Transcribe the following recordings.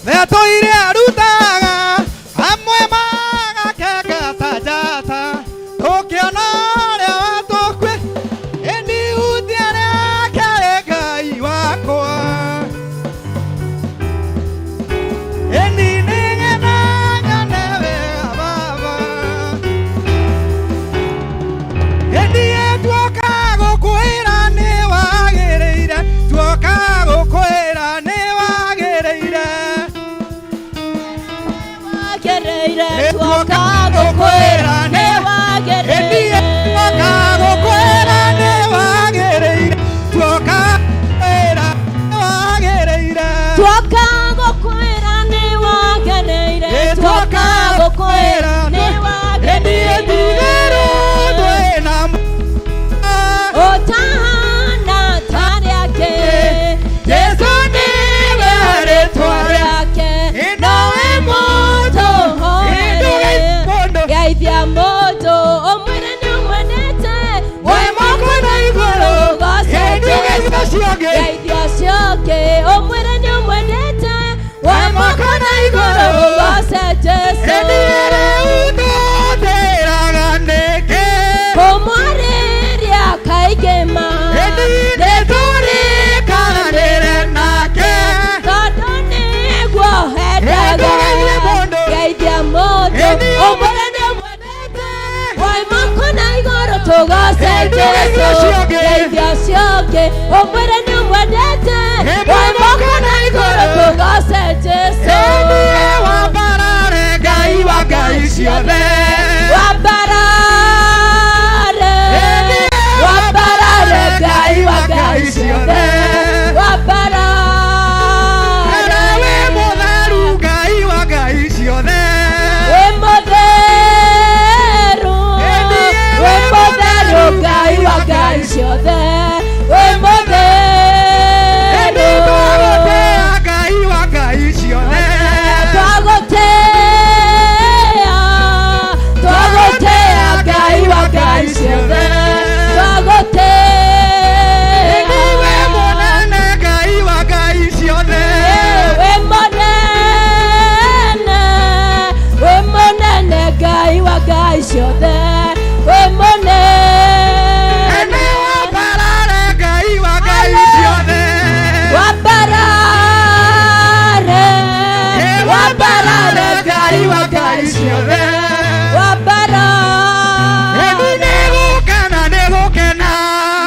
Nĩatũire arutaga amwe magakenga ta njata tũkĩona ũrĩa watũkue ĩni hutia rĩake rĩ Ngai wakwa ĩni nĩgetha nyone wega Baba ĩni tuoka gũkwĩra nĩ wagĩrĩire tuoka gũkwĩra nĩ wagĩrĩire. Wagĩrĩire, tuoka gũkwĩra nĩ wagĩrĩire. Tuoka gũkwĩra nĩ wagĩrĩire, tuoka gũkwĩra nĩ wagĩrĩire. Tuoka gũkwĩra nĩ wagĩrĩire, tuoka gũkwĩra nĩ wagĩrĩire. Itherũ twĩna Ũtahana ta rĩake. Jesu nĩwe rĩtwa rĩake. Nowe mũndũ Tũhoere. Geithia mũndũ ũmwĩre nĩ ũmwendete. Wĩ moko na igũrũ. Goce Geithia Jesu. ũcio ũngĩ. Geithia ũcio ũngĩ ũmwĩre nĩ ũmwendete. Wĩ moko na igũrũ. Goce Jesu. Ĩni rĩu tũtĩraga nĩkĩ? Kũmwarĩria kaingĩ ma. Ĩni nĩtũrĩkanĩre nake. Tondũ nĩguo endaga. Geithia mũndũ. Geithia mũndũ Ĩni ũmwĩre nĩ ũmwendete. Wĩ moko na igũrũ tũgoce Ĩni Jesu. geithia ũcio ũngĩ. Geithia ũcio ũngĩ ũmwĩre nĩ ũmwendete. Ĩni Wĩ moko na igũrũ tũgoce Jesu. Ĩni wambarare Ngai wa ngai ciothe. Wambarare. Ĩni Wambarare Ngai wa ngai ciothe. Wambarare. Wĩ mũtheru Ngai wa ngai ciothe. Wĩ mũtheru. Wĩ mũtheru Ngai wa ngai ciothe. Wĩ Ĩni mũtheru. twagũtĩa Ngai wa ngai ciothe. Twagũtĩa, twagũtĩa Ngai wa ngai ciothe. Twagũtĩa. Ĩni wĩ mũnene Ngai wa ngai ciothe. Wĩ mũnene, wĩ mũnene Ngai wa ngai ciothe. Wĩ mũnene. Ĩni wambarare Ngai wa ngai ciothe. Wambarare, Wambarare Ngai wa ngai ciothe. Wambarare. Ĩni nĩgũkena nĩgũkena.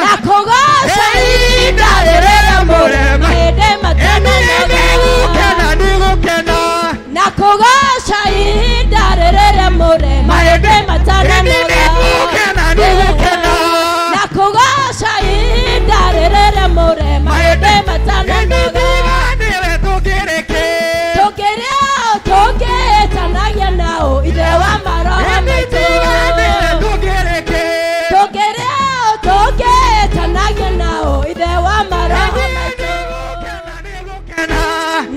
Na kũgoca ihinda rĩrĩa mũrema hĩndĩ Ĩni matananoga. nĩgũkena nĩgũkena. Na kũgoca ihinda rĩrĩa mũrema hĩndĩ matananoga. Nĩgũkena nĩgũkena. Na kũgoca ihinda rĩrĩa mũrema hĩndĩ matananoga. Nĩwe tũngĩrĩkĩ. Tũngĩrĩa tũngĩtanagia nao ithe wa maroho maitũ. Nĩwe tũngĩrĩkĩ. Tũngĩrĩa tũngĩtanagia nao ithe wa maroho maitũ. Nĩgũkena nĩgũkena.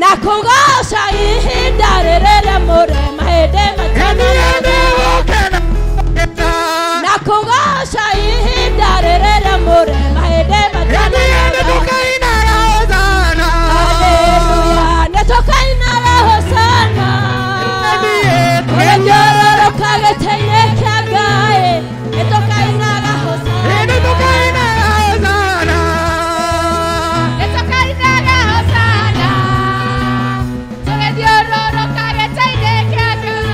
Na kũgoca ihinda rĩrĩa mũrema hĩndĩ matananoga. Nĩgũkena nĩgũkena. Na kũgoca ihinda rĩrĩa mũrema hĩndĩ matananoga. Nĩtũkainaga hosana. Haleluya, nĩtũkainaga hosana. Tũgĩthiũrũrũka gĩtĩ-inĩ kĩa Ngai, nĩtũkainaga hosana. Nĩtũkainaga hosana. Nĩtũkainaga hosana, tũgĩthiũrũrũka gĩtĩ-inĩ kĩa Ngai.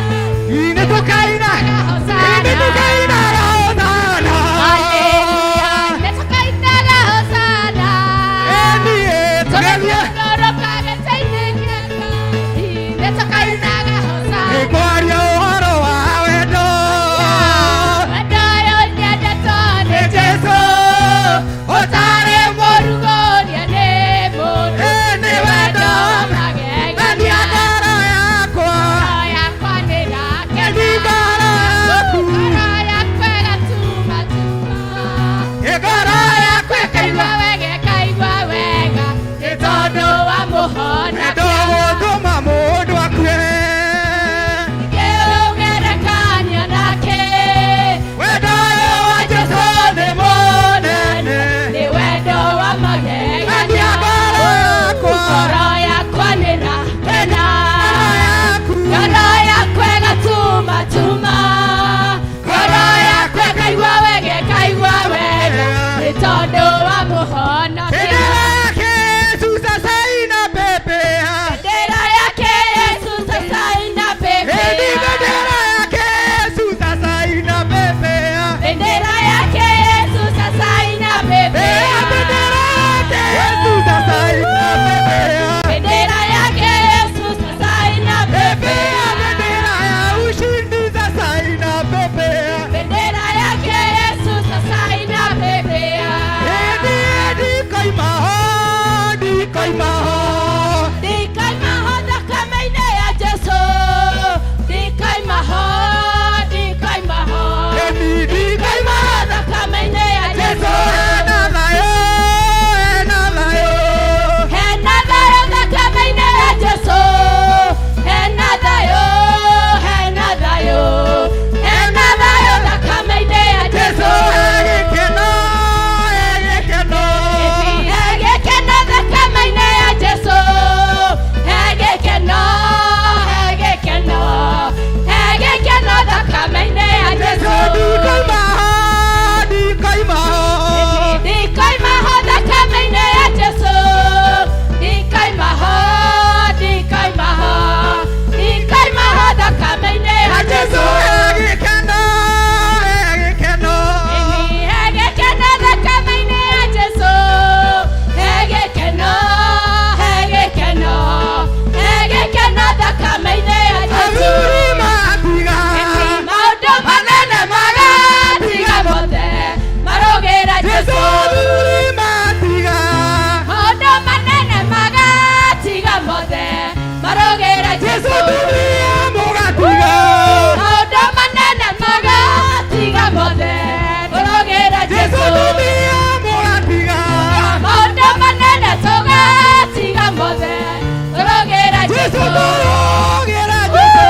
Jesu tũrũgĩra Jesu.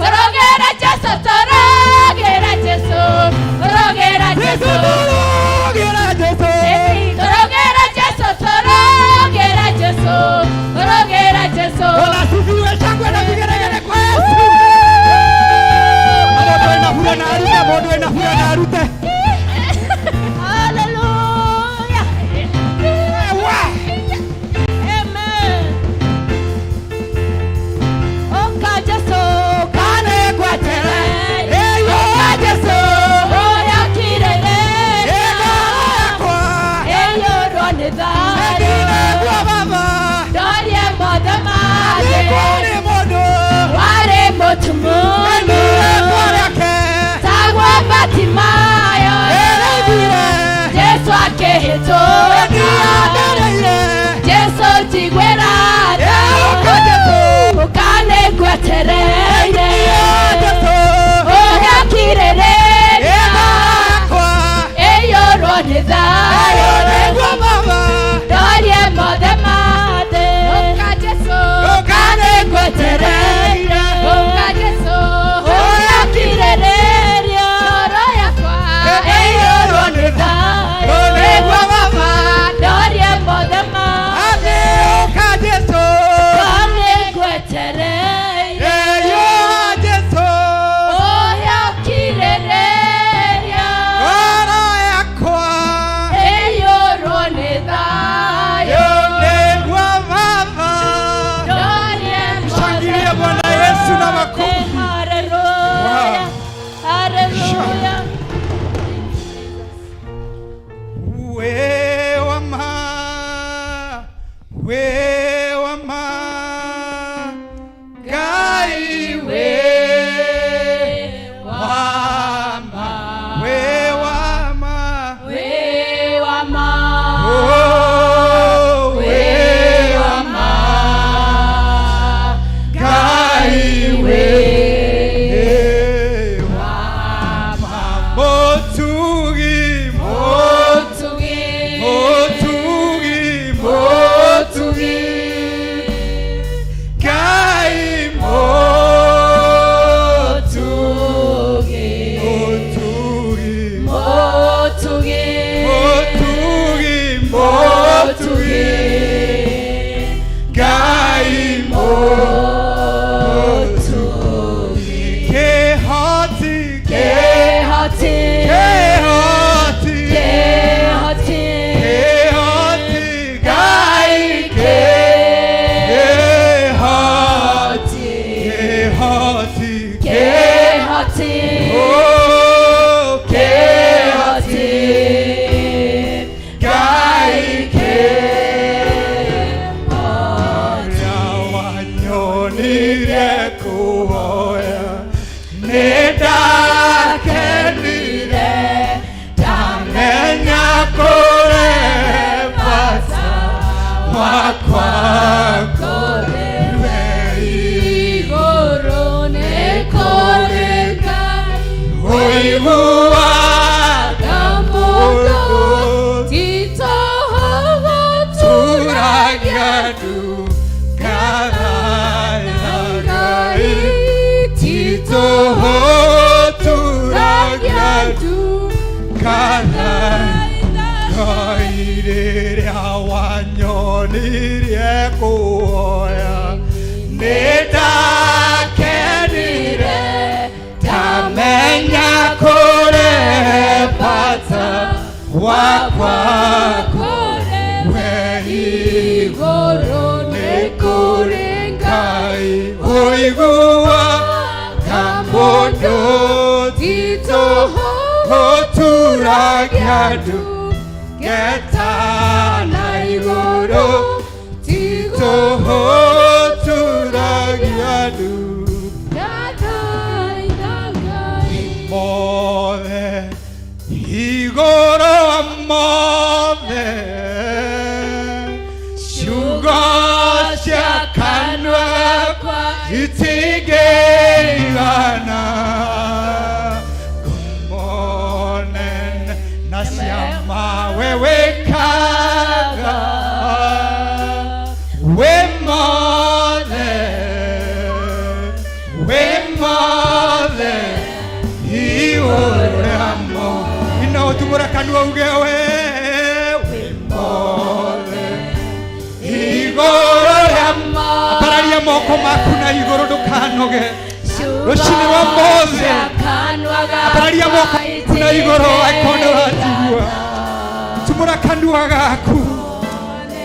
Tũrũgĩra Jesu, tũrũgĩra Jesu, tũrũgĩra Jesu Jesu. tũrũgĩra Jesu. Tũrũgĩra Jesu, tũrũgĩra Jesu, tũrũgĩra Jesu. Bwana asifiwe, shangwe na vigelegele kwa Yesu. Mũndũ wĩna furaha na arute, mũndũ wĩna furaha na arute. Hallelujah. Ewa. Amen. Oka Jesu, Kane gwetere. Eyo Jesu. oya kirere. Egoro yakwa. Eyũrwo nĩ thayũ. Endire kwa baba. Ndorie mothe mothe. Nĩkũrĩ mũndũ. Warĩ mũtumumu. Endire kwa rĩake. Tagwo Batimayo. Ĩraiguire. Jesu akĩhĩtũka. Nĩandereire. Jesu njiguĩra tha. Ũka Jesu. Ũka nĩngwetereire. Jesu. Ũrĩa kirĩrĩria. Egoro yakwa. Ĩyũrwo nĩ thayũ. Eyo nĩguo baba. Ndorie mothe mothe. Ũka Jesu. Ũka nĩngwetereire. Ũka Jesu. Ũrĩa kirĩrĩria. Ngoro yakwa. Ĩyũrwo nĩ thayũ. Nĩguo baba. Ndorie mothe mothe. Atĩ ũka Jesu. Ũka nĩngwetereire. Eyo Jesu. Ũrĩa kirĩrĩria. Ngoro yakwa. Ĩyũrwo nĩ thayũ. Eyo nĩguo baba. Ndorie mothe Shangilia Bwana Yesu na makofi. Hallelujah. Hallelujah. We wama, we wama, Ngai we wama, we wama, We wama. oh we wama, Ngai we wama, Mũtugi, Mũtugi. Mũtugi, Mũtugi, Ngai Mũtugi, Mũtugi, Mũtugi. Mũtugi, Mũtugi, Ngai Mũtugi, Kĩhoti, Kĩhoti. Kĩhoti, Kĩhoti. Kĩhoti, Ngai Kĩhoti, Kĩhoti, Kĩhoti. Oh, Kĩhoti. Ngai Kĩhoti. Wanyonirie kuhoya nĩndakenire ndamenya kũrĩ bata wakwa Kũrĩ we igũrũ nĩ kũrĩ Ngai. ũiguaga Mũndũ ti toho tũragia Ngai ti tũhũ tũragia Ngai rĩrĩa wanyonirie kuoya nĩndakenire ndamenya kũrĩ bata wakwa we Igũrũ nĩ kũrĩ Ngai. Ngai ũiguaga mũndũ Ti tũhũ ũturagia ndungata na igũrũ ti tũhũ turagia ndungata mothe igũrũ mothe ciugo cia kanua itingĩigana ngumo nene na ciama we wĩkaga wĩ mothe. Igũrũ uge we wĩ mothe igũrũ rĩa Ambararia moko maku na igũrũ ndũkanoge. Rũcinĩ rwa mothe ambararia moko maku na igũrũ angĩkorwo nĩ ũranjigua. Tumũra kanua gaku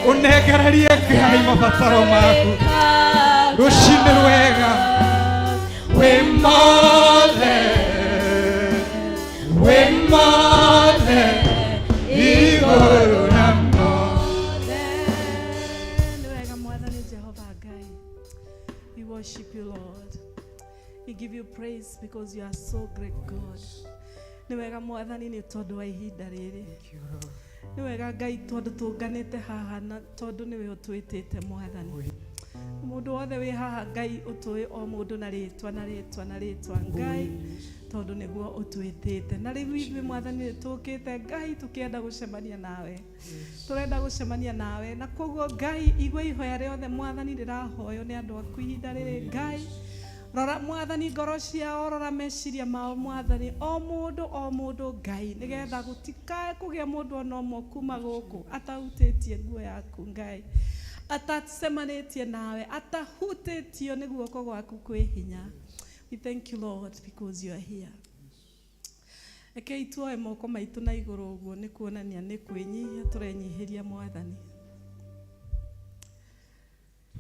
ũnengererie Ngai mabataro maku. Rũcinĩ rwega wĩ mothe wĩ mothe igũrũ na mothe. Nĩ wega Mwathani Jehova Ngai. We worship you, Lord. We give you praise because you are so great God. Nĩ wega Mwathani nĩ tondũ wa ihinda rĩrĩ. Nĩ wega Ngai tondũ tũnganĩte haha na tondũ nĩwe ũtwĩtĩte Mwathani. Mũndũ wothe wĩ haha Ngai ũtũĩ o mũndũ na rĩtwa na rĩtwa na rĩtwa Ngai tondũ nĩguo ũtwĩtĩte. Na rĩu ithuĩ Mwathani nĩ tũkĩte Ngai tũkĩenda gũcemania nawe. Tũrenda gũcemania nawe na koguo Ngai igua ihoya rĩothe Mwathani rĩrahoywo nĩ andũ aku ihinda rĩrĩ Ngai rora Mwathani ngoro ciao rora meciria mao Mwathani o mũndũ o mũndũ Ngai nĩgetha gũtikae kũgĩa mũndũ ona ũmwe kuma gũkũ atahutĩtie nguo yaku Ngai atacemanĩtie nawe atahutĩtio nĩ guoko gwaku kwĩ hinya. We thank you, Lord, because you are here. Rekei tuoe moko maitũ na igũrũ ũguo nĩ kuonania nĩ kwĩnyihia tũrenyihĩria Mwathani.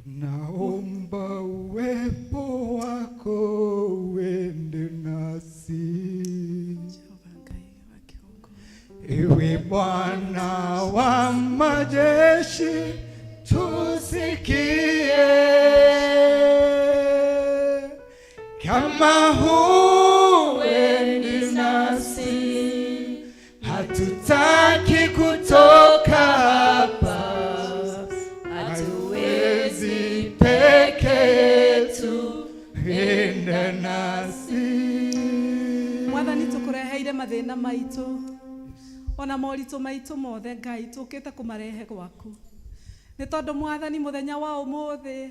Naomba uwepo wako uende nasi. Jehova Ngai wa kĩgongo. Ewe Bwana wa majeshi, tusikie kama huendi nasi, hatutaki kutoka hapa, hatuwezi peke yetu, enda nasi. Mwathani tũkũreheire mathĩna maitũ ona moritũ maitũ mothe Ngai tũkĩte kũmarehe gwaku nĩ tondũ Mwathani mũthenya wa ũmũthĩ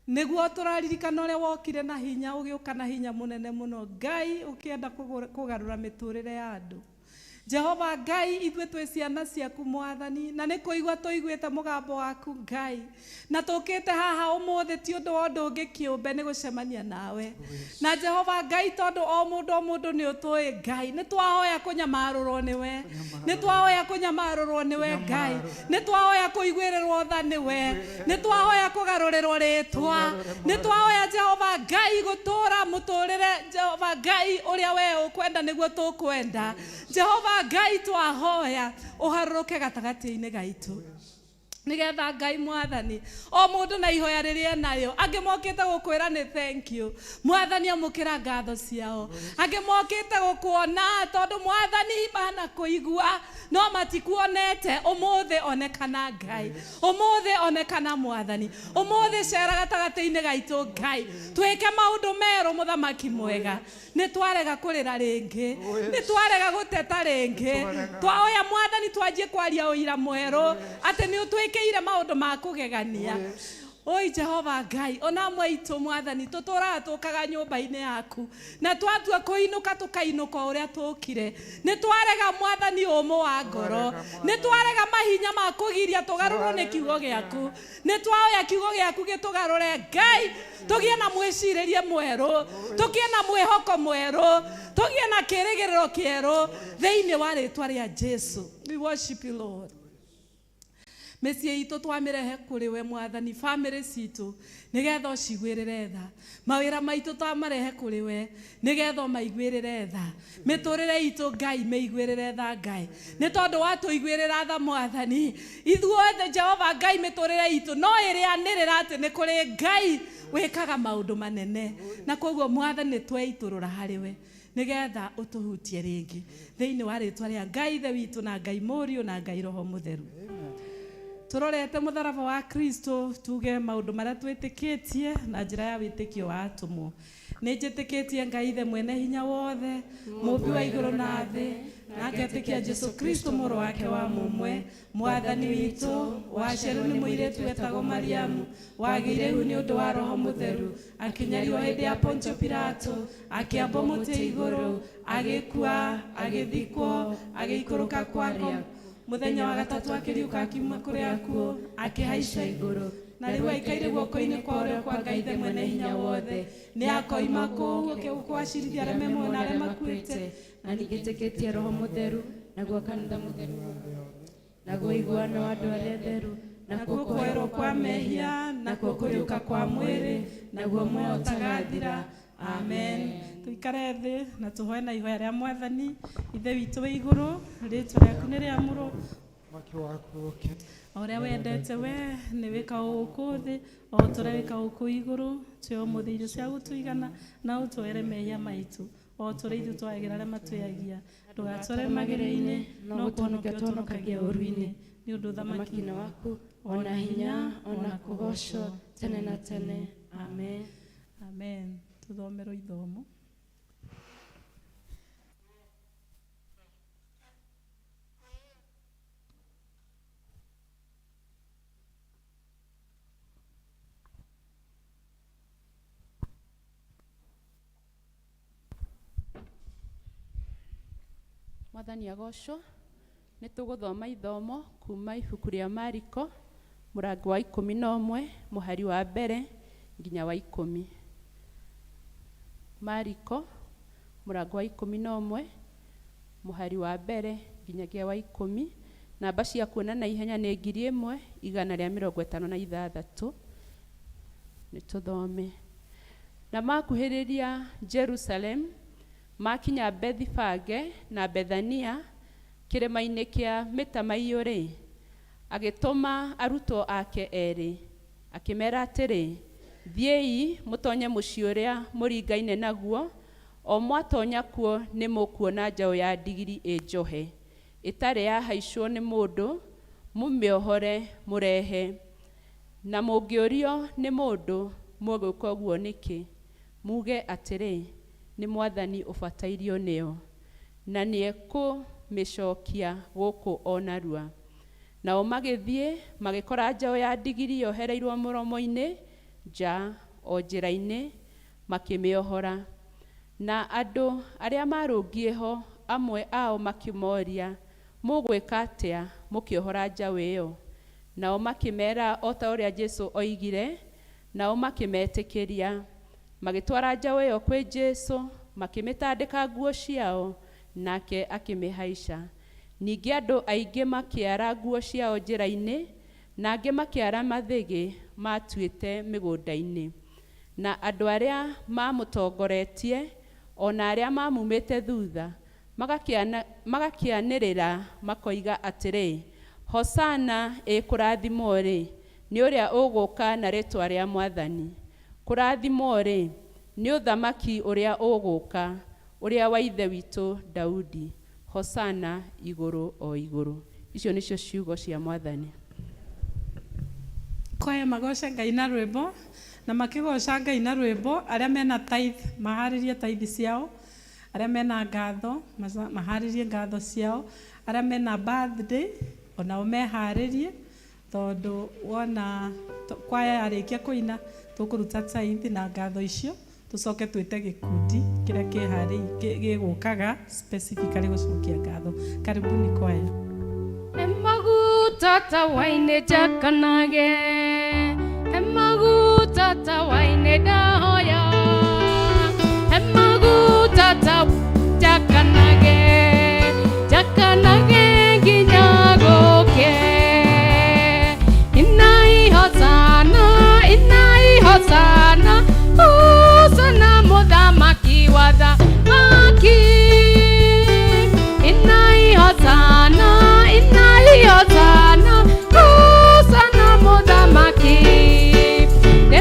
nĩguo tũraririkana ũrĩa wokire na hinya ũgĩũka na hinya mũnene mũno Ngai ũkĩenda kũgarũra mĩtũrĩre ya andũ. Jehova Ngai ithuĩ twĩ ciana ciaku Mwathani na nĩ kũigua tũiguĩte mũgambo waku Ngai na tũkĩte haha ũmũthĩ ti ũndũ wa ũndũ ũngĩ kĩũmbe nĩ gũcemania nawe na Jehova Ngai tondũ o mũndũ o mũndũ nĩ ũtũĩ Ngai nĩ twahoya kũnyamarũrwo nĩwe nĩ twahoya kũnyamarũrwo nĩwe Ngai nĩ twahoya kũiguĩrĩrwo tha nĩwe nĩ twahoya kũgarũrĩrwo rĩtwa nĩ twahoya Jehova Ngai gũtũra mũtũrĩre Jehova Ngai ũrĩa we ũkwenda nĩguo tũkwenda Jehova Ngai twahoya ũharũrũke gatagatĩ-inĩ gaitũ nigetha Ngai Mwathani o mũndũ na ihoya rĩrĩa narĩo angĩ mokĩte gũkwĩra nĩ thank you Mwathani amũkĩra ngatho ciao angĩ mokĩte gũkuona tondũ Mwathani mana kũigua no matikuonete ũmũthĩ onekana Ngai ũmũthĩ onekana Mwathani ũmũthĩ cera gatagatĩ-inĩ gaitũ Ngai twĩke maũndũ merũ mũthamaki mwega nĩ twarega kũrĩra rĩngĩ nĩ twarega gũteta rĩngĩ twaoya Mwathani twanjie kwaria ũira mwerũ atĩ nĩ ũtwĩkĩire maũndũ ma kũgegania oi Jehova Ngai ona amwe aitũ Mwathani tũtũraga tũkaga nyũmba-inĩ yaku na twatua kũinũka tũkainũka o ũrĩa tũkire nĩ twarega Mwathani ũmũ wa ngoro nĩ twarega mahinya ma kũgiria tũgarũrwo nĩ kiugo gĩaku nĩ twaoya kiugo gĩaku gĩtũgarũre Ngai tũgĩe na mwĩcirĩrie mwerũ tũgĩe na mwĩhoko mwerũ tũgĩe na kĩrĩgĩrĩro kĩerũ thĩinĩ wa rĩtwa rĩa Jesu. We worship you, Lord. Mĩciĩ itũ twamĩrehe kũrĩ we Mwathani bamĩrĩ citũ nĩgetha ũciguĩrĩre tha mawĩra maitũ twamarehe kũrĩ we nĩgetha ũmaiguĩrĩre tha mĩtũrĩre itũ Ngai mĩiguĩrĩre tha Ngai nĩ tondũ watũiguĩrĩra tha Mwathani ithuothe Jehova Ngai mĩtũrĩre itũ no ĩrĩanĩrĩra atĩ nĩ kũrĩ Ngai wĩkaga maũndũ manene na koguo Mwathani nĩ tweitũrũra harĩ we nĩgetha ũtũhutie rĩngĩ thĩinĩ wa rĩtwa rĩa Ngai Ithe witũ na Ngai Mũriũ na Ngai Roho Mũtheru. Tũrorete mũtharaba wa Kristo tuge maũndũ marĩa twĩtĩkĩtie na njĩra ya wĩtĩkio wa atũmwo. Nĩ njĩtĩkĩtie Ngai Ithe mwene hinya wothe, mũmbi wa igũrũ na thĩ, na ngetĩkia Jesu Kristo mũrũ wake wa mũmwe, mwathani witũ, waciarirwo nĩ mũirĩtu wetagwo Mariamu, wagĩire ihu nĩ ũndũ wa Roho Mũtheru, akĩnyarirwo hĩndĩ ya Pontio Pilato, akĩambwo mũtĩ igũrũ, agĩkua, agĩthikwo, agĩikũrũka kwako muthenya wa gatatu akĩriũka akiuma kũrĩ akuũ, akĩhaica igũrũ, na rĩu aikaire guoko-inĩ kwa ũrĩo kwa Ngai Ithe mwene hinya wothe. Nĩ akoima kũu oke gũkwacirithia arĩa me muoyo na arĩa makuĩte. Na ningĩtĩkĩtie Roho Mũtheru, naguo kanitha mũtheru, naguo iguano wa andũ arĩa atheru, nakuo kuoherwo kwa mehia, nakuo kũriũka kwa mwĩrĩ, naguo muoyo ũtagathira. Amen. Tuikare thĩ na tũhoe na ihoya rĩa Mwathani. Ithe witũ wĩ igũrũ, rĩtwa rĩaku nĩ rĩamũrwo, Mwaki waku ũke. O ũrĩa wendete we nĩ wĩkaga gũkũ thĩ o ta ũrĩa wĩkaga gũkũ igũrũ. Tũhe ũmũthĩ irio cia gũtũigana, na ũtwoere mehia maitũ o ta ũrĩa ithuĩ twagĩra arĩa matwĩhagia. Ndũgatware magerio-inĩ, no kũhonokia ũtũhonokagie ũũru-inĩ, nĩ ũndũ ũthamaki ũthamaki nĩ waku, ona hinya, ona kũgocwo tene na tene. Amen. Amen. Tuthomerwo ithomo. Mwathani agocwo. Nĩ tũgũthoma ithomo kuma ibuku rĩa Mariko mũrango wa 11 mũhari wa mbere nginya wa 10. Mariko mũrango wa 11 mũhari wa mbere nginyagia wa 10. Namba cia kuona na ihenya nĩ 1156. Nĩ tũthome. Na makuhĩrĩria Jerusalem, makinya Bethifage na Bethania kĩrĩma-inĩ kĩa mĩtamaiyũ-rĩ, agĩtũma arutwo ake erĩ, akĩmera atĩrĩ, thiĩi mũtonye mũciĩ ũrĩa mũringaine naguo, o mwatonya kuo nĩ mũkuona njaũ ya ndigiri ĩ njohe, ĩtarĩ yahaicwo nĩ mũndũ, mũmĩohore mũrehe. Na mũngĩũrio nĩ mũndũ, mũgwĩka ũguo nĩkĩ? Muge atĩrĩ, nĩ Mwathani ũbatairio nĩyo, na nĩekũmĩcokia gũkũ o narua. Nao magĩthiĩ magĩkora njaũ ya ndigiri yohereirwo mũromo-inĩ nja o njĩra-inĩ, makĩmĩohora. Na andũ arĩa marũngiĩ ho amwe ao makĩmoria, mũgwĩka atĩa mũkĩohora njaũ ĩyo? Nao makĩmera o ta ũrĩa Jesũ oigire, nao makĩmetĩkĩria. Magĩtwara njaũ ĩyo kwĩ Jesũ, makĩmĩtandĩka nguo ciao, nake akĩmĩhaica. Ningĩ andũ aingĩ makĩara nguo ciao njĩra-inĩ, na angĩ makĩara mathĩgĩ matuĩte mĩgũnda-inĩ. Na andũ arĩa mamũtongoretie, ona arĩa mamumĩte thutha, magakĩanĩrĩra makoiga atĩrĩ, Hosana ĩkũrathimwo-rĩ, nĩ ũrĩa ũgũka na rĩtwa rĩa Mwathani. Kũrathimwo-rĩ, nĩ ũthamaki ũrĩa ũgũka, ũrĩa wa ithe witũ Daudi. Hosana igũrũ o igũrũ. Icio nĩcio ciugo cia Mwathani. Kwaya magoce Ngai na rwĩmbo, na makĩgoca Ngai na rwĩmbo, arĩa mena tithe maharĩrie tithe ciao, arĩa mena ngatho maharĩrie ngatho ciao, arĩa mena birthday onao meharĩrie, tondũ wona kwaya yarĩkia kũina tũkũruta tithe na ngatho icio, tũcoke twĩte gĩkundi kĩrĩa gĩgũkaga specifically gũcokia ngatho. Karibuni kwaya. Maguta ta waine jakanage, maguta ta waine dahoya, maguta ta jakanage, jakanage nginya goke. Inai hosana, inai hosana, hosana muthamaki wa thamaki. Inai hosana, inai hosana, hosana muthamaki. Nĩ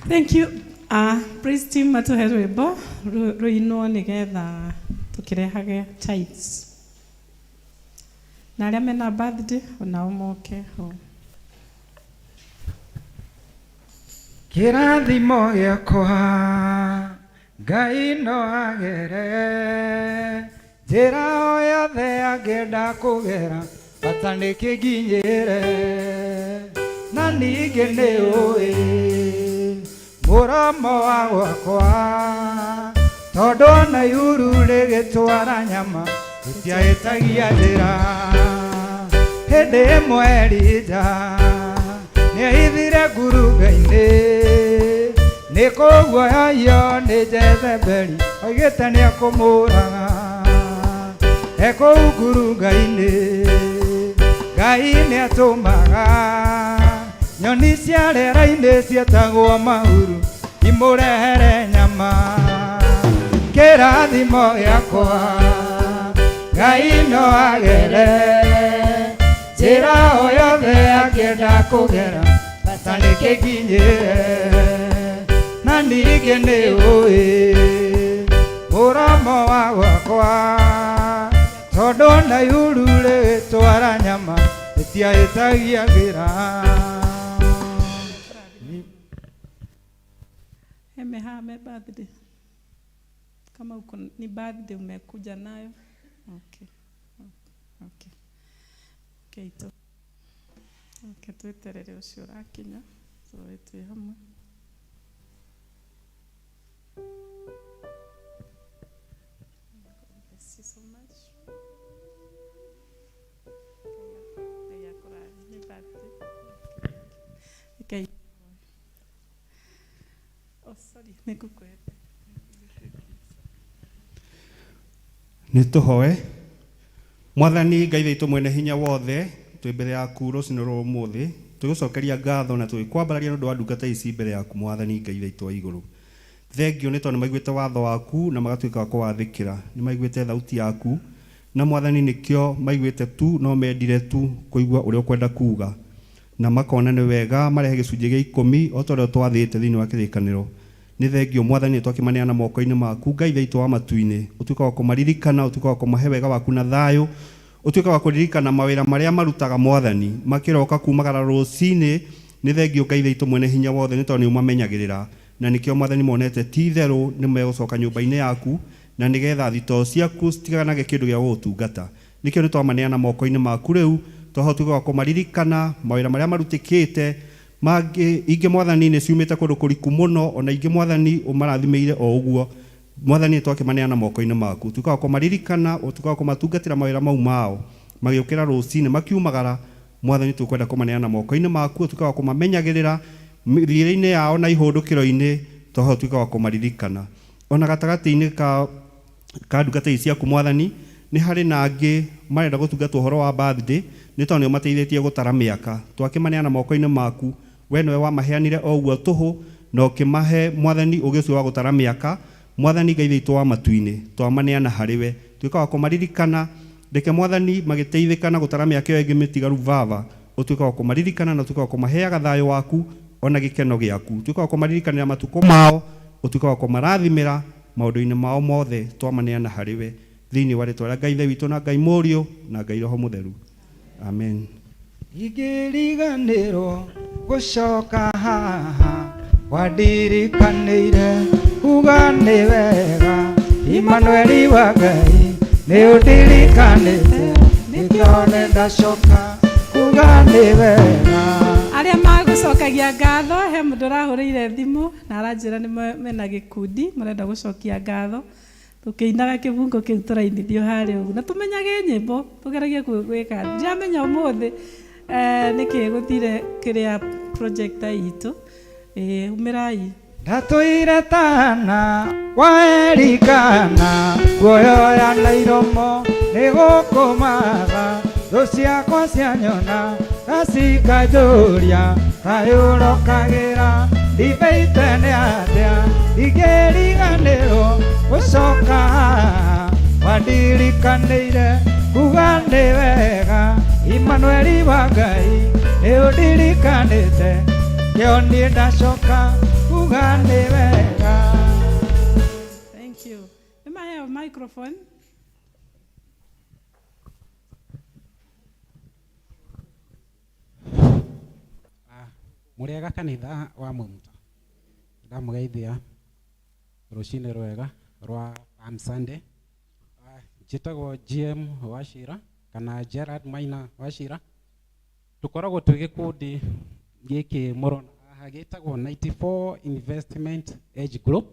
Thank you. Praise team matuhe rwĩmbo rũinwo nĩgetha tũkĩrehage tithes. Na arĩa mena birthday onao moke ho. Kĩrathimo gĩakwa Ngai no agere njĩra o yothe angĩenda kũgera bata nĩ kĩnginyĩre na ningĩ nĩ ũĩ mũromo wa gwakwa tondũ ona ihuru rĩgĩtwara nyama rĩtiahĩtagia njĩra hĩndĩ ĩmwe Elija nĩahithire ngurunga-inĩ nĩ kũguoyohio nĩ Jezebeli oigĩte nĩekũmũraga e kũu ngurunga-inĩ Ngai nĩatũmaga nyoni cia rĩera-inĩ ciĩtagwo mahuru imũrehere nyama kĩrathimo gĩakwa Ngai no agere njĩra o yothe angĩenda kũgera bata nĩ kĩnginyĩre na ningĩ nĩ ũĩ mũromo wa gwakwa tondũ ona ihuru rĩgĩtwara nyama rĩtiahĩtagia njĩra. Heme birthday. Kama uko ni birthday umekuja nayo. Okay. Okay. Okay, to. Okay, tweterere ũcio ũrakinya. So twĩ hamwe. God bless you so much. Ngai akũrathime birthday. Okay. Oh, sorry, nĩngũkwĩra. Nĩ tũhoe. Mwathani Ngai witũ mwene hinya wothe, twĩ mbere yaku rũcinĩ rwa ũmũthĩ, twĩgũcokeria ngatho na twĩkwambararia nĩ ũndũ wa ndungata ici mbere yaku Mwathani Ngai witũ wa igũrũ. Thengio nĩ tondũ nĩ maiguĩte watho waku na magatuĩka wa kũwathĩkĩra, nĩ maiguĩte thauti yaku na Mwathani nĩkĩo maiguĩte tu no mendire tu kũigua ũrĩa ũkwenda kuga na makona nĩ wega marehe gĩcunjĩ gĩa ikũmi o ta ũrĩa twathĩte thĩinĩ wa kĩrĩkanĩro. Nĩ thengio Mwathani twakĩmaneana moko-inĩ maku Ngai witũ wa matu-inĩ, ũtuĩke wa kũmaririkana, ũtuĩke wa kũmahe wega waku na thayũ, ũtuĩke wa kũririkana mawĩra marĩa marutaga Mwathani makĩroka kumagara rũcinĩ. Nĩ thengio Ngai witũ mwene hinya wothe nĩ tondũ nĩ ũmamenyagĩrĩra na nĩkĩo Mwathani monete ti itherũ nĩ megũcoka nyũmba-inĩ yaku na nĩgetha thitoo ciaku citiganage kĩndũ gĩa gũgũtungata. Nĩkĩo nĩ twamaneana moko-inĩ maku rĩu twahotuĩka wa kũmaririkana mawĩra marĩa marutĩkĩte mangĩ ingĩ Mwathani nĩ ciumĩte kũndũ kũriku mũno ona ingĩ Mwathani ũmarathimĩire o ũguo. Mwathani nĩ twakĩmaneana moko-inĩ maku, tuĩka wa kũmaririkana, ũtuĩka wa kũmatungatĩra mawĩra mau mao magĩũkĩra rũcinĩ makiumagara. Mwathani tũkwenda kũmaneana moko-inĩ maku, ũtuĩka wa kũmamenyagĩrĩra mĩthiĩre-inĩ yao na ihũndũkĩro-inĩ, twaho ũtuĩka wa kũmaririkana. Ona gatagatĩ-inĩ ka ndungata ici ciaku Mwathani nĩ harĩ na angĩ marenda gũtungatwo ũhoro wa birthday nĩ tondũ nĩ ũmateithĩtie gũtara mĩaka. Twakĩmaneana moko-inĩ maku, we nĩwe wamaheanire o ũguo tũhũ na ũkĩmahe Mwathani ũgĩ ũcio wa gũtara mĩaka. Mwathani Ngai witũ wa matu-inĩ twamaneana harĩ we, tuĩka wa kũmaririkana. Reke Mwathani magĩteithĩka na gũtara mĩaka ĩyo ĩngĩ mĩtigaru baba, ũtuĩke wa kũmaririkana na ũtuĩke wa kũmaheaga thayũ waku ona gĩkeno gĩaku. Tuĩka wa kũmaririkanĩra matukũ mao, ũtuĩke wa kũmarathimĩra maũndũ-inĩ mao mothe, twamaneana harĩ we thĩinĩ wa rĩtwa rĩa Ngai Ithe witũ na Ngai Mũriũ na Ngai Roho Mũtheru. Amen. Ingĩriganĩrwo gũcoka haha wandirikanĩire kuga nĩ wega Imanueli wa Ngai nĩ ũndirikanĩte nĩkĩo nĩndacoka kuga nĩ wega. Arĩa magũcokagia ngatho, he mũndũ ũrahũrĩire thimũ na aranjĩra nĩ mena gĩkundi marenda gũcokia ngatho. Tũkĩinaga kĩbungo kĩu tũrainithio harĩa ũguo na tũmenyage nyĩmbo tũgeragie gwĩka. Ndiramenya ũmũthĩ nĩkĩ gũthire kĩrĩa projector itũ. Umĩrai. Ndatũire tana waerikana kuoyoya na iromo nĩ gũkũmatha thũ ciakwa cianyona gacikanjũria kaĩ ũrokagĩra ndibeite nĩ atĩa ingĩriganĩrwo gũcoka haha wandirikanĩire kuga nĩ wega Imanueli wa Ngai nĩ ũndirikanĩte kĩo niĩ ndacoka kuga Kuga nĩ wega. Thank you. Nĩ maheo microphone. Mũrĩega kanitha wa Mwĩmuto, ndamũgeithia rũcinĩ rwega rwa Palm Sunday. Njĩtagwo GM Wachira kana Gerard Maina Wachira. Tũkoragwo twĩ gĩkundi gĩkĩ mũrona haha gĩtagwo 94 Investment Age Group.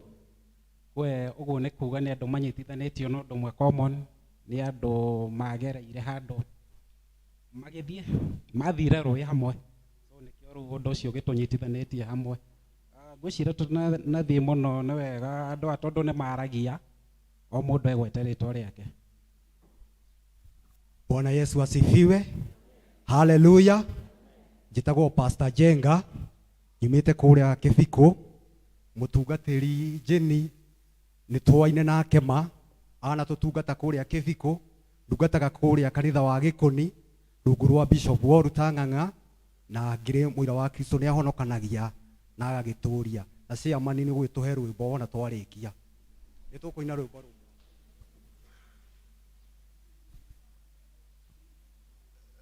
We ũguo nĩ kuga nĩ andũ manyitithanĩtio na ũndũ ũmwe common, nĩ andũ magereire handũ magĩthiĩ mathire rũĩ hamwe, so nĩkĩo rĩu ũndũ ũcio ũgĩtũnyitithanĩtie hamwe. Ngwĩciria tũtanathiĩ mũno nĩ wega andũ aya tondũ nĩ maragia o mũndũ egwete rĩtwa rĩake. Bwana Yesu asifiwe. Haleluya. Njĩtagwo Pastor Jenga, nyumĩte kũrĩa Kĩbikũ, mũtungatĩri Jenny nĩ twaine nake ma ana tũtungata kũrĩa Kĩbikũ, ndungataga kũrĩa kanitha wa Gĩkũni rungu rwa Bishop Walter Ng'ang'a, na ngĩrĩ mũira wa Kristo nĩ ahonokanagia na agagĩtũria, na chairman nĩ gũgĩtũhe rwĩmbo wona twarĩkia nĩ tũkũina rwĩmbo rũmwe.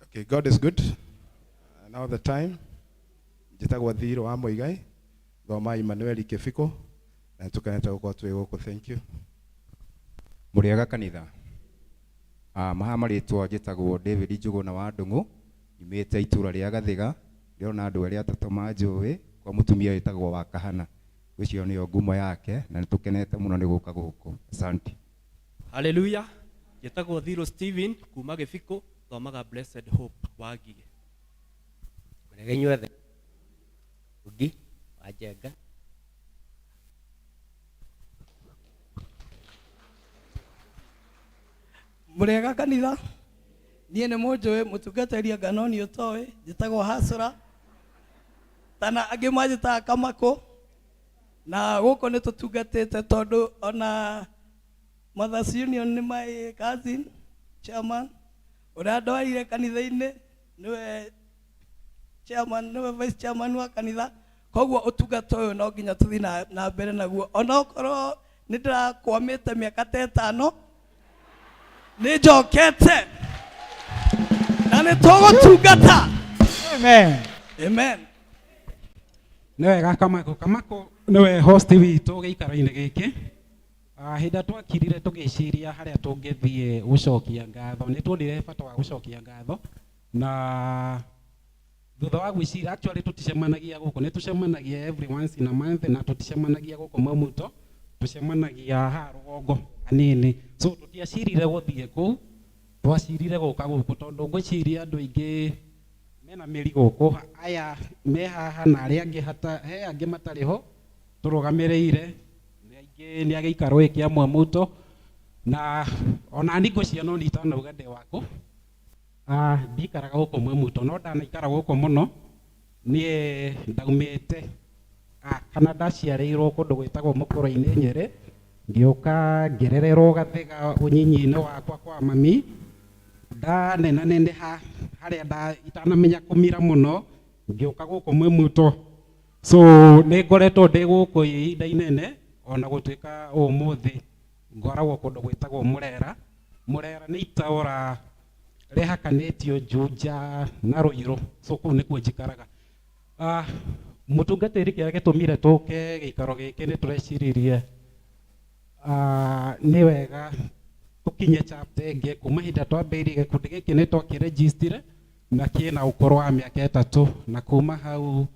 Okay, God is good. And all the time. Njĩtagwo Thiro wa Mũigai, thoma Emmanuel Kĩbikũ, na nĩtũkenete gũkorwo twĩ gũkũ. Thank you. Mũrĩega kanitha. Maha marĩtwa njĩtagwo David Njũgũna wa Ndung'u, nyumĩte itũra rĩa Gathiga, ndĩrona andũ erĩ atatũ manjũĩ, kwa mũtumia wĩtagwo wa Kahana. Ũcio nĩyo ngumo yake na nĩtũkenete mũno nĩ gũka gũkũ. Asante. Haleluya. Njĩtagwo Thiro Steven kuma Gĩbikũ, thomaga Blessed Hope wa Ngigĩ. Mũrĩega inyuothe. Ũngi wa Njenga. Mũrĩega kanitha, niĩ nĩ mũnjũĩ mũtungatĩri anga no niĩ ũtoĩ, njĩtagwo Hasũra tana angĩ manjĩtaga Kamakũ, na gũkũ nĩ tũtungatĩte tondũ ona Mothers Union nĩ my cousin chairman ũrĩa ndwarire kanitha-inĩ, nĩwe chairman, nĩwe vice chairman wa kanitha, koguo ũtungata ũyũ no nginya tũthiĩ na mbere naguo onokorwo nĩ ndĩrakwamĩte mĩaka ta ĩtano, nĩ njokete na nĩ tũgũtungata. Amen. Amen. Nĩ wega Kamakũ. Kamakũ nĩwe host witũ gĩikaro-inĩ gĩkĩ. Hĩndĩ ĩrĩa twakirire tũgĩciria harĩa tũngĩthiĩ gũcokia ngatho, nĩ tuonire bata wa gũcokia ngatho, na thutha wa gwĩciria actually tũticemanagia gũkũ, nĩ tũcemanagia every once in a month, na tũticemanagia gũkũ Mamuto, tũcemanagia haha rũgongo hanini, so tũtiacirire gũthiĩ kũu, twacirire gũka gũkũ tondũ ngwĩciria andũ aingĩ mena mĩri gũkũ, aya me haha na arĩa angĩ hata he angĩ matarĩ ho tũrũgamĩrĩire nĩ aingĩ nĩ a gĩikaro gĩkĩ kĩa Mwamuto, na ona niĩ ngwĩciria no nitanauga ndĩ wakũ. Ndikaraga gũkũ Mwamuto no ndanaikara gũkũ mũno, niĩ ndaumĩte kana ndaciarĩirwo kũndũ gwĩtagwo Mũkũrwe-inĩ Nyĩrĩ, ngĩũka ngĩrererwo Gathiga ũnyinyi-inĩ wakwa kwa mami, ndanenaneneha harĩa itanamenya kũmira mũno, ngĩũka gũkũ Mwamuto, so nĩ ngoretwo ndĩ gũkũ ihinda inene, ona gũtuĩka ũmũthĩ ngoragwo kũndũ gwĩtagwo Mũrera. Mũrera nĩ itũra rĩhakanĩtio Juja na Ruiru, so kũu nĩkuo njikaraga. Mũtungatĩri kĩrĩa gĩtũmire tũke gĩikaro gĩkĩ nĩ tũreciririe nĩ wega tũkinye chapter ĩngĩ kuma hĩndĩ ĩrĩa twambĩrĩirie gĩkundi gĩkĩ nĩ twakĩrĩnjistire na kĩna ũkũrũ wa mĩaka 3, na kuma hau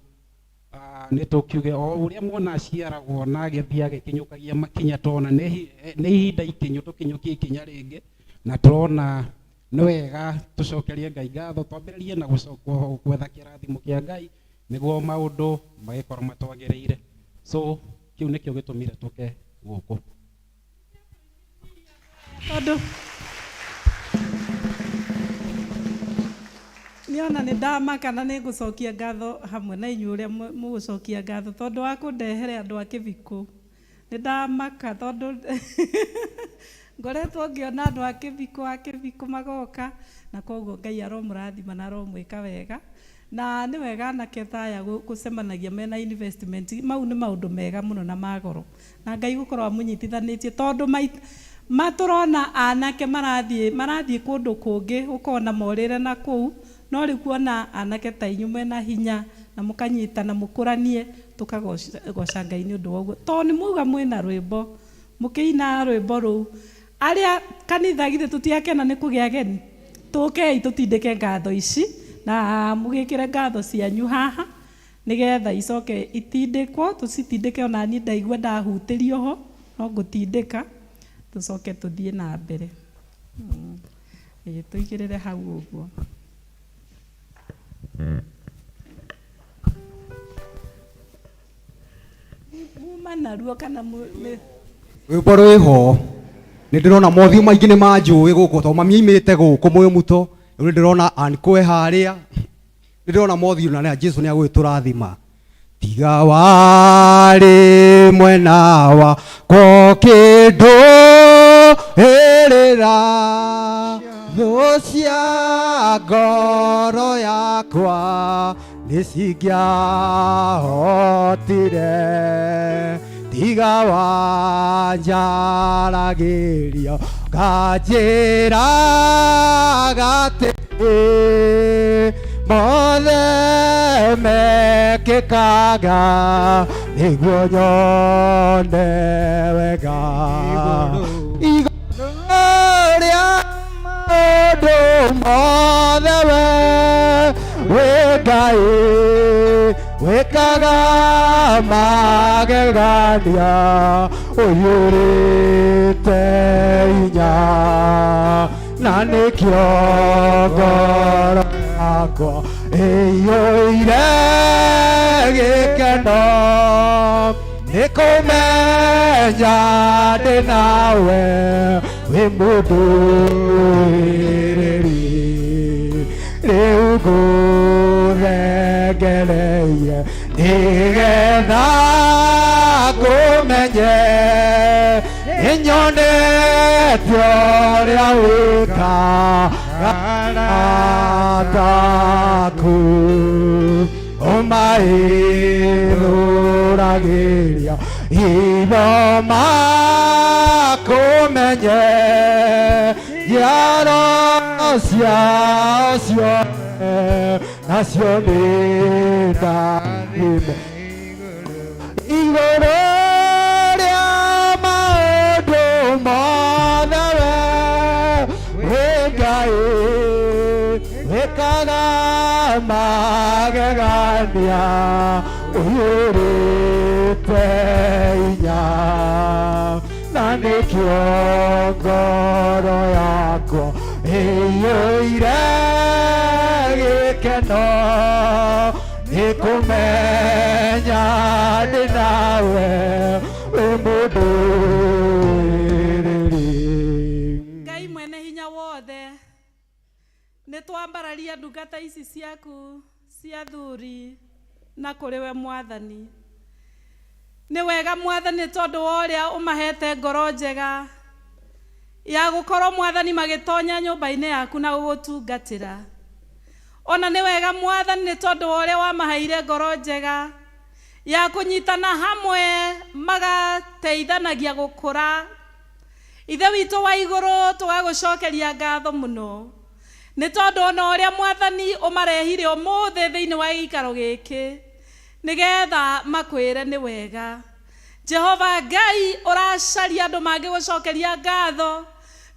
nĩ tũkiuge o ũrĩa mwana aciaragwo na agĩthiĩ agĩkinyũkagia makinya, tona nĩ ihinda ikinyu tũkinyũkie ikinya rĩngĩ, na tũrona nĩ wega tũcokerie Ngai ngatho, twambĩrĩrie na gwetha kĩrathimo kĩa Ngai nĩguo maũndũ magĩkorwo matwagĩrĩire, so kĩu nĩkĩo gĩtũmire tũke gũkũ. Tondũ nĩona nĩ ndamaka na nĩ ngũcokia ngatho hamwe na inyuĩ ũrĩa mũgũcokia ngatho tondũ wa kũndehere andũ a Kĩbikũ, nĩ ndamaka tondũ ngoretwo ngĩona andũ a Kĩbikũ magoka, na koguo Ngai aromũrathima na aromwĩka wega. Na nĩ wega anake thaya gũcemanagia mena investment, mau nĩ maũndũ mega mũno na magoro, na Ngai gũkorwo amũnyitithanĩtie, tondũ matũrona anake marathiĩ kũndũ kũngĩ ũkona morĩre na kũu, no rĩu kuona anake ta inyuĩ mwena hinya na mũkanyitana mũkũranie, tũkagoca Ngai nĩ ũndũ wa ũguo. Tondũ nĩ mwauga mwĩna rwĩmbo, mũkĩina rwĩmbo rũu, arĩa kanitha githĩ tũtiakena nĩ kũgĩa ageni, tũkei tũtindĩke ngatho ici na mũgĩkĩre ngatho cianyu haha nĩgetha icoke itindĩkwo, tũcitindĩke. Ona niĩ ndaigua ndahutĩrio ho no ngũtindĩka, tũcoke tũthiĩ na mbere. Ĩĩ, tũigĩrĩre hau ũguo. Muma naruo kana Rwĩmbo rwĩho nĩ ndĩrona mothiũ maingĩ nĩ manjũĩ gũkũ, tondũ mami aimĩte gũkũ Mũyũmuto. Rĩu nĩ ndĩrona ankwe harĩa, nĩ ndĩrona mothiũ na Jesu nĩ agũgĩtũrathima. Tiga warĩ mwena wakwa kĩndũ ĩrĩra, thũ cia ngoro yakwa nĩ cingĩahotire. Tiga wanjaragĩria nganjĩra atĩ mothe mekĩkaga nĩguo nyone wega. Igũrũ rĩa maũndũ mothe we wĩ Ngai wĩkaga magegania ũiyũrĩte hinya, na nĩkĩo ngoro yakwa ĩiyũire gĩkeno nĩ kũmenya ndĩ nawe wĩ mũndũ wĩrĩri. Rĩu ngũthengereire nĩgetha ngũmenye, nĩnyonete ũrĩa wĩkaga taku ũmaithũragĩria itho makũmenye, njiaro ciao ciothe nacio nĩ ndathime. Igũrũ rĩa maũndũ mothe we wĩ Ngai wĩkaga magegania ũiyũrĩte hinya, na nĩkĩo ngoro yakwa ĩiyũire gĩkeno nĩ kũmenya ndĩ nawe wĩ mũndũ wĩrĩri. Ngai mwene hinya wothe, nĩ twambararia ndungata ici ciaku cia thuri na kũrĩ we Mwathani. Nĩ wega Mwathani tondũ wa ũrĩa ũmahete ngoro njega ya gũkorwo Mwathani magĩtonya nyũmba-inĩ yaku na gũgũtungatĩra. Ona nĩ wega Mwathani nĩ tondũ wa ũrĩa wamaheire ngoro njega ya kũnyitana hamwe magateithanagia gũkũra. Ithe witũ wa igũrũ, tũgagũcokeria ngatho mũno nĩ tondũ ona ũrĩa Mwathani ũmarehire ũmũthĩ thĩinĩ wa gĩikaro gĩkĩ nĩgetha makwĩre nĩ wega. Jehova Ngai, ũracaria andũ mangĩgũcokeria ngatho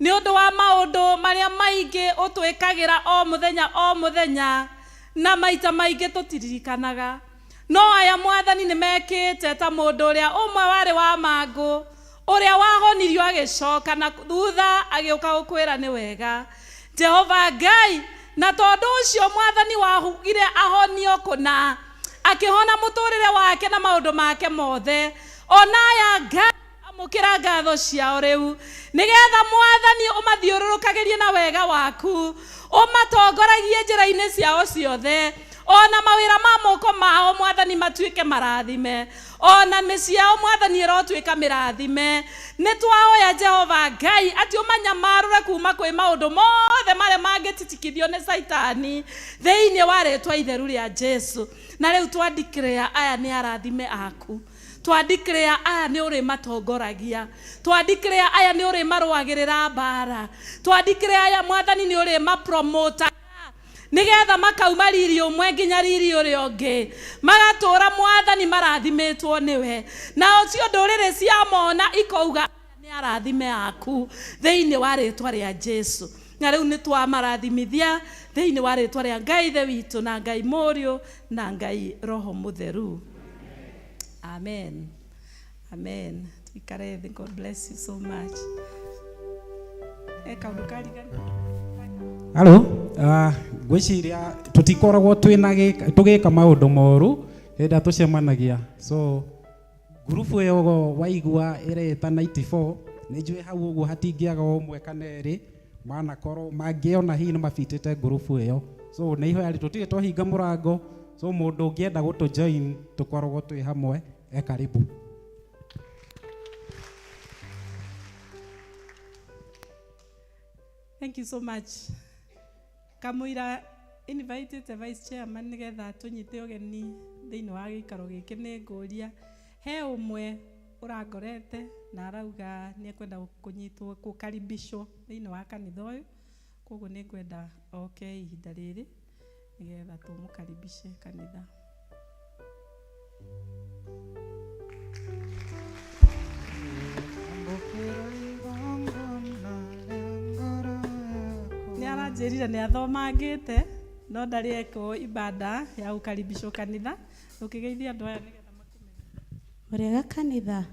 nĩ ũndũ wa maũndũ marĩa maingĩ ũtwĩkagĩra o mũthenya o mũthenya, na maita maingĩ tũtiririkanaga. No aya Mwathani nĩ mekĩte ta mũndũ ũrĩa ũmwe warĩ wa mangũ, ũrĩa wahonirio agĩcoka na thutha agĩũka gũkwĩra nĩ wega. Jehova Ngai, na tondũ ũcio Mwathani wahugire ahonio kũna, akĩhona mũtũrĩre wake na maũndũ make mothe. Ona aya Ngai, amũkĩra ngatho ciao rĩu nĩgetha Mwathani ũmathiũrũrũkagĩrie na wega waku, ũmatongoragie njĩra-inĩ ciao ciothe, ona mawĩra ma moko mao Mwathani matuĩke marathime, ona mĩciĩ yao Mwathani ĩrotuĩka mĩrathime. Nĩ twahoya Jehova Ngai atĩ ũmanyamarũre. kuma kwĩ maũndũ mothe marĩa mangĩtitikithio nĩ Caitani thĩinĩ wa rĩtwa itheru rĩa Jesu. Na rĩu twandikĩrĩa aya nĩ arathime aku, twandikĩrĩa aya nĩ ũrĩmatongoragia, twandikĩrĩa aya nĩ ũrĩmarũagĩrĩra mbara, twandikĩrĩa aya Mwathani nĩ ũrĩmapromota nigetha makauma riri ũmwe nginya riri ũrĩa ũngĩ, magatũra Mwathani marathimĩtwo nĩwe, na ũcio ndũrĩrĩ ciamona ikauga nĩ arathime aku thĩinĩ wa rĩtwa rĩa Jesu. Na rĩu nĩ twamarathimithia thĩinĩ wa rĩtwa rĩa Ngai Ithe witũ na Ngai Mũriũ na Ngai Roho Mũtheru. Amen. Amen. Tuikare thĩ. God bless you so much. Kaũndũ karigani. Halo, ngwĩciria tũtikoragwo twĩna tũgĩka maũndũ moru hĩndĩ ĩrĩa tũcemanagia. So ngurubu ĩyo waigua ĩreta 94 nĩ njũĩ hau ũguo hatingĩaga ũmwe kana erĩ manakorwo mangĩona hihi nĩ mabitĩte ngurubu ĩyo. So nĩ ihoya ritũ tũtirĩ twahinga mũrango. So mũndũ ũngĩenda gũtũ join tũkoragwo twĩ hamwe, e karibu. Thank you so much. Kamũira invited vice chairman nigetha tũnyite ũgeni thĩinĩ wa gĩikaro gĩkĩ, nĩ ngũria he ũmwe ũrangorete na arauga nĩ ekwenda kũnyitwo kũkaribishwo thĩinĩ wa kanitha ũyũ, koguo nĩ ngwenda oke ihinda rĩrĩ nĩgetha tũmũkaribishe kanitha. Nĩ aranjĩrire nĩ athomangĩte no ndarĩ ekwo ibada ya gũkaribishwo kanitha. Ũkĩgeithia andũ aya nĩgetha makũmenye. Mũrĩega kanitha,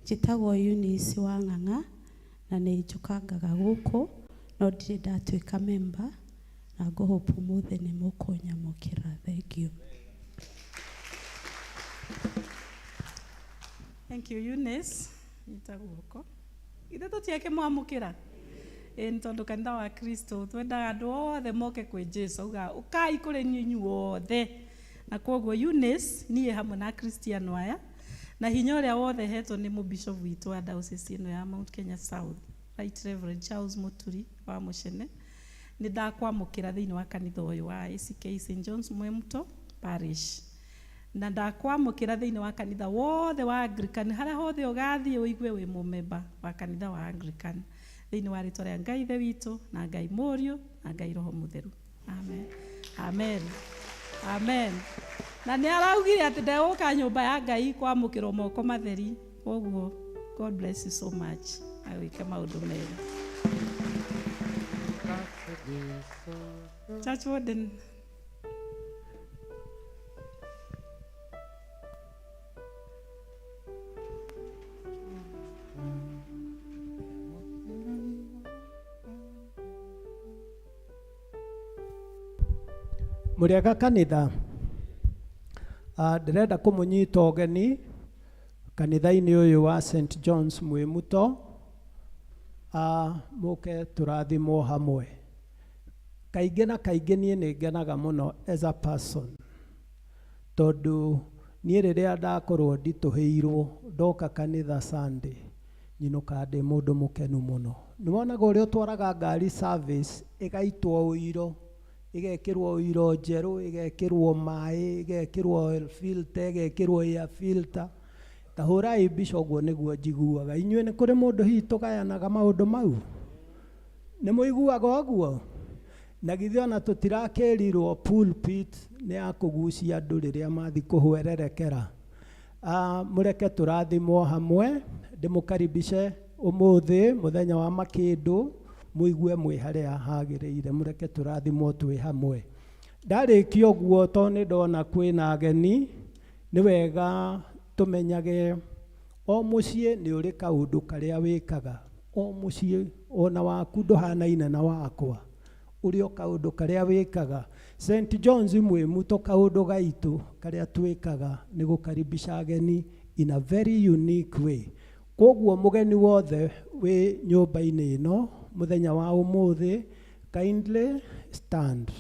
njĩtagwo Eunice wa Ng'ang'a na nĩ njũkangaga gũkũ no ndirĩ ndatuĩka member, na ngũhope ũmũthĩ nĩ mũkũnyamũkĩra. Thank you. Thank you Eunice. Nyita guoko. Ithe tũtiakĩmwamũkĩra? Ĩ nĩ tondũ kanitha wa Kristo twendaga andũ othe moke kwĩ Jesu, auga ũkai kũrĩ inyuothe. Na koguo Eunice niĩ hamwe na Kristiano aya na hinya ũrĩa wothe hetwo nĩ mũbishop witũ wa diocese ĩno ya Mount Kenya South, Right Reverend Charles Muturi wa Mũcene, nĩ ndakwamũkĩra thĩinĩ wa kanitha ũyũ wa ACK St John's Mwemuto Parish, na ndakwamũkĩra thĩinĩ wa kanitha wothe wa Anglican, harĩa hothe ũgathiĩ ũigue wĩ mũmemba wa kanitha wa Anglican, thĩinĩ wa rĩtwa rĩa Ngai Ithe witũ na Ngai Mũriũ na Ngai Roho Mũtheru. Amen. Amen. Amen. Na nĩ araugire atĩ ndegũka nyũmba ya Ngai kwamũkĩrwo moko matheri, koguo God bless you so much. Agwĩke maũndũ mega. Church warden. Mũrĩega kanitha, ndĩrenda kũmũnyita ũgeni kanitha-inĩ ũyũ wa St John's Mwimuto, mũke tũrathimwo hamwe. Kaingĩ na kaingĩ niĩ nĩ ngenaga mũno as a person, tondũ niĩ rĩrĩa ndakorwo nditũhĩirwo ndoka kanitha Sunday nyinũkaga ndĩ mũndũ mũkenu mũno. Nĩ wonaga ũrĩa ũtwaraga ngari service ĩgaitwo ũiro, ĩgekĩrwo ũiro njerũ, ĩgekĩrwo maĩ, ĩgekĩrwo oil filter, ĩgekĩrwo air filter. Ta hũrai mbica ũguo nĩguo njiguaga. Inyuĩ nĩ kũrĩ mũndũ hihi tũgayanaga maũndũ mau? Nĩ mũiguaga ũguo? Na githĩ ona tũtirakĩrirwo pulpit nĩ ya kũgucia andũ rĩrĩa mathiĩ kũhwererekera. Mũreke tũrathimwo hamwe, ndĩmũkaribishe ũmũthĩ mũthenya wa makĩndũ, mũigue mwĩ harĩa hagĩrĩire, mũreke tũrathimwo twĩ hamwe. Ndarĩkia ũguo tondũ nĩ ndona kwĩna ageni, nĩ wega tũmenyage o mũciĩ nĩ ũrĩ kaũndũ karĩa wĩkaga. O mũciĩ ona waku ndũhanaine na wakwa, ũrĩ o kaũndũ karĩa wĩkaga. St John's Mwimuto kaũndũ gaitũ karĩa twĩkaga nĩ gũkaribisha ageni in a very unique way. Koguo mũgeni wothe wĩ nyũmba-inĩ ĩno mũthenya wa ũmũthĩ, kindly stand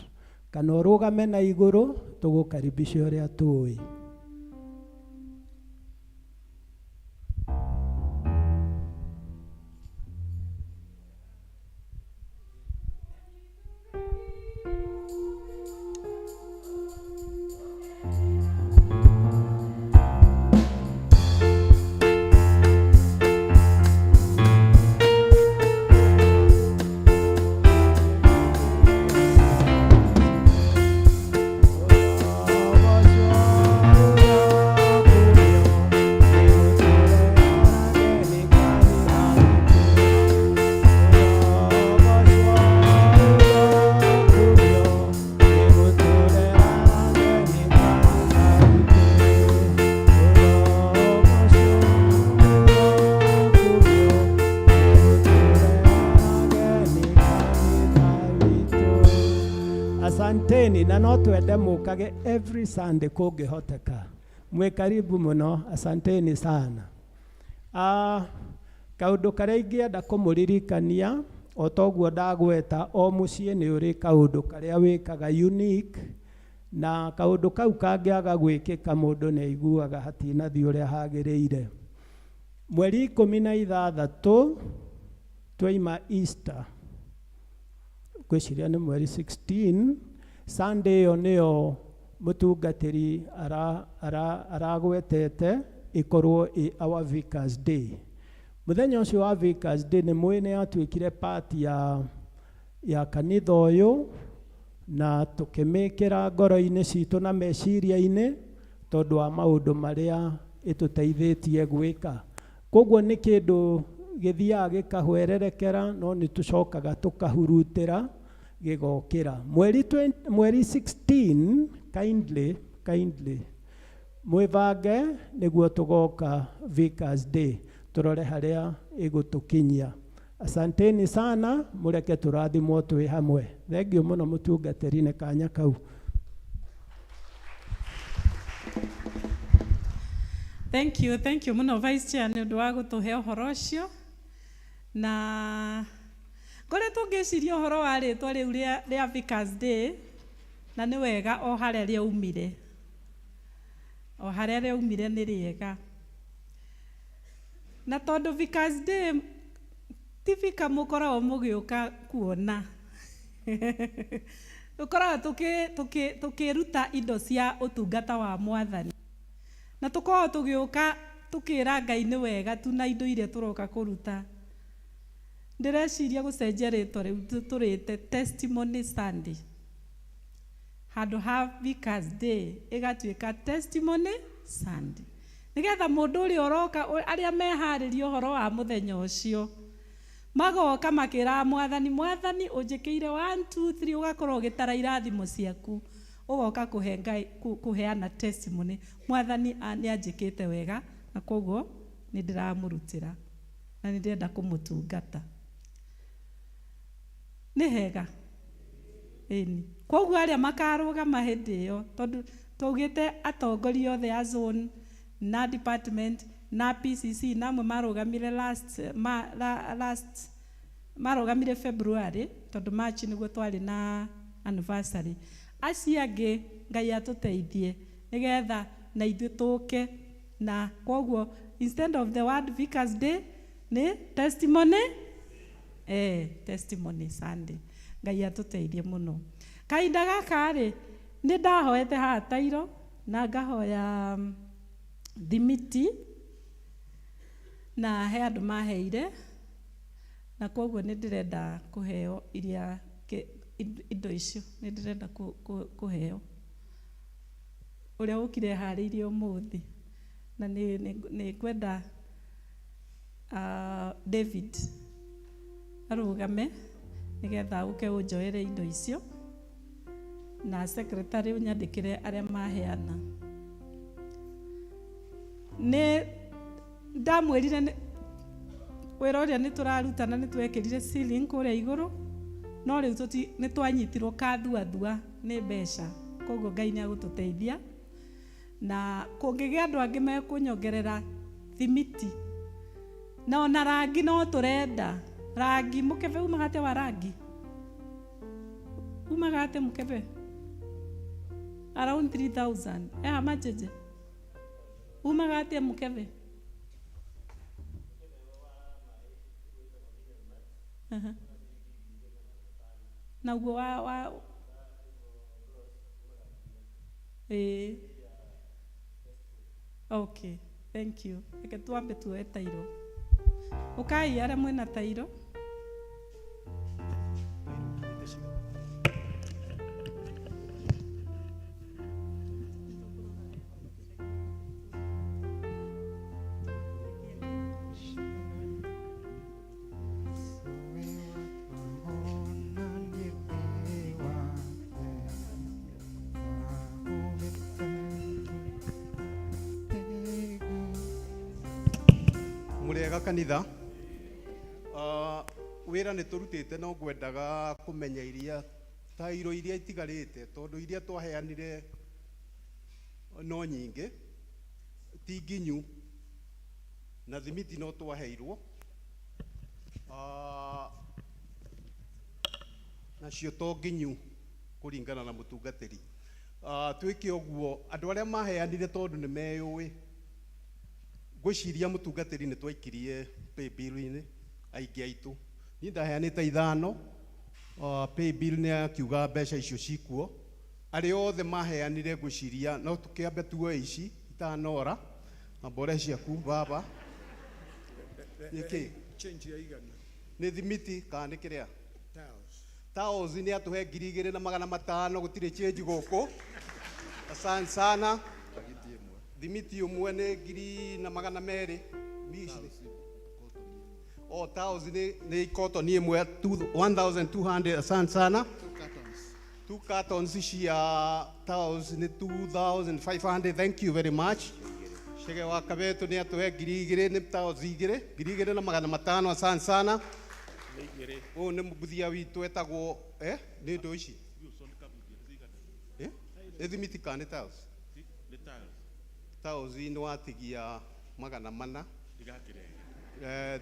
kana ũrũgame na igũrũ tũgũkaribisha ũrĩa tũĩ. Asanteni, na no twende mũkage every Sunday kũngĩhoteka. Mwĩ karibu mũno, asanteni sana. Kaũndũ karĩa ingĩenda kũmũririkania o toguo ndagweta, o mũciĩ nĩ ũrĩ kaũndũ karĩa wĩkaga unique, na kaũndũ kau kangĩaga gwĩkĩka mũndũ nĩ aiguaga hatinathiĩ ũrĩa hagĩrĩire. Mweri 16 twaima Easter, ngwĩciria nĩ mweri 16, Sunday ĩyo nĩyo mũtungatĩri aragwetete ĩkorwo ĩ our Vicars Day. Mũthenya ũcio wa Vicars Day nĩ mwĩ nĩ yatuĩkire part ya kanitha ũyũ, na tũkĩmĩkĩra ngoro-inĩ citũ na meciria-inĩ tondũ wa maũndũ marĩa ĩtũteithĩtie gwĩka. Koguo nĩ kĩndũ gĩthiaga gĩkahwererekera, no nĩ tũcokaga tũkahurutĩra gĩgokĩra. Mweri 16, kindly mwĩbange nĩguo tũgoka Vicars Day, tũrore harĩa ĩgũtũkinyia. Asanteni sana, mũreke tũrathimwo twĩ hamwe. Thengiũ mũno mũtungatĩri nĩ kanya kau. Thank you, thank you mũno Vice Chair nĩ ũndũ wa gũtũhe ũhoro ũcio. Na ngoretwo ngĩciria ũhoro wa rĩtwa rĩu rĩa Vicars Day, na nĩ wega o harĩa rĩaumire. O harĩa rĩaumire nĩ rĩega. Na tondũ Vicars Day ti vika mũkoragwo mũgĩũka kuona. Tũkoragwo tũkĩruta indo cia ũtungata wa Mwathani. Na tũkoragwo tũgĩũka tũkĩra Ngai nĩ wega tu na indo iria tũroka kũruta. Ndĩreciria gũcenjia rĩtwa rĩu tũrĩte Testimony Sunday. Handũ ha Vicars Day ĩgatuĩka Testimony Sunday. Nĩgetha mũndũ ũrĩa ũroka, arĩa meharĩria ũhoro wa mũthenya ũcio, magoka makĩraga Mwathani, Mwathani ũnjĩkĩire 1 2 3, ũgakorwo ũgĩtara irathimo ciaku, ũgoka kũhe Ngai, kũheana testimony. Mwathani nĩ anjĩkĩte wega, na koguo nĩ ndĩramũrutĩra na nĩ ndĩrenda kũmũtungata. Nĩ hega. Ĩni. Koguo arĩa makarũgama hĩndĩ ĩyo, tondũ twaugĩte atongoria othe a zone na department na PCC na amwe marũgamire last marũgamire February, tondũ March nĩguo twarĩ na anniversary. Acio angĩ Ngai atũteithie nĩgetha na ithuĩ tũke, na koguo instead of the word Vicars Day nĩ testimony, testimony Sunday. Ngai atũteithie mũno. Kahinda gaka rĩ, nĩ ndahoete haha tairo na ngahoya thimiti, na he andũ maheire, na koguo nĩ ndĩrenda kũheo iria indo icio, nĩ ndĩrenda kũheo. Ũrĩa ũkire harĩirie ũmũthĩ, na nĩ ngwenda David arũgame nĩgetha ũke ũnjoere indo icio, na secretary ũnyandĩkĩre arĩa maheana. Nĩ ndamwĩrire wĩra ũrĩa nĩ tũraruta na nĩ twekĩrire ceiling kũrĩa igũrũ, no rĩu nĩ twanyitirwo kathuathua nĩ mbeca, koguo Ngai nĩ agũtũteithia. Na kũngĩgĩa andũ angĩ mekũnyongerera thimiti, na ona rangi no tũrenda rangi. Mũkebe umaga atĩa wa rangi? Umaga atĩa mũkebe? Around 3000. Macheje umaga atĩa mũkebe? Naguo wa Okay, thank you. Reke twambe tuoe tairo. Ũkai arĩa mwĩna tairo. Mũrĩega kanitha. Wĩra nĩ tũrutĩte no ngwendaga kũmenya iria Tairo iria itigarĩte tondũ iria twaheanire no nyingĩ ti nginyu na thimiti no twaheirwo nacio to nginyu kũringana na mũtungatĩri. Twĩke ũguo andũ arĩa maheanire tondũ nĩ meyũĩ ngwĩciria mũtungatĩri nĩ twaikirie paybill-inĩ aingĩ aitũ. Niĩ ndaheanĩte 5 paybill nĩ akiuga mbeca icio cikuo. Arĩa othe maheanire ngwĩciria no tũkĩambe tuoe ici itanora na mbore ciaku baba. Nĩkĩ? Change ya igana. Nĩ thimiti kana nĩ kĩrĩa? Tiles. Tiles nĩ atũhe 2500 gũtirĩ change gũkũ. Asante sana. Thimiti ũmwe nĩ 1200. Oh, tiles nĩ cotton ĩmwe 1200. Asante sana. 2 cartons cia tiles nĩ 2500. Thank you very much. Chege wa Kabeto nĩ atũhe 2000 nĩ tiles 2 2500. Asante sana. Ũyũ nĩ mũbuthia witũ etagwo nĩ ndũ ici nĩ thimiti kana nĩ tiles? Tiles nĩ watigia 400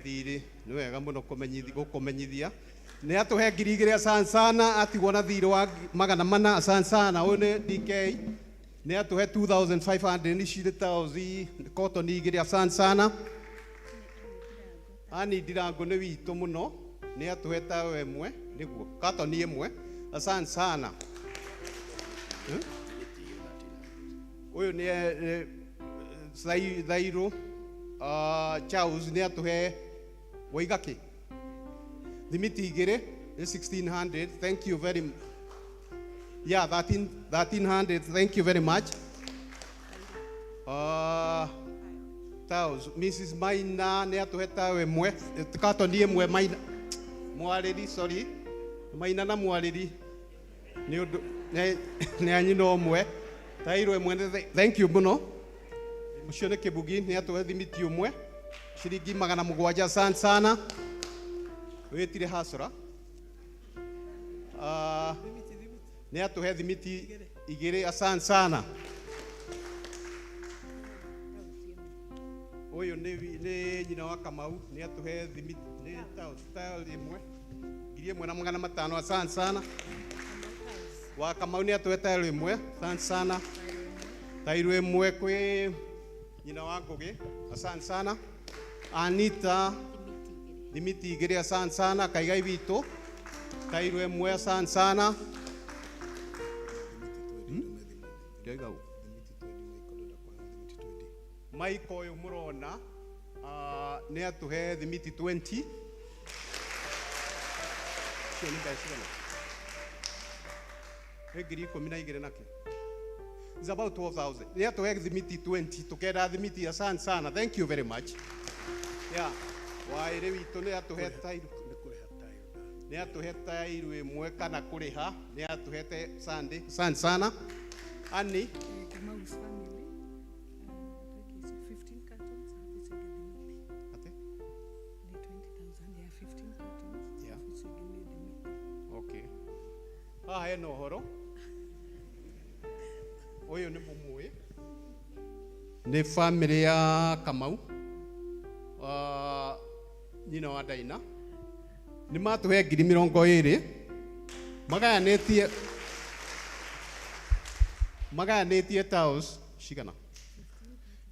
thirĩ. Nĩ wega mũno gũkũmenyithia. Nĩ atũhe 2000. Asante sana. Atigwo na thirĩ wa 400. Asante sana. Ũyũ nĩ DK nĩ atũhe 2500 nĩ cirĩ tiles cotton 2. Asante sana. Ani Ndirango nĩ witũ mũno nĩ atũhe tayo ĩmwe nĩguo carton ĩmwe. Asante sana. Ũyũ nĩ Thairũ Charles nĩ atũhe waiga kĩ thimiti 2 nĩ 1600. Thank you very much. Yeah, 1300. Thank you very much. Tiles Mrs. Maina nĩ atũhe tayo ĩmwe carton ĩmwe. Maina Mwarĩri, sorry, Maina na Mwarĩri nĩ ũndũ nĩ a nyina ũmwe. Tairo ĩmwe. Thank you mũno. Ũcio nĩ Kĩbugi nĩ atũhe thimiti ũmwe ciringi 700. Asante sana. Wĩtire hasra nĩ atũhe thimiti 2. Asante sana. Ũyũ nĩ nyina wa Kamau nĩ atũhe thimiti nĩ tile ĩmwe 1500. Asante sana. Wa Kamau nĩ atũhe tile ĩmwe. Asante sana. Tairo ĩmwe kwĩ nyina wa Ngũgĩ. Asante sana. Anita thimiti 2. Asante sana. Kaigai witũ tairo ĩmwe. Asante sana. Maiko ũyũ mũrona nĩ atũhe thimiti 20. Icio nĩ mbeca cigana? Nĩ 12,000 nakĩ? It's about 12,000. Nĩ atũhe thimiti 20. Tũkenda thimiti. Asante sana. Thank you very much. Yeah. Waĩrĩ witũ nĩ atũhe tairo. Nĩ atũhe tairo ĩmwe kana kũrĩha. Nĩ atũhete Sunday. Asante sana. Annie. Kamau's family. 15 cartons. Ate? 20,000. Yeah, 15 cartons. Yeah. Okay. Haha hena ũhoro. Ũyũ nĩ mũmũĩ. Nĩ family ya Kamau. Nyina wa Daina. Nĩ matũhe 20,000. Magayanĩtie tiles cigana?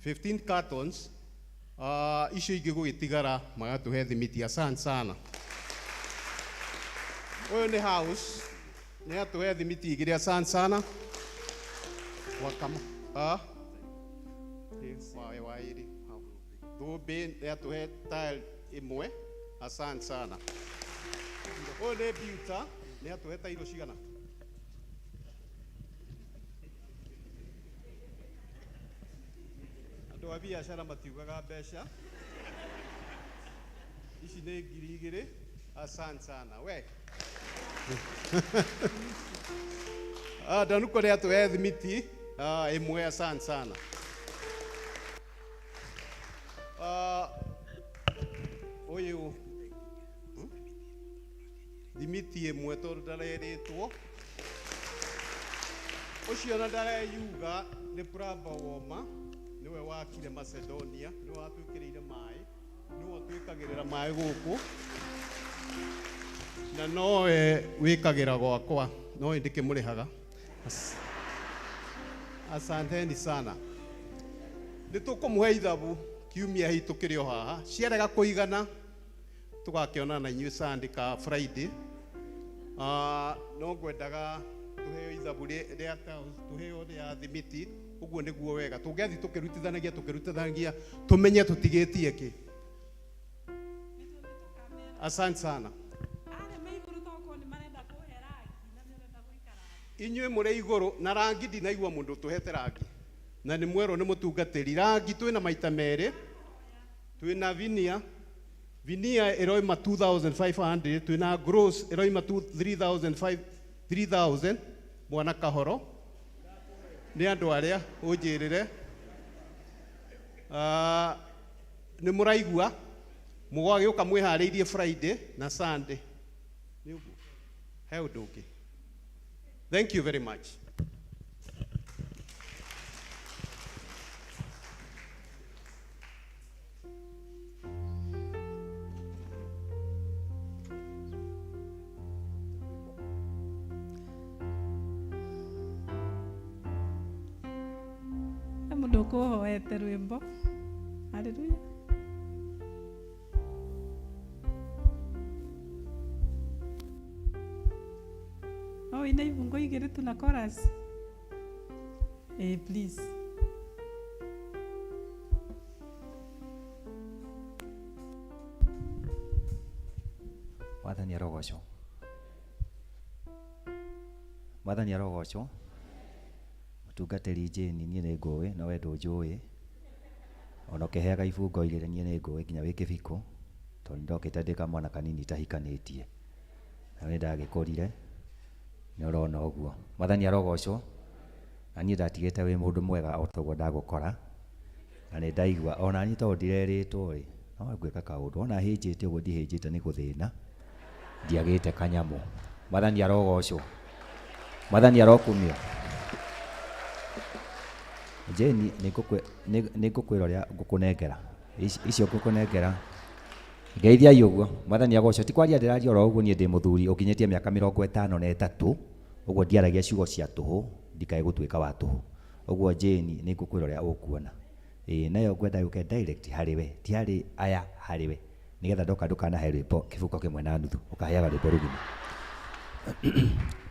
15 cartons. Icio ingĩ gũgĩtigara magatũhe thimiti. Asante sana. Ũyũ nĩ house nĩ atũhe thimiti 2. Asante sana. Wakama waĩrĩ Thũmbĩ nĩ atũhe tile ĩmwe. Asante sana. Ũyũ nĩ Biuta nĩ atũhe tairo cigana? Andũ a biacara matiugaga mbeca. Ici nĩ 2000. Asante sana. We. Danuko nĩ atũhe thimiti ĩmwe. Asante sana. Ũyũ thimiti ĩmwe tondũ ndarerĩtwo. Ũcio na ndareyuga nĩ Praba Woma, nĩwe wakire Macedonia, nĩwe watwĩkĩrĩire maĩ, nĩwe ũtwĩkagĩrĩra maĩ gũkũ, na nowe wĩkagĩra gwakwa, nowe ndĩkĩmũrĩhaga. Asanteni sana. Nĩ tũkũmũhe ithabu kiumia hitu kĩrĩ o haha, ciarega kũigana tũgakĩonana na inyuĩ Sunday ka Friday. No ngwendaga tuheo ithabu rĩa tuheo rĩa thimiti, ũguo nĩguo wega tũngĩathiĩ tũkĩrutithanagia tũkĩrutithanagia tũmenye tũtigĩtie kĩ. Asante sana. Inyuĩ mũrĩ igũrũ na rangi ndinaigua mũndũ ũtũhete rangi, na nĩ mwerwo nĩ mũtungatĩri rangi twĩna maita merĩ, twĩna vinia vinia ĩroima 2500, twĩna gross ĩroima 3000 mwana kahoro nĩ andũ arĩa ũnjĩrĩre. Nĩ mũraigua mũgagĩũka mwĩharĩirie Friday na Sunday, nĩ ũguo he ũndũ ũngĩ. Thank you very much. He mũndũ ũkũhoete rwĩmbo. Hallelujah. No wĩine ibungo igĩrĩ tu na chorus. Please. Mwathani arogocwo. Mwathani arogocwo. Mũtungatĩri Jane, niĩ nĩ ngũĩ no we ndũnjũĩ, ona ũkĩheaga ibungo igĩrĩ niĩ nĩ ngũĩ nginya wĩ kĩbiko, tondũ nĩndokĩte ndĩ kamwana kanini itahikanĩtie, na nĩ ndagĩkũrire, nĩ ũrona ũguo. Mwathani arogocwo. Na niĩ ndatigĩte wĩ mũndũ mwega o ta ũguo ndagũkora, na nĩ ndaigua ona niĩ tondũ ndirerĩtwo rĩ, no ngwĩka kaũndũ, ona hĩnjĩte ũguo ndihĩnjĩte nĩ gũthĩna, ndiagĩte kanyamũ. Mwathani arogocwo. Mwathani arokumio. Jane, nĩ ngũkwĩra ũrĩa ngũkũnengera. Icio ngũkũnengera. Ngeithiai ũguo. Mwathani agocwo. Ti kwaria ndĩraria oro ũguo, niĩ ndĩ mũthuri ũkinyĩtie mĩaka 53, ũguo ndiaragia ciugo cia tũhũ, ndikae gũtuĩka wa tũhũ. Ũguo Jane, nĩ ngũkwĩra ũrĩa ũkuona. Ĩĩ, nayo ngwenda yũke direct harĩ we, ti harĩ aya, harĩ we. Nĩgetha ndoka ndũkanahe rwĩmbo kĩbuko kĩmwe na nuthu, ũkaheaga rwĩmbo rũgima.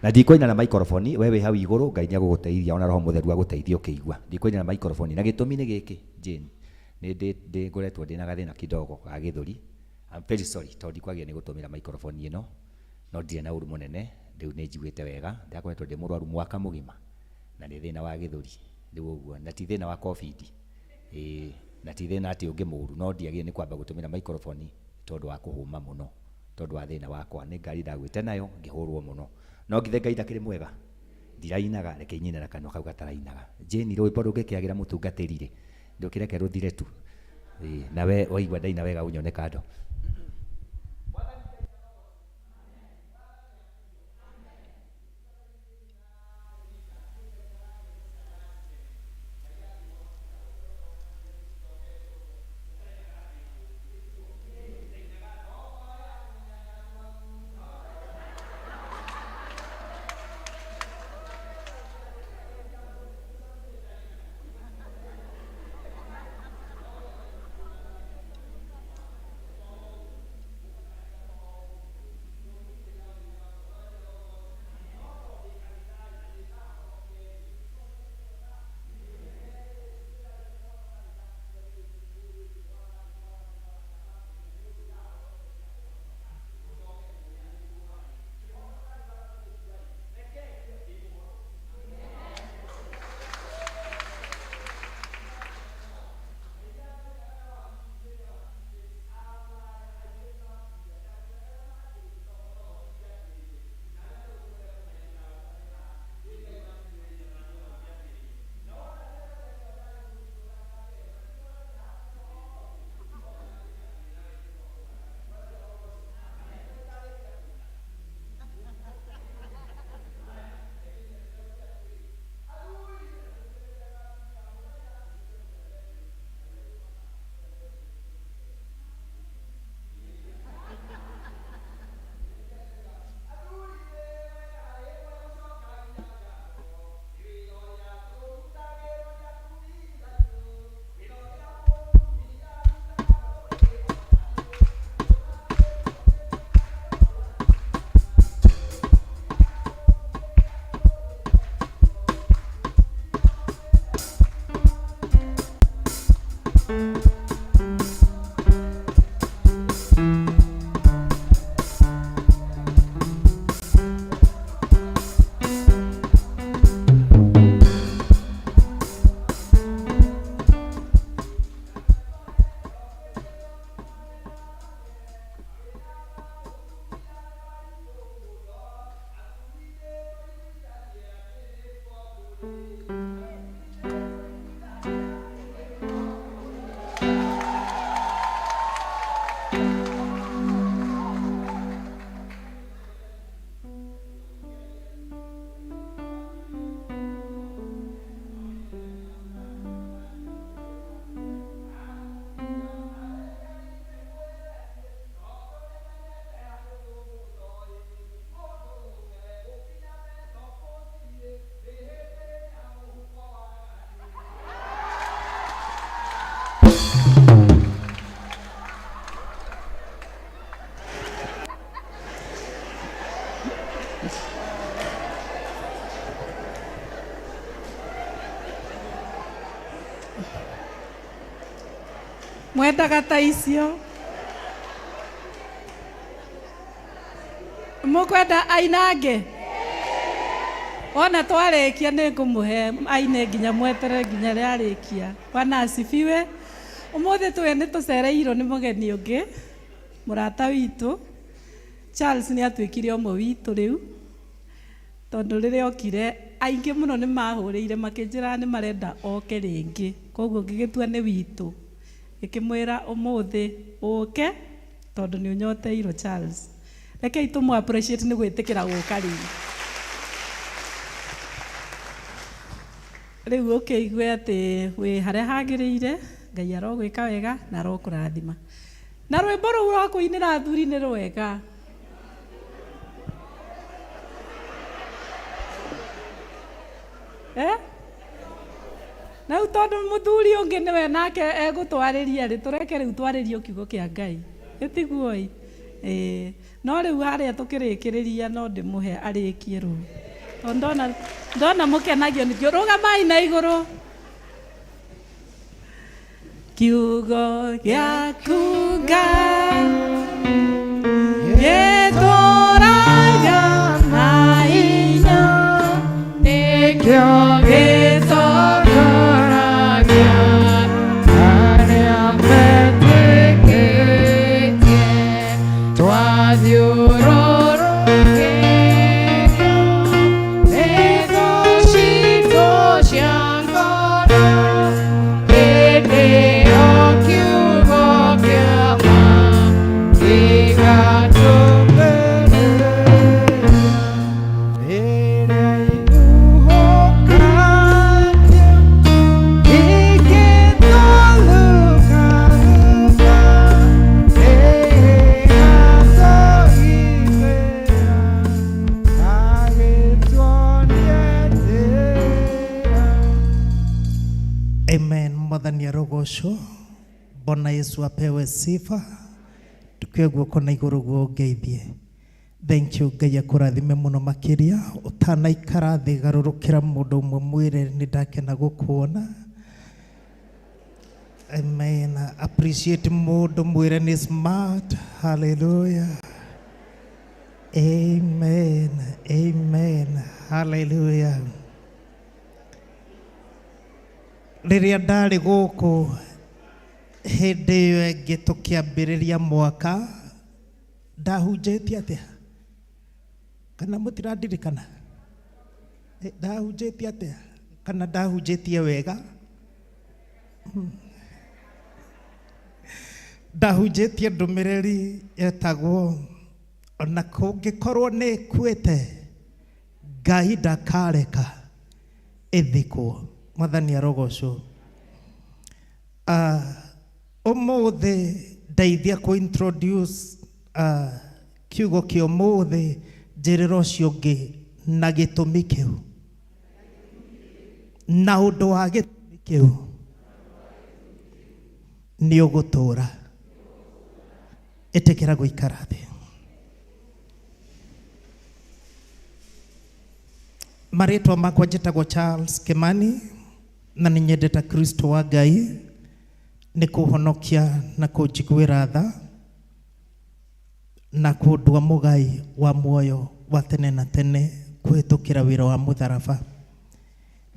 Na ndikũina na microphone, we wĩ hau igũrũ, Ngai nĩagũgũteithia, ona Roho Mũtheru agũteithie ũkĩigua. Ndikũina na microphone, na gĩtũmi nĩ gĩkĩ, Jane, nĩ ndĩ ngoretwo ndĩna gathĩna kidogo ga gĩthũri. I'm very sorry, tondũ ndikwagĩrĩire nĩ gũtũmĩra microphone ĩno, no ndirĩ na ũru mũnene, rĩu nĩ njiguĩte wega. Ndakoretwo ndĩ mũrwaru mwaka mũgima, na nĩ thĩna wa gĩthũri, rĩu ũguo, na ti thĩna wa COVID, ĩĩ, na ti thĩna atĩ ũngĩ mũru, no ndiagĩrĩire nĩ kwamba gũtũmĩra microphone tondũ wa kũhũma mũno, tondũ wa thĩna wakwa. Nĩ ngari ndagwĩte nayo, ngĩhũrwo mũno. No ngithe Ngai ndakĩrĩ mwega, ndirainaga, reke nyine na kanua kau gatarainaga. Jane, rwĩmbo rũngĩkĩagĩra mũtungatĩri rĩ, ndũkĩreke rũthire tu. Ĩĩ, nawe waigua ndaina wega ũnyone kando. Mwendaga ta icio. Mũkwenda ainange? Ona twarĩkia nĩ ngũmũhe aine nginya mweterere nginya rĩarĩkia. Bwana asifiwe. Ũmũthĩ tũĩ nĩ tũcereirwo nĩ mũgeni ũngĩ, mũrata witũ. Charles nĩ atuĩkire ũmwe witũ rĩu, tondũ rĩrĩa okire aingĩ mũno nĩ mahũrĩire makĩnjĩra nĩ marenda oke rĩngĩ, koguo ngĩgĩtua nĩ witũ. Ngĩkĩmwĩra ũmũthĩ ũke tondũ nĩ ũnyoteirwo Charles. Rekei tũmũ appreciate nĩ gwĩtĩkĩra gũka rĩu. Rĩu ũkĩigue atĩ wĩ harĩa hagĩrĩire, Ngai arogwĩka wega na arokũrathima. Na rwĩmbo rũu rwa kũinĩra athuri nĩ rwega. Eh? Na rĩu tondũ mũthuri ũngĩ nĩwe nake egũtwarĩria rĩ, tũreke rĩu twarĩrio kiugo kĩa Ngai. Ĩtiguo-ĩ? Ĩĩ. No rĩu harĩa tũkĩrĩkĩrĩria no ndĩmũhe arĩkie rũu. Tondũ ndona ndona mũkenagio nĩkĩo. Rũgamai na igũrũ. Kiugo gĩaku Ngai gĩtũũraga na hinya, nĩkĩo gĩtongoragia arĩa metĩkĩtie. Twathiũrũrũkĩrio nĩ thũ citũ cia ngoro, hĩndĩ ĩyo kiugo kĩa ma gĩgatũmbĩrĩria. Rĩrĩa ihuhũkanio igĩtũrũka-rũka, ĩgatũgitĩra, agĩtuonia njĩra. Amen. Mwathani arogocwo. Bwana Yesu apewe sifa. Tukue guoko na igũrũ guo ngeithie. Thank you Ngai akũrathime mũno makĩria. Ũtanaikara thĩ garũrũkĩra mũndũ ũmwe mwĩre nĩ ndakena gũkuona. Amen. Appreciate mũndũ mwĩre nĩ smart. Hallelujah. Amen. Amen. Hallelujah. Rĩrĩa ndarĩ gũkũ hĩndĩ ĩyo ĩngĩ tũkĩambĩrĩria mwaka, ndahunjĩtie atĩa? Kana mũtirandirikana? Ndahunjĩtie atĩa? Kana ndahunjĩtie wega? Ndahunjĩtie ndũmĩrĩri yetagwo ona kũngĩkorwo nĩ ĩkuĩte, Ngai ndakareka ĩthikwo. Mwathani arogocwo. Ũmũthĩ ndeithia kũ introduce kiugo kĩa ũmũthĩ njĩrĩra ũcio ũngĩ na gĩtũmi kĩu. Na ũndũ wa gĩtũmi kĩu nĩ ũgũtũũra. Ĩtĩkĩra gũikara thĩ. Marĩtwa makwa njĩtagwo Charles Kimani na nĩ nyendete Kristo wa Ngai nĩ kũhonokia na kũnjiguĩra tha na kũndua mũgai wa muoyo wa tene na tene kũhĩtũkĩra wĩra wa mũtharaba.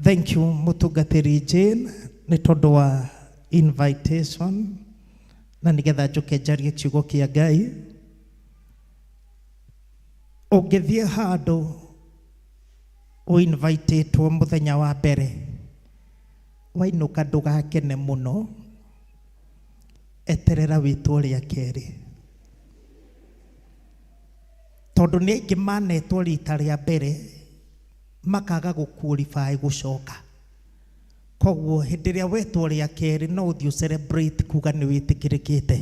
Thank you mũtungatĩri Jane nĩ tondũ wa invitation na nĩgetha njũke njarie kiugo kĩa Ngai. Ũngĩthiĩ handũ ũinvitĩtwo mũthenya wa mbere, wainũka ndũgakene mũno, eterera wĩtwo rĩa kerĩ. Tondũ nĩ aingĩ manetwo rita rĩa mbere makaga gũ qualify gũcoka. Koguo hĩndĩ ĩrĩa wetwo rĩa kerĩ no ũthiĩ ũ celebrate kuga nĩ wĩtĩkĩrĩkĩte.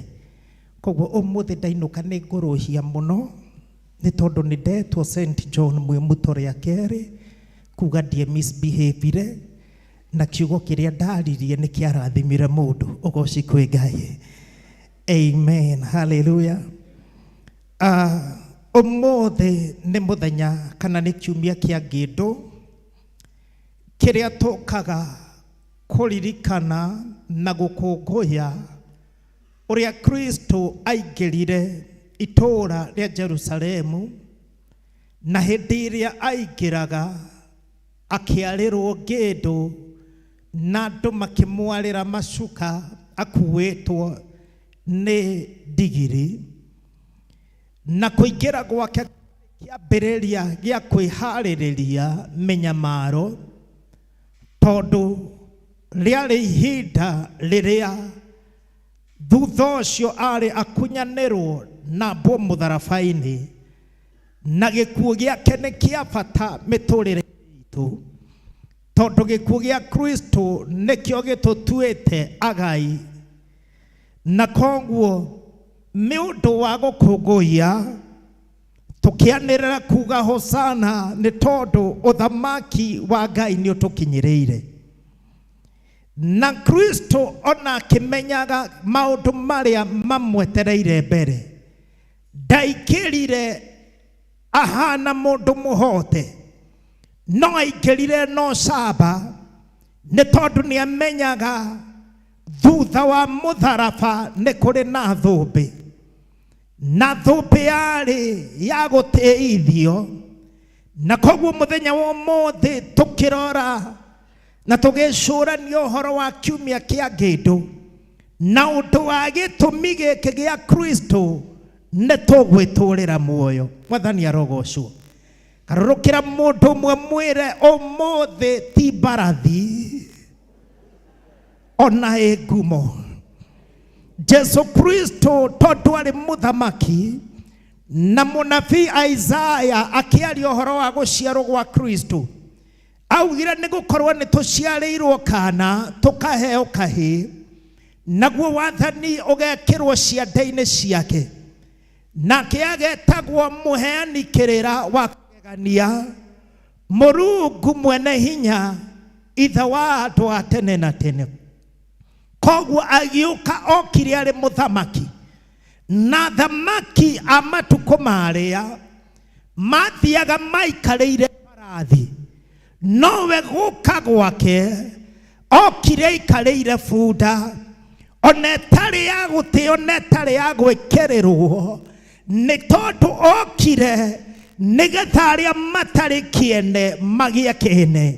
Koguo ũmũthĩ ndainũka nĩ ngũrũhia mũno nĩ tondũ nĩ ndetwo St John Mwĩmuto rĩa kerĩ kuga ndie misbehavire na kiugo kĩrĩa ndaririe nĩ kĩarathimire mũndũ. Ũgoci kwĩ Ngai. Amen. Hallelujah. Ũmũthĩ nĩ mũthenya kana nĩ kiumia kĩa ngĩndũ kĩrĩa tũkaga kũririkana na gũkũngũya Ũrĩa Kristo aingĩrire itũũra rĩa Jerusalemu, na hĩndĩ ĩrĩa aingĩraga akĩarĩrwo ngĩndũ na andũ makĩmwarĩra macuka akuĩtwo nĩ ndigiri, na kũingĩra gwake kĩambĩrĩria gĩa kwĩharĩrĩria mĩnyamaro, tondũ rĩarĩ ihinda rĩrĩa thutha ũcio arĩ akunyanĩrwo na ambwo mũtharaba-inĩ, na gĩkuũ gĩake nĩ kĩa bata mĩtũrĩre itũ, tondũ gĩkuũ gĩa Kristo nĩkĩo gĩtũtuĩte agai, na koguo nĩ ũndũ wa gũkũngũiya tũkĩanĩrĩra kuga hosana, nĩ tondũ ũthamaki wa Ngai nĩ ũtũkinyĩrĩire. Na Kristo ona akĩmenyaga maũndũ marĩa mamwetereire mbere, ndaingĩrire ahana mũndũ mũhote, no aingĩrire no camba, nĩ tondũ nĩ amenyaga thutha wa mũtharaba nĩ kũrĩ na thũmbĩ, na thũmbĩ yarĩ ya gũtĩithio. Na koguo mũthenya wa ũmũthĩ tũkĩrora na tũgĩcũrania ũhoro wa kiumia kĩa ngĩndũ na ũndũ wa gĩtũmi gĩkĩ gĩa Kristo, nĩ tũgwĩtũrĩra muoyo. Mwathani arogocwo. Garũrũkĩra mũndũ ũmwe mwĩre ũmũthĩ ti mbarathi ona ĩ ngumo. Jesu Kristo tondũ arĩ mũthamaki, na mũnabii Isaya akĩaria ũhoro wa gũciarwo gwa Kristo augire nĩ gũkorwo nĩ tũciarĩirwo kana tũkaheo kahĩĩ, naguo wathani ũgekĩrwo ciande-inĩ ciake, nake agetagwo mũheani kĩrĩra wa kũgegania, Mũrungu mwene hinya, ithe wa andũ a tene na tene. Koguo agĩũka okire arĩ mũthamaki, na thamaki a matukũ marĩa mathiaga maikarĩire mbarathi, nowe gũka gwake okire aikarĩire bunda, ona ĩtarĩ ya gũtĩo na ĩtarĩ ya gwĩkĩrĩrwo, nĩ tondũ okire nĩgetha arĩa matarĩ kĩene magĩe kĩene,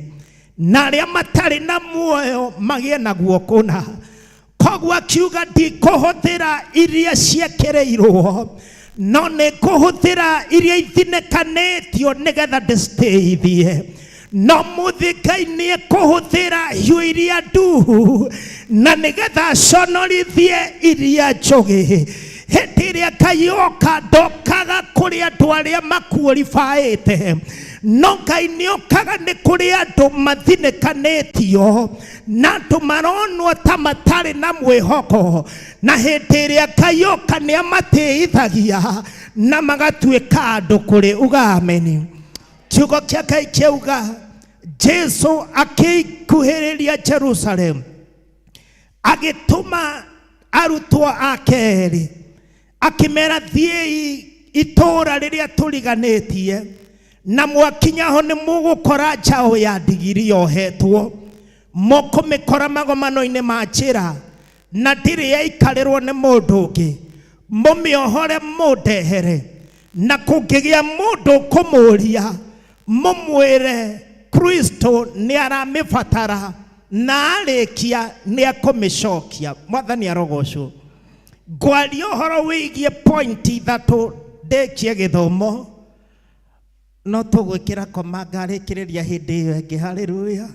na arĩa matarĩ na muoyo magĩe naguo kũna. Koguo akiuga ndikũhũthĩra iria ciekĩrĩirwo, no nĩ ngũhũthĩra iria ithinĩkanĩtio nĩgetha ndĩcitĩithie. No mũthĩ Ngai nĩ ekũhũthĩra hiũ iria nduhu na nĩgetha aconorithie iria njũgĩ. Hĩndĩ ĩrĩa Ngai oka, ndokaga kũrĩ andũ arĩa makuoribaĩte, no Ngai nĩ okaga nĩ kũrĩ andũ mathinĩkanĩtio na andũ maronwo ta matarĩ na mwĩhoko, na hĩndĩ ĩrĩa Ngai oka nĩ amatĩithagia na magatuĩka andũ kũrĩ. Uga ameni. Kiugo kĩa Ngai kĩauga Jesu akĩkuhĩrĩria Jerusalem, agĩtũma arutwo ake erĩ, akĩmera thiĩi itũũra rĩrĩa tũriganĩtie, na mwakinya ho nĩ mũgũkora njaũ ya ndigiri yohetwo, mũkũmĩkora magomano-inĩ ma njĩra, na ndirĩ yaikarĩrwo nĩ mũndũ ũngĩ, mũmĩohore mũndehere, na kũngĩgĩa mũndũ ũkũmũũria, mũmwĩre Kristo nĩ aramĩbatara, na arĩkia nĩ ekũmĩcokia. Mwathani arogocwo. Ngwaria ũhoro wĩgiĩ point ithatũ ndĩkie gĩthomo, no tũgwĩkĩra koma ngarĩkĩrĩria hĩndĩ ĩyo ĩngĩ. Haleluya.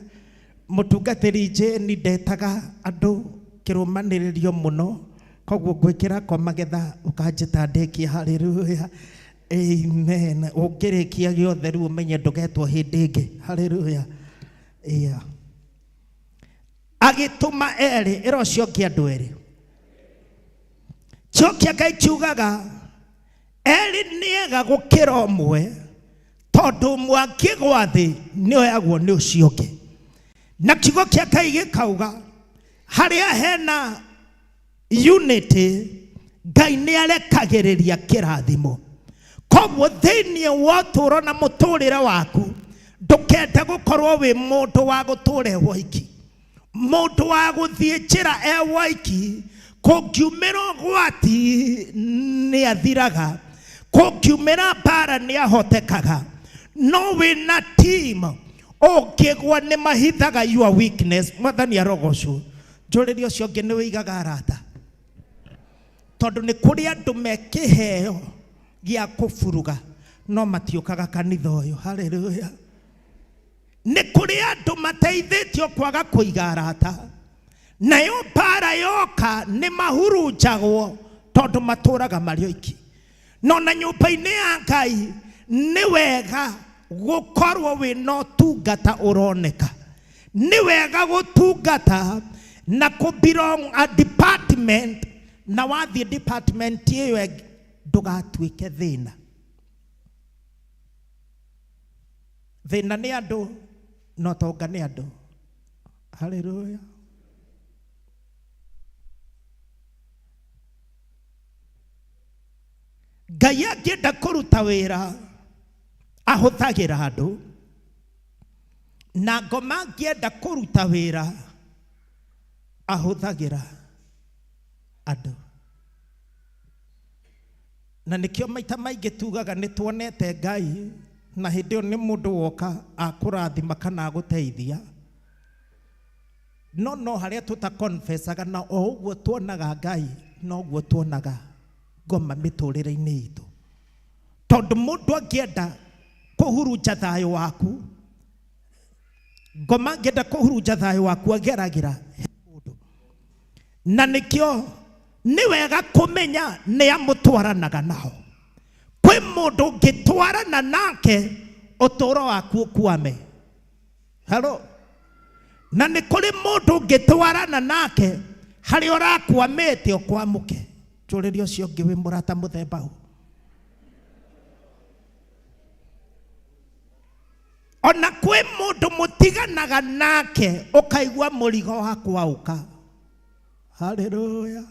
Mũtungatĩri Jane ndetaga andũ kĩrũmanĩrĩrio mũno, koguo ngwĩkĩra koma getha ũkanjĩta ndĩkie. Haleluya. Amen. Ũngĩrĩkia gĩothe rĩu ũmenye ndũgetwo hĩndĩ ĩngĩ. Haleluya. Yeah. Agĩtũma erĩ, ĩra ũcio ũngĩ andũ erĩ. Kĩo kĩa Ngai kiugaga erĩ nĩ ega gũkĩra ũmwe, tondũ ũmwe angĩgwa thĩ nĩ oyagwo nĩ ũcio ũngĩ. Na kiugo kĩa Ngai gĩkauga harĩa hena unity Ngai nĩ arekagĩrĩria kĩrathimo. Koguo thĩinĩ wa ũtũũro na mũtũrĩre waku ndũkende gũkorwo wĩ mũndũ wa gũtũũra e woiki, mũndũ wa gũthiĩ njĩra e woiki. Kũngiumĩra ũgwati nĩ athiraga, kũngiumĩra mbara nĩ ahotekaga. No wĩna team ũngĩgwa nĩ mahithaga your weakness. Mwathani arogocwo. Njũrĩrie ũcio ũngĩ, nĩ wĩigaga arata? Tondũ nĩ kũrĩ andũ me kĩheo gĩa kũburuga no matiũkaga kanitha ũyũ. Haleluya. Nĩ kũrĩ andũ mateithĩtio kwaga kũiga arata, nayo mbara yoka nĩ mahurunjagwo tondũ matũraga marĩ oiki. No na nyũmba-inĩ ya Ngai nĩ wega gũkorwo wĩna ũtungata ũroneka. Nĩ wega gũtungata na kũ belong a department, na wathiĩ department ĩyo ĩngĩ ndũgatuĩke thĩna. Thĩna nĩ andũ, no tonga nĩ andũ. Haleluya. Ngai angĩenda kũruta wĩra ahũthagĩra andũ, na ngoma angĩenda kũruta wĩra ahũthagĩra andũ. Na nĩkĩo maita maingĩ tugaga nĩ tuonete Ngai, na hĩndĩ ĩyo nĩ mũndũ woka akũrathima kana agũteithia. No no harĩa tũtakonfesaga, na o ũguo tuonaga Ngai noguo tuonaga ngoma mĩtũrĩre-inĩ itũ. Tondũ mũndũ angĩenda kũhurunja thayũ waku, ngoma angĩenda kũhurunja thayũ waku ageragĩra he mũndũ. Na nĩkĩo nĩ wega kũmenya nĩ amũtwaranaga nao. Kwĩ mũndũ ũngĩtwarana nake ũtũũro waku ũkwame. Hello. Na nĩ kũrĩ mũndũ ũngĩtwarana nake harĩa ũrakwamĩte ũkwamũke. Njũrĩria ũcio ũngĩ, wĩ mũrata mũthemba ũ? Ona kwĩ mũndũ mũtiganaga nake ũkaigua mũrigo wa kwaũka. Haleluya.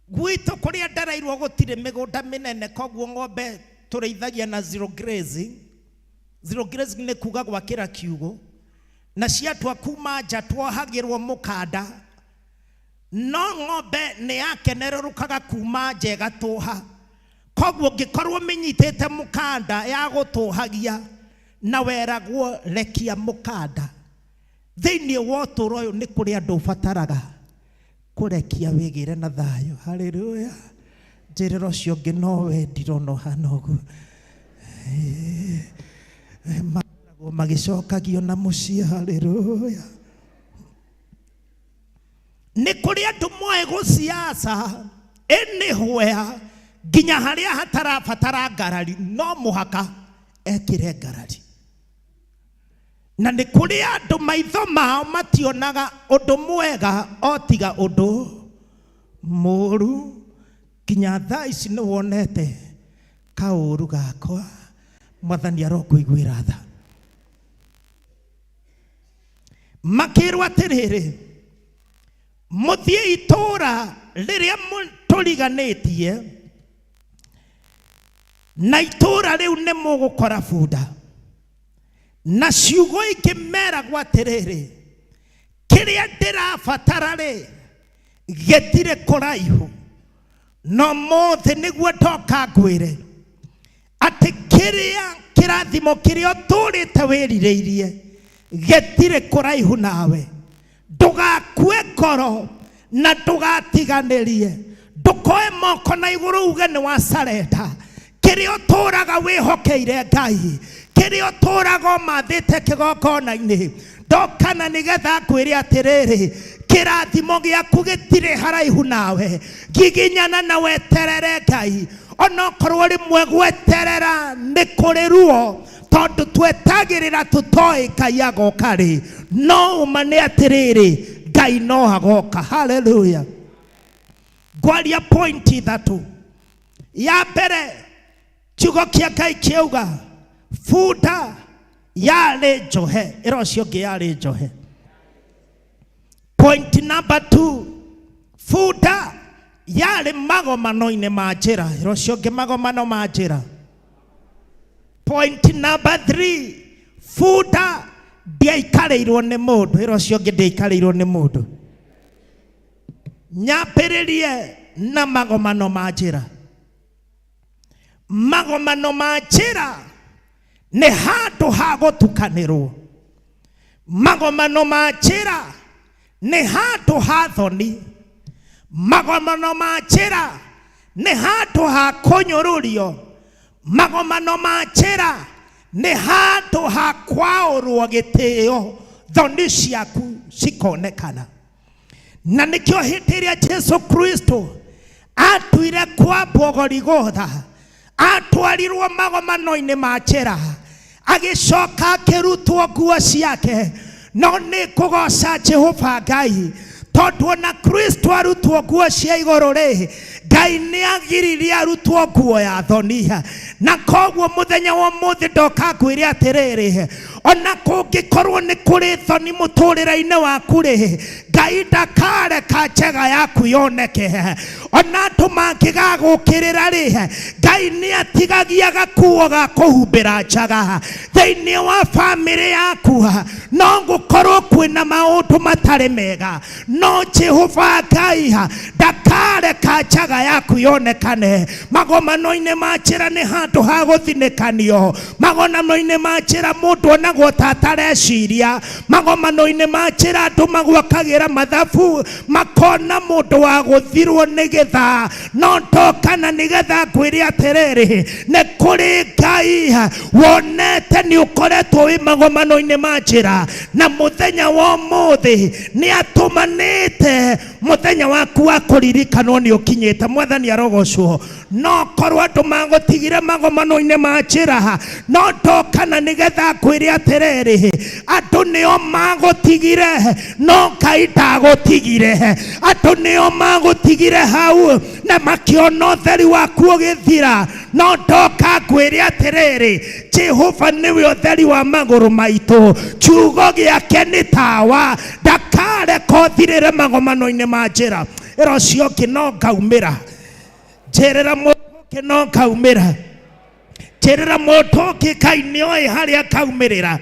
Gwitũ kũrĩa ndereirwo gũtirĩ mĩgũnda mĩnene, koguo ng'ombe tũrĩithagia na zero grazing. Zero grazing nĩ kuga gwakĩra kiugũ, na ciatua kuma nja twohagĩrwo mũkanda, no ng'ombe nĩ yakenerũrũkaga kuma nja ĩgatũha. Koguo ũngĩkorwo ũmĩnyitĩte mũkanda ya gũtũhagia, na weragwo rekia mũkanda. Thĩinĩ wa ũtũũro ũyũ nĩ kũrĩ andũ ũbataraga kũrekia wĩgĩre na thayũ. Haleluya. Njĩrĩra ũcio ũngĩ, no wendire ona ũhana ũguo. Makoragwo magĩcokagio na mũciĩ. Haleluya. Nĩ kũrĩ andũ moĩ gũciaca anywhere, nginya harĩa hatarabatara ngarari no mũhaka ekĩre ngarari. Na nĩ kũrĩ andũ maitho mao mationaga ũndũ mwega o tiga ũndũ mũũru. Nginya thaa ici nĩ wonete kaũru gakwa. Mwathani arokũiguĩra tha. Makĩrwo atĩrĩrĩ, mũthiĩ itũũra rĩrĩa tũriganĩtie na itũũra rĩu nĩ mũgũkora bunda. Na ciugo ingĩ meragwo atĩrĩrĩ, kĩrĩa ndĩrabatara rĩ gĩtirĩ kũraihu, no mũthĩ nĩguo ndoka ngwĩre atĩ kĩrĩa kĩrathimo kĩrĩa ũtũũrĩte wĩrirĩirie gĩtirĩ kũraihu nawe. Ndũgakue ngoro na ndũgatiganĩrie, ndũkoe moko na igũrũ uge nĩ wa sarenda. Kĩrĩa ũtũũraga wĩhokeire Ngai, kĩrĩa ũtũũraga ũmathĩte kĩgongona-inĩ, ndokana nĩgetha ngwĩre atĩrĩrĩ, kĩrathimo gĩaku gĩtirĩ haraihu nawe. Giginyana na weterere Ngai, onokorwo rĩmwe gweterera nĩ kũrĩ ruo, tondũ twetagĩrĩra tũtoĩ Ngai agoka rĩ, no ũma nĩ atĩrĩrĩ, Ngai no agoka. Haleluya. Ngwaria point ithatũ. Ya mbere, kiugo kĩa Ngai kĩauga bunda yarĩ njohe, ĩra ũcio ũngĩ yarĩ njohe. Point number 2, bunda yarĩ magomano-inĩ ma njĩra, ĩra ũcio ũngĩ magomano ma njĩra. Point number 3, bunda Ndiaikarĩirwo nĩ mũndũ, ĩra ũcio ũngĩ ndiaikarĩirwo nĩ mũndũ. Nyambĩrĩrie na magomano ma njĩra. Magomano ma njĩra nĩ handũ ha gũtukanĩrwo. Magomano ma njĩra nĩ handũ ha thoni. Magomano ma njĩra nĩ handũ ha kũnyũrũrio. Magomano ma njĩra nĩ handũ ha kwaũrwo gĩtĩo, thoni ciaku cikonekana. Na nĩkĩo hĩndĩ ĩrĩa Jesu Kristo atuire kwambwo Goligotha, atwarirwo magomano-inĩ ma njĩra, agĩcoka akĩrutwo nguo ciake. No nĩ kũgoca Jehova Ngai, tondũ ona Kristo arutwo nguo cia igũrũ rĩ, Ngai nĩ agiririe arutwo nguo ya thoni. Na koguo mũthenya wa ũmũthĩ ndoka ngwĩre atĩrĩrĩ, ona kũngĩkorwo nĩ kũrĩ thoni mũtũrĩre-inĩ waku rĩ, Ngai ndakareka njega yaku yoneke. Ona andũ mangĩgagũkĩrĩra rĩ, Ngai nĩ atigagia gakuo ga kũhumbĩra njaga. Thĩinĩ wa bamĩrĩ yaku no gũkorwo kwĩna maũndũ matarĩ mega, no Jehova Ngai ndakareka njaga yaku yonekane. Magomano-inĩ ma njĩra nĩ handũ ha gũthinĩkanio. Magomano-inĩ ma njĩra mũndũ onagwo ta atareciria. Magomano-inĩ ma njĩra andũ magwakagĩra mathabu, makona mũndũ wa gũthirwo nĩ gĩthaa. No ndokana nĩgetha ngwĩre atĩrĩrĩ, nĩ kũrĩ Ngai wonete nĩ ũkoretwo wĩ magomano-inĩ ma njĩra, na mũthenya wa ũmũthĩ nĩ atũmanĩte mũthenya waku wa kũririkanwo nĩ ũkinyĩte. Mwathani arogocwo. No korwo andũ magũtigire magomano-inĩ ma njĩra, no ndokana nĩgetha ngwĩre atĩrĩrĩ, andũ nĩo magũtigire, no Ngai ndagũtigire. Andũ nĩo magũtigire hau na makĩona ũtheri waku ũgĩthira, no ndoka ngwĩre atĩrĩrĩ, Jehova nĩwe ũtheri wa magũrũ maitũ, kiugo gĩake nĩ tawa, ndakareka ũthirĩre magomano-inĩ ma njĩra. Ĩra ũcio ũngĩ no ngaumĩra. Njĩrĩra mũndũ ũngĩ no ngaumĩra. Njĩrĩra mũndũ ũngĩ Ngai nĩoĩ harĩa ngaumĩrĩra.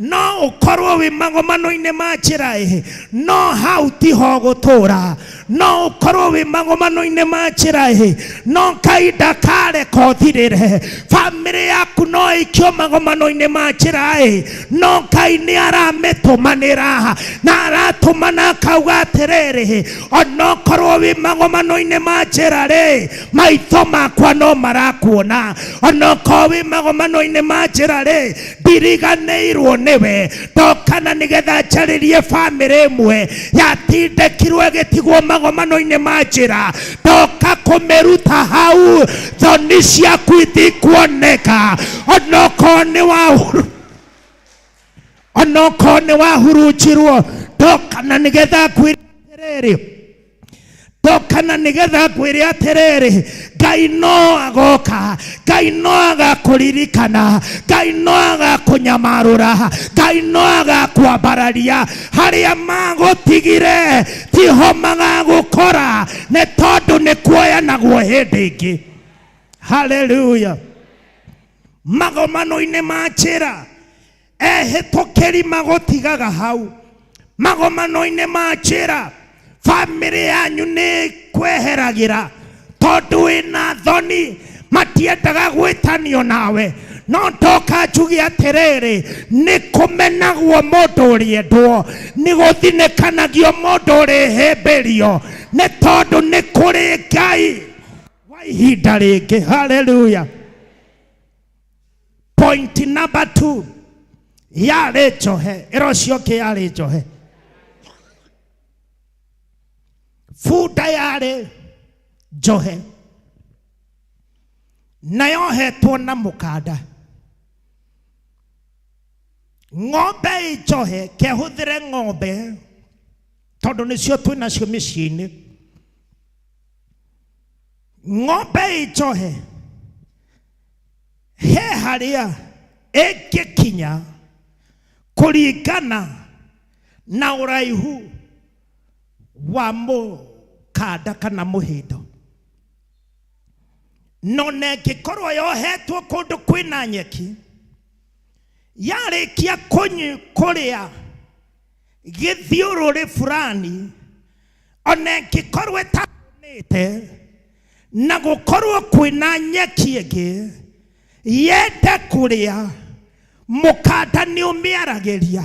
No ũkorwo wĩ magomano-inĩ ma njĩra ĩ, no hau tiho gũtũra. No ũkorwo wĩ magomano-inĩ ma njĩra ĩ, no Ngai ndakareka ũthirĩre. Bamĩrĩ yaku no ĩikio magomano-inĩ ma njĩra ĩ, no Ngai nĩ aramĩtũmanĩra na aratũmana akauga atĩrĩrĩ, onokorwo wĩ magomano-inĩ ma njĩra rĩ, maitho makwa no marakuona. Onokorwo wĩ magomano-inĩ ma njĩra rĩ, ndiriganĩirwo nĩwe. Ndokana nĩgetha njarĩrie bamĩrĩ ĩmwe yatindĩkirwo ĩgĩtigwo magomano-inĩ ma njĩra, ndoka kũmĩruta hau, thoni ciaku itikuoneka. Onokorwo nĩ wa onokorwo nĩ wahurunjirwo, ndokana nĩgetha ngwĩre atĩrĩrĩ, ndokana nĩgetha ngwĩre atĩrĩrĩ, Ngai no agoka, Ngai no agakũririkana, Ngai no agakũnyamarũra, Ngai no agakwambararia. Harĩa magũtigire tiho magagũkora, nĩ tondũ nĩ kuoyanagwo hĩndĩ ĩngĩ. Haleluya. Magomano-inĩ ma njĩra ehĩtũkĩri magũtigaga hau. Magomano-inĩ ma njĩra bamĩrĩ yanyu nĩ kweheragĩra tondũ wĩna thoni, matiendaga gwĩtanio nawe. No ndoka njuge atĩrĩrĩ, nĩ kũmenagwo mũndũ ũrĩendwo, nĩ gũthinĩkanagio mũndũ ũrĩhĩmbĩrio, nĩ tondũ nĩ kũrĩ Ngai wa ihinda rĩngĩ. Haleluya. Point number 2, yarĩ njohe. Ĩra ũcio ũngĩ yarĩ njohe. Bunda yarĩ njohe na yohetwo na mũkanda. Ng'ombe ĩ njohe, kehũthĩre ng'ombe tondũ nĩcio twĩ nacio mĩciĩ-inĩ. Ng'ombe ĩ njohe he harĩa ĩngĩkinya kũringana na ũraihu wa mũkanda kana mũhĩndo. No na ĩngĩkorwo yohetwo kũndũ kwĩna nyeki, Yarĩkia kũrĩa gĩthiũrũrĩ fulani, ona ĩngĩkorwo ĩtahũnĩte na gũkorwo kwĩna nyeki ĩngĩ yende kũrĩa, mũkanda nĩ ũmĩaragĩria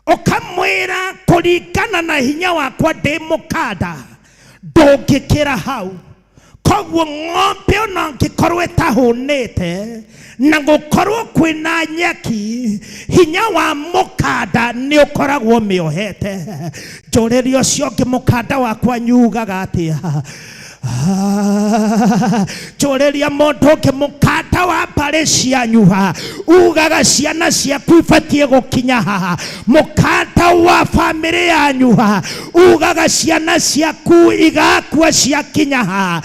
ũkamwĩra kũringana na hinya wakwa ndĩ mũkanda ndũngĩkĩra hau. Koguo ng'ombe ona ĩngĩkorwo ĩtahũnĩte na gũkorwo kwĩna nyeki, hinya wa mũkanda nĩ ũkoragwo mĩohete. Njũrĩria ũcio ũngĩ, mũkanda wakwa nyugaga atĩa? Njũrĩria mũndũ ũngĩ, mũkanda wa mbarĩ cianyu ha ugaga ciana ciaku ibatiĩ gũkinya haha? Mũkanda wa bamĩrĩ yanyu ha ugaga ciana ciaku igakua ciakinya haha?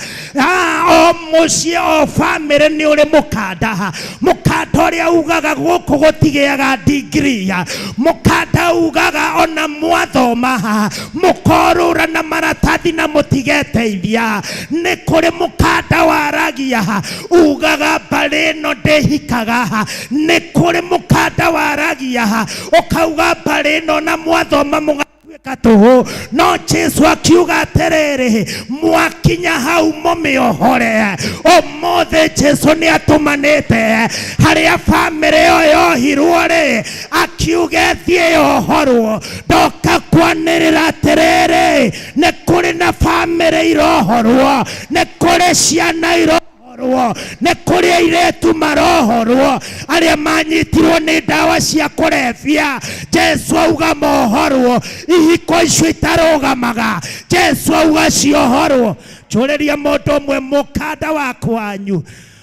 O mũciĩ o bamĩrĩ nĩ ũrĩ mũkanda. Mũkanda ũrĩa ugaga gũkũ gũtigĩaga degree, mũkanda ugaga ona mwathoma mũkorũra na maratathi na mũtigeteithia. Nĩ kũrĩ mũkanda waragia ugaga mbarĩ ĩno ndĩhikaga. Nĩ kũrĩ mũkanda waragia ũkauga mbarĩ ĩno na mwathoma mũgatuĩka tũhũ. No Jesu akiuga atĩrĩrĩ, mwakinya hau mũmĩohore. Ũmũthĩ Jesu nĩ atũmanĩte harĩa bamĩrĩ ĩyo yohirwo rĩ, akiuge thiĩ yohorwo. Ndoka kwanĩrĩra atĩrĩrĩ, nĩ kũrĩ na bamĩrĩ irohorwo, nĩ kũrĩ ciana irohorwo, nĩ kũrĩ airĩtu marohorwo arĩa manyitirwo nĩ ndawa cia kũrebia. Jesu auga mohorwo. Ihiko icio itarũgamaga, Jesu auga ciohorwo. Njũrĩria mũndũ ũmwe, mũkanda wa kwanyu,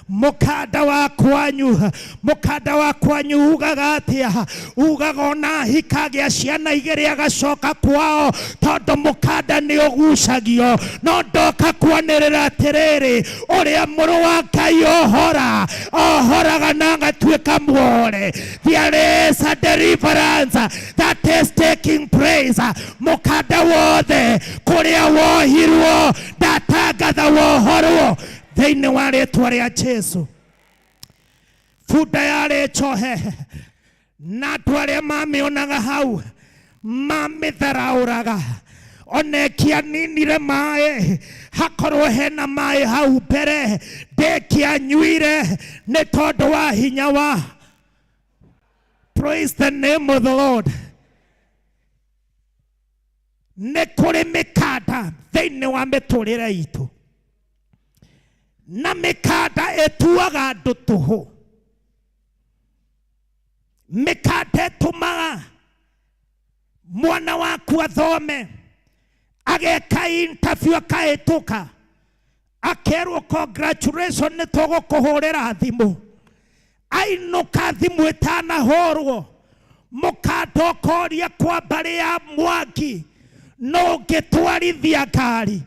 mũkanda wa kwanyu, mũkanda wa kwanyu ugaga atĩa? Ugaga ona hikagĩa ciana igĩrĩ agacoka kwao, tondũ mũkanda nĩ ũgucagio. No ndoka kwanĩrĩra atĩrĩrĩ, ũrĩa mũrũ wa Ngai ohora ohoraga na agatuĩka muohore. There is a deliverance that is taking place. Mũkanda wothe kũrĩa wohirwo, ndatangatha wohorwo thĩinĩ wa rĩtwa rĩa Jesu. Bunda yarĩ njohe na andũ arĩa mamĩonaga hau mamĩtharaũraga. Ona ĩkĩaninire maĩ, hakorwo hena maĩ hau mbere ndĩkĩanyuire nĩ tondũ wa hinya wa. Praise the name of the Lord. Nĩ kũrĩ mĩkanda thĩinĩ wa mĩtũrĩre itũ, na mĩkanda ĩtuaga andũ tũhũ. Mĩkanda ĩtũmaga mwana waku athome, ageka interview akahĩtũka, akerwo congratulation, nĩ tũgũkũhũrĩra thimũ. Ainũka thimũ ĩtanahũrwo, mũkanda ũkoria kwa mbarĩ ya Mwangi no ũngĩtwarithia ngari,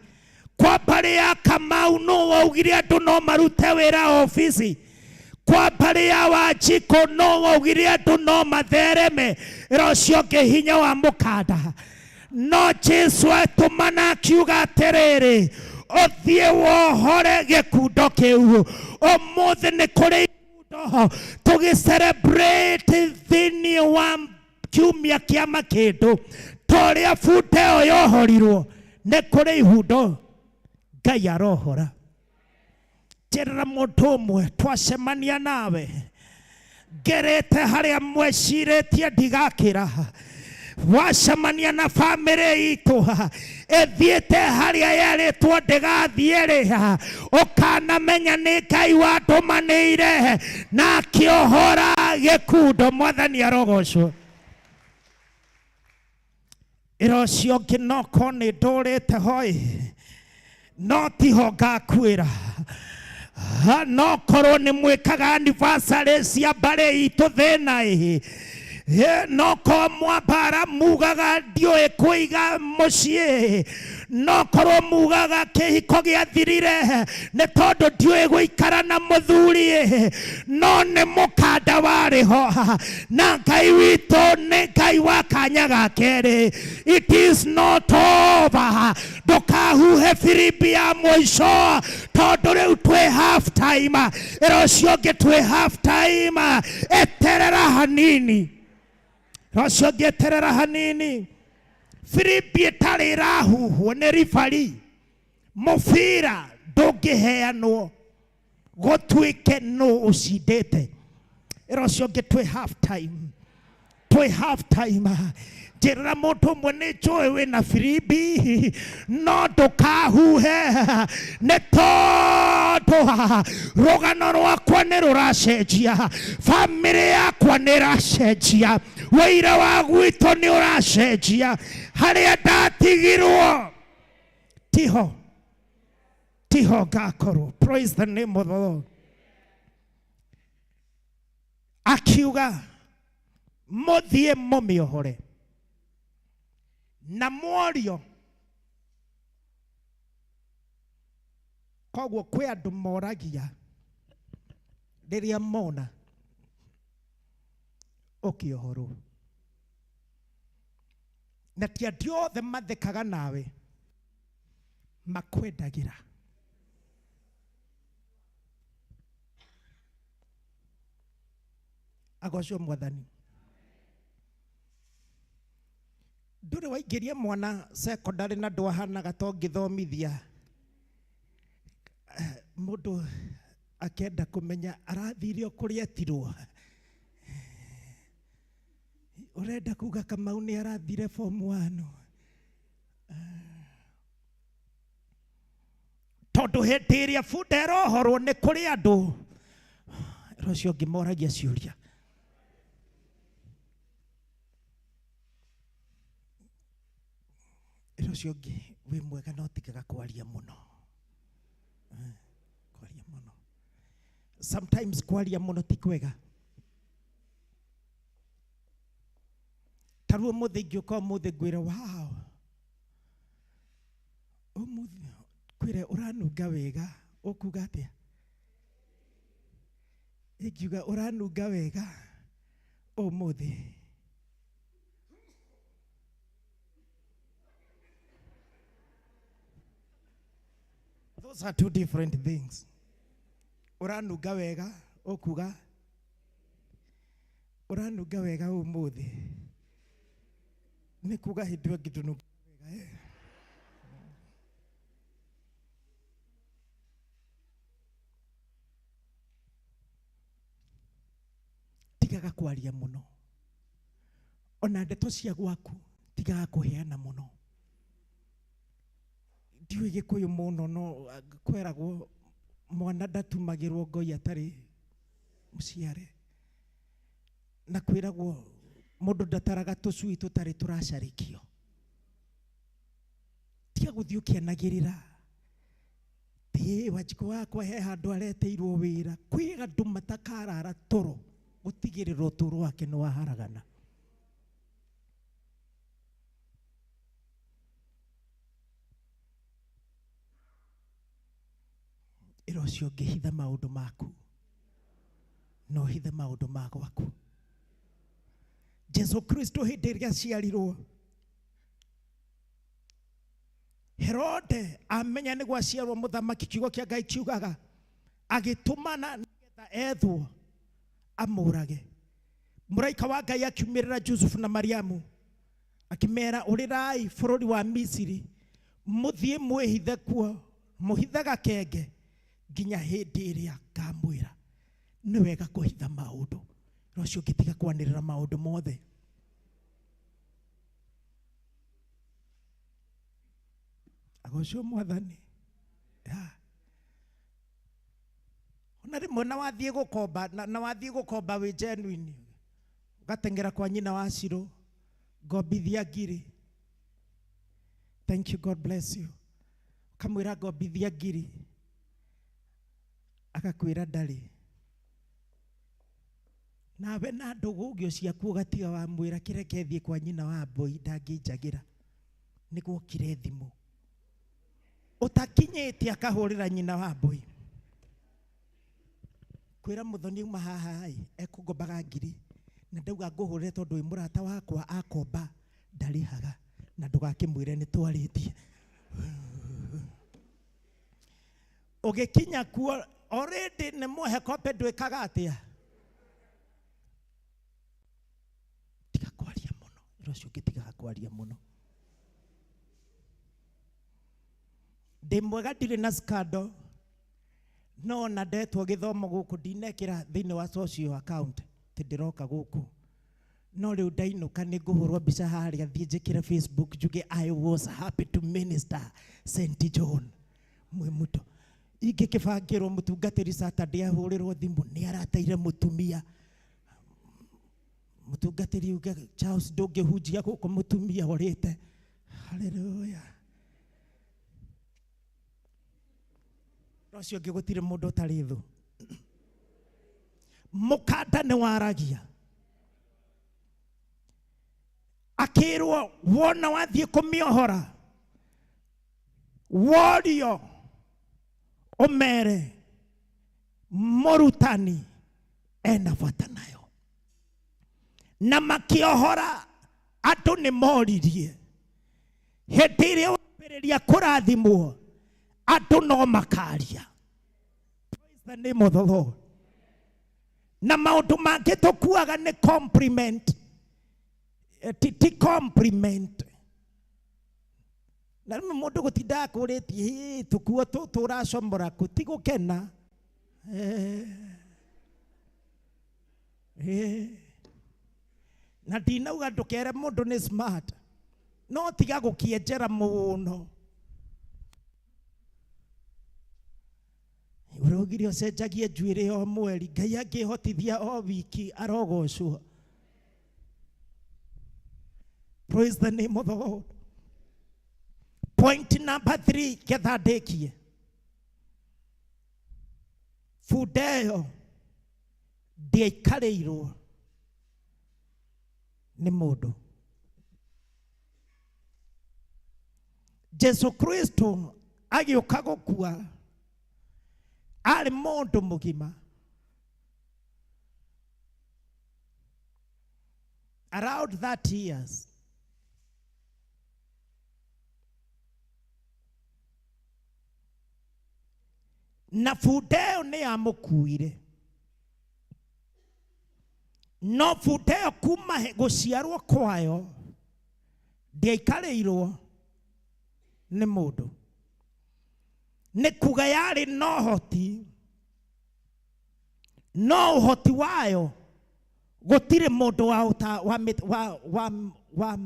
kwa mbarĩ ya Kamau no waugire andũ no marute wĩra obici, kwa mbarĩ ya Wanjikũ no waugire andũ no mathereme. Ĩra ũcio ũngĩ hinya wa mũkanda. No Jesu atũmana akiuga atĩrĩrĩ, ũthiĩ wohore gĩkundo kĩu. Ũmũthĩ nĩ kũrĩ ikundo tũgĩ celebrate thĩinĩ wa kiumia kĩa makĩndũ, ta ũrĩa bunda ĩyo yohorirwo. Nĩ kũrĩ ihundo Ngai arohora. Njĩrĩra mũndũ ũmwe, twacemania nawe ngerete harĩa mwecirĩtie ndigakĩra. Wacemania na bamĩrĩ itũ ĩthiĩte harĩa yerĩtwo ndĩgathiĩ rĩ, ũkanamenya nĩ Ngai wandũmanĩire na akĩohora gĩkundo. Mwathani arogocwo. Ĩra ũcio ũngĩ, no korwo nĩ ndũrĩte hoi, no tiho ngakuĩra. No korwo nĩ mwĩkaga anniversary cia mbarĩ itũ thĩna ĩ, no korwo mwambara mugaga ndiũĩ kũiga mũciĩ. No korwo mugaga kĩhiko gĩathirire nĩ tondũ ndiũĩ gũikara na mũthuri, no nĩ mũkanda warĩ ho, na Ngai witũ nĩ Ngai wa kanya ga kerĩ. It is not over. Ndũkahuhe firimbi ya mũico, tondũ rĩu twĩ half time. Ĩra ũcio ũngĩ twĩ half time, eterera hanini. Ĩra ũcio ũngĩ eterera hanini. Firimbi ĩtarĩ ĩrahuhwo nĩ ribari, mũbira ndũngĩheanwo gũtuĩke nũ ũcindĩte. Ĩra ũcio ũngĩ twĩ half time, twĩ half time. Njĩrĩra mũndũ ũmwe nĩ njũĩ wĩna firimbi, no ndũkahuhe nĩ tondũ rũgano rwakwa nĩ rũracenjia, bamĩrĩ yakwa nĩ ĩracenjia, wĩira wa gwitũ nĩ ũracenjia. Harĩa ndatigirwo tiho tiho ngakorwo. Praise the name of the Lord. Akiuga mũthiĩ mũmĩohore na mworio. Koguo kwĩ andũ moragia rĩrĩa mona ũkĩohorwo, na ti andũ othe mathekaga nawe makwendagĩra. Agocwo Mwathani. Ndũrĩ waingĩria mwana secondary na ndwahanaga ta ũngĩthomithia mũndũ akenda kũmenya arathire o kũrĩa etirwo. Ũrenda kuga Kamau nĩ arathire form 1? Tondũ hĩndĩ ĩrĩa bunda ĩrohorwo nĩ kũrĩ andũ ũcio ũngĩ moragia ciũria. Ĩra ũcio ũngĩ wĩ mwega no tigaga kwaria mũno. Kwaria mũno. Sometimes kwaria mũno ti kwega. Ta rĩu ũmũthĩ ingĩũka ũmũthĩ ngwĩre wow, ũmũthĩ kwĩre ũranunga wega, ũkuga atĩa? Ingiuga ũranunga wega ũmũthĩ, those are two different things. Ũranunga wega, ũkuga ũranunga wega ũmũthĩ, nĩ kuga hĩndĩ ĩyo ĩngĩ ndũnunga wega, eh? Tigaga kwaria mũno, ona ndeto cia gwaku tigaga kũheana mũno. Ndiũĩ Gĩkũyũ mũno, no kweragwo mwana ndatumagĩrwo ngoi atarĩ mũciare, na kwĩragwo mũndũ ndataraga tũcui tũtarĩ tũracarĩkio. Tiga gũthiĩ ũkĩanagĩrĩra ĩ Wanjikũ wakwa he handũ areteirwo wĩra. Kwĩ andũ matakarara toro gũtigĩrĩra ũtũũro wake nĩ waharagana. Ĩra ũcio ũngĩ hitha maũndũ maku na ũhithe maũndũ ma gwaku. Jesu Kristo hĩndĩ ĩrĩa aciarirwo, Herode amenya nĩ gwaciarwo mũthamaki, kiugo kĩa Ngai kiugaga agĩtũmana nĩgetha ethwo amũrage. Mũraika wa Ngai akiumĩrĩra Jusufu na Mariamu akĩmera, ũrĩrai bũrũri wa Misiri, mũthiĩ mwĩhithe kuo, mũhithe gakenge nginya hĩndĩ ĩrĩa ngamwĩra. Nĩ wega kũhitha maũndũ, no ũcio ũngĩtiga kwanĩrĩra maũndũ mothe. Agocwo Mwathani. Ona rĩmwe na wathiĩ gũkomba, na wathiĩ gũkomba wĩ genuine, ũgateng'era kwa nyina wa Ciro, ngombithia ngiri. Thank you, God bless you. Ũkamwĩra ngombithia ngiri, agakwĩra ndarĩ. Nawe na ndũgũgio ciaku ũgatiga wamwĩra kĩreke thiĩ kwa nyina wa mbũi ndangĩnjagĩra. Nĩguokire thimũ. Ũtakinyĩte akahũrĩra nyina wa mbũi. Kwĩra mũthoni uma haha ĩ, ekũngombaga ngiri na ndauga ngũhũrĩre tondũ wĩ mũrata wakwa akomba ndarĩhaga na ndũgakĩmwĩre nĩ twarĩtie. Ũgĩkinya kuo already nĩ mũhe kope ndwĩkaga atĩa? Tiga kwaria mũno, ĩra ũcio ũngĩ tigaga kwaria mũno. Ndĩ mwega ndirĩ na scandal no ona ndetwo gĩthomo gũkũ ndinekĩra thĩinĩ wa social account atĩ ndĩroka gũkũ no rĩu ndainũka nĩ ngũhũrwo mbica harĩa thiĩ njĩkĩre Facebook njuge I was happy to minister St John Mwimuto. Ingĩkĩbangĩrwo mũtungatĩri Saturday ahũrĩrwo thimũ nĩ arateire mũtumia mũtungatĩri uge Charles ndũngĩhunjia gũkũ mũtumia ũrĩte. Hallelujah. Ũcio ũngĩ gũtirĩ mũndũ ũtarĩ thũ. Mũkanda nĩ waragia. Akĩrwo wona wathiĩ kũmĩohora worio ũmere mũrutani ena bata nayo. Na makĩohora andũ nĩ moririe hĩndĩ ĩrĩa wambĩrĩria kũrathimwo andũ no makaria. Praise the name of the Lord. Na maũndũ mangĩ tũkuaga nĩ compliment. Ti compliment. Na rĩmwe mũndũ gũtinda akũrĩtie, hĩ, tũkuo tũracomora kũ, ti gũkena. Na ndinauga ndũkere mũndũ nĩ smart, no tiga gũkĩenjera mũno. Ũraugire ũcenjagie njuĩrĩ o mweri, Ngai angĩhotithia o wiki arogocwo. Praise the name of the Lord. Point number 3, ketha ndĩkie. Bunda ĩyo ndĩaikarĩirwo nĩ mũndũ. Jesu Kristo agĩũka gũkua arĩ mũndũ mũgima. Around 30 years. Na bunda ĩyo nĩ yamũkuire. No bunda ĩyo kuma gũciarwo kwayo ndĩaikarĩirwo nĩ mũndũ. Nĩ kuga yarĩ na ũhoti, no ũhoti wayo gũtirĩ mũndũ wa ũta, wa mĩ, wa, wa, wa,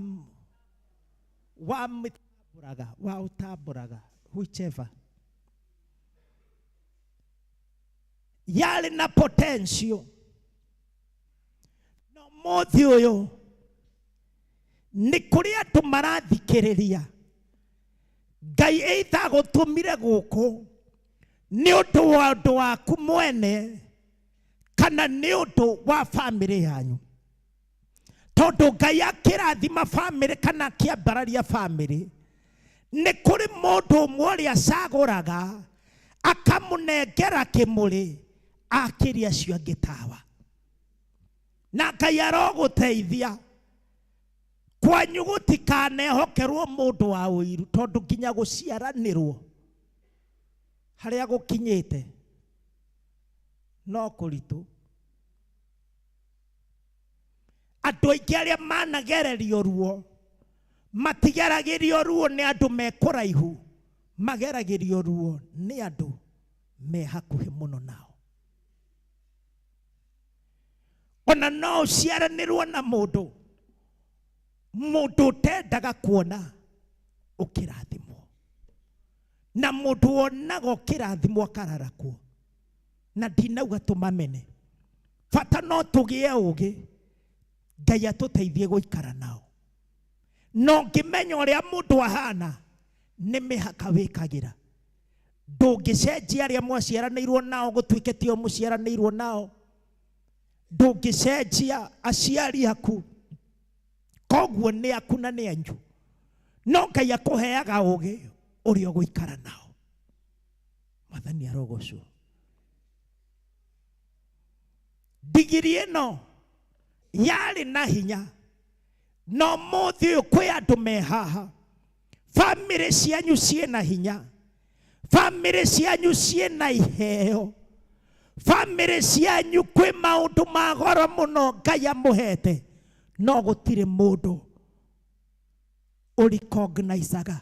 wa mĩtambũraga, wa ũtambũraga, whichever. Yarĩ na potential. No mũthĩ ũyũ nĩ kũrĩ andũ marathikĩrĩria. Ngai either agũtũmire gũkũ nĩ ũndũ wa ũndũ waku mwene kana nĩ ũndũ wa bamĩrĩ yanyu. Tondũ Ngai akĩrathima bamĩrĩ kana akĩambararia bamĩrĩ, nĩ kũrĩ mũndũ ũmwe ũrĩa acagũraga akamũnengera kĩmũrĩ akĩria acio angĩ tawa. Na Ngai arogũteithia kwanyu gũtikanehokerwo mũndũ wa ũiru, tondũ nginya gũciaranĩrwo harĩa gũkinyĩte no kũritũ. Andũ aingĩ arĩa managererio ruo matigeragĩrio ruo nĩ andũ me kũraihu, mageragĩrio ruo nĩ andũ me hakuhĩ mũno nao. Ona no ũciaranĩrwo na mũndũ, mũndũ ũtendaga kuona ũkĩrathimwo, na mũndũ wonaga ũkĩrathimwo akararakwo. Na ndinauga tũmamene, bata no tũgĩe ũgĩ, Ngai atũteithie gũikara nao. No ngĩmenya ũrĩa mũndũ ahana, nĩ mĩhaka wĩkagĩra. Ndũngĩcenjia arĩa mwaciaranĩirwo nao gũtuĩke tio mũciaranĩirwo nao. Ndũngĩcenjia aciari aku, koguo nĩ aku na nĩ anyu. No Ngai akũheaga ũgĩ ũrĩa ũgũikara nao. Mwathani arogocwo. Ndigiri ĩno yarĩ na hinya, no mũthĩ ũyũ kwĩ andũ me haha, bamĩrĩ cianyu ciĩna hinya, bamĩrĩ cianyu ciĩna iheo, bamĩrĩ cianyu kwĩ maũndũ ma goro mũno Ngai amũhete, no gũtirĩ mũndũ ũrecognizaga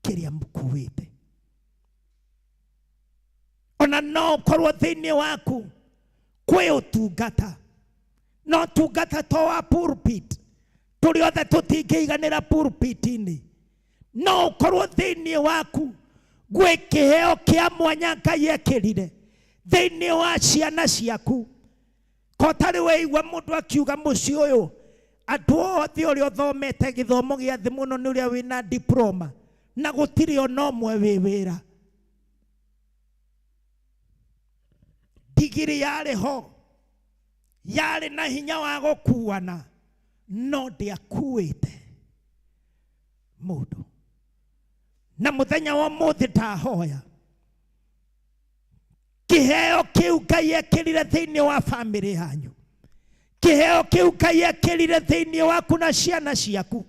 kĩrĩa mũkuĩte. Ona no ũkorwo thĩinĩ waku kwĩ ũtungata, no ũtungata to wa pulpit, tũrĩ othe tũtingĩiganĩra pulpit-inĩ. No ũkorwo thĩinĩ waku gwĩ kĩheo kĩa mwanya Ngai ekĩrire thĩinĩ wa ciana ciaku. Ko tarĩ weigua mũndũ akiuga mũciĩ ũyũ andũ othe ũrĩa ũthomete gĩthomo gĩa thĩ mũno nĩ ũrĩa wĩna diploma, na gũtirĩ ona ũmwe wĩ wĩra. Ndigiri yarĩ ho, yarĩ na hinya wa gũkuana, no ndĩakuĩte mũndũ. Na mũthenya wa ũmũthĩ ndahoya kĩheo kĩu Ngai ekĩrire thĩinĩ wa bamĩrĩ yanyu, kĩheo kĩu Ngai ekĩrire thĩinĩ waku na ciana ciaku,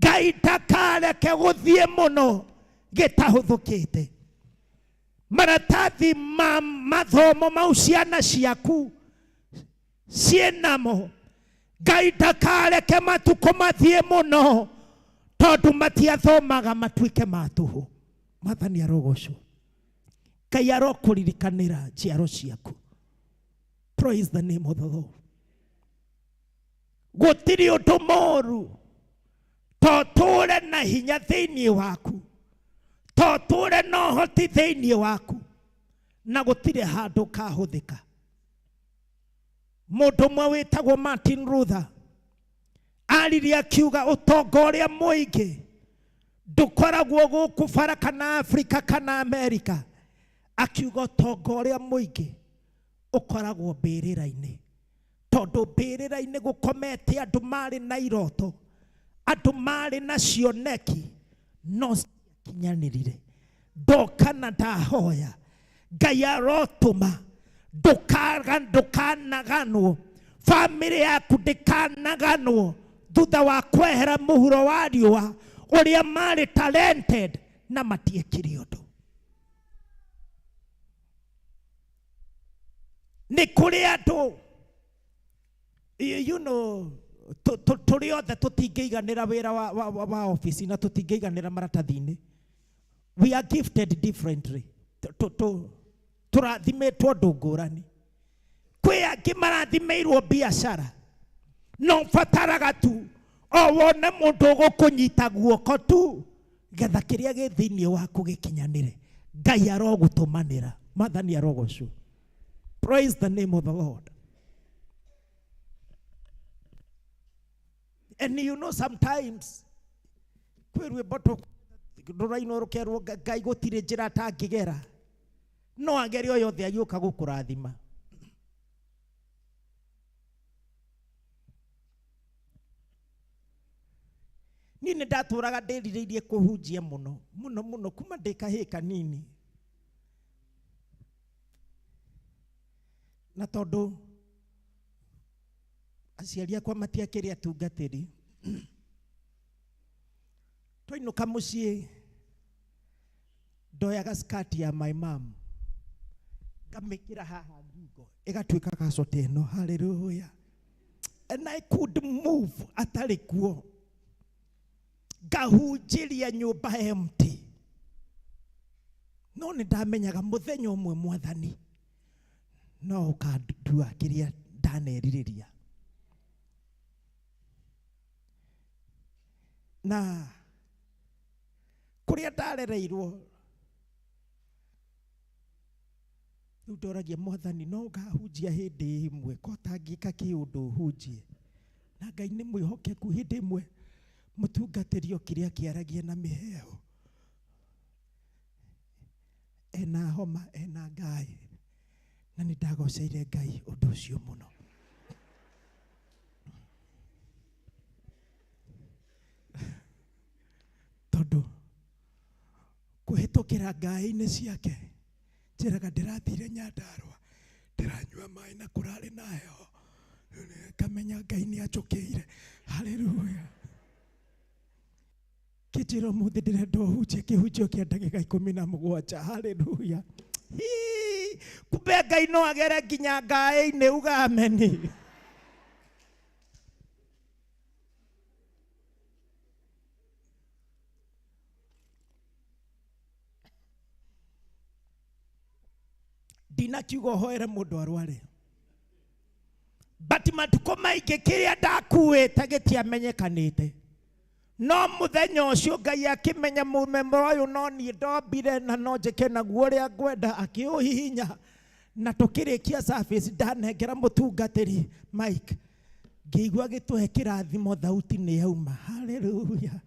Ngai ndakareke gũthiĩ mũno gĩtahũthũkĩte. Maratathi ma mathomo mau ciana ciaku ciĩnamo, Ngai ndakareke matukũ mathiĩ mũno tondũ matiathomaga matuĩke ma tũhũ. Mwathani arogocwo. Ngai arokũririkanĩra njiaro ciaku. Praise the name of the Lord. Gũtirĩ ũndũ mũru to tũre na hinya thĩinĩ waku, to tũre na ũhoti thĩinĩ waku, na gũtirĩ handũ kahũthĩka. Mũndũ ũmwe wĩtagwo Martin Luther aririe akiuga ũtonga ũrĩa mũingĩ ndũkoragwo gũkũ bara kana Afrika kana Amerika. Akiuga ũtonga ũrĩa mũingĩ ũkoragwo mbĩrĩra-inĩ, tondũ mbĩrĩra-inĩ gũkomete andũ marĩ na iroto, andũ marĩ na cioneki no citiakinyanĩrire. Ndoka na ndahoya Ngai arotũma ndũkanaganwo, bamĩrĩ yaku ndĩkanaganwo thutha wa kwehera mũhuro wa riũa ũrĩa marĩ talented na matiekire ũndũ. Nĩ kũrĩ andũ, you know, tũrĩ othe tũtingĩiganĩra wĩra wa office na tũtingĩiganĩra maratathi-inĩ. We are gifted differently. Tũrathimĩtwo ũndũ ngũrani. Kwĩ angĩ marathimĩirwo biacara, no bataraga tu o wone mũndũ ũgũkũnyita guoko tu getha kĩrĩa gĩ thĩinĩ waku gĩkinyanĩre. Ngai arogũtũmanĩra. Mwathani arogocwo. Praise the name of the Lord. And you know sometimes kwĩ rwĩmbo rũrainwo rũkerwo Ngai gũtirĩ njĩra atangĩgera, no agere o yothe agĩũka gũkũrathima. Niĩ nĩ ndatũraga ndĩrirĩirie kũhunjia mũno mũno mũno kuma ndĩ kahĩĩ kanini, na tondũ aciari akwa matiakĩrĩ atungatĩri, twainũka mũciĩ ndoyaga skirt ya my mom ngamĩkĩra haha ngingo ĩgatuĩka gacote ĩno, hallelujah, and I could move atarĩ kuo, ngahunjĩria nyũmba empty. No nĩ ndamenyaga mũthenya ũmwe Mwathani no ũkandua kĩrĩa ndanerirĩria. Na kũrĩa ndarereirwo rĩu ndoragia Mwathani no ngahunjia hĩndĩ ĩmwe ko tangĩka kĩũndũ hunjie. Na Ngai nĩ mwĩhokeku, hĩndĩ ĩmwe mũtungatĩri okire akĩaragia na mĩheho, ena homa ena ngai, na nĩ ndagoceire Ngai ũndũ ũcio mũno. Tondũ kũhĩtũkĩra ngai-inĩ ciake Njĩraga ndĩrathire Nyandarũa, ndĩranyua maĩ na kũrarĩ na heho, ngamenya Ngai nĩ anjũkĩire. Haleluya. Kĩnjĩra ũmũthĩ ndĩrenda ũhunjie kĩhunjio kĩa ndagĩka 17. Haleluya. Hii, kumbe Ngai no agere nginya ngaĩ-inĩ, uga ameni. Ndinakiuga ũhoere mũndũ arware, but matukũ maingĩ kĩrĩa ndakuĩte gĩtiamenyekanĩte, no mũthenya ũcio Ngai akĩmenya mũmemero ũyũ no niĩ ndombire na no njĩke naguo ũrĩa ngwenda, akĩũhihinya na tũkĩrĩkia service ndanengera mũtungatĩri Mike, ngĩigua gĩtũhe kĩrathimo, thauti nĩ yauma. Haleluya.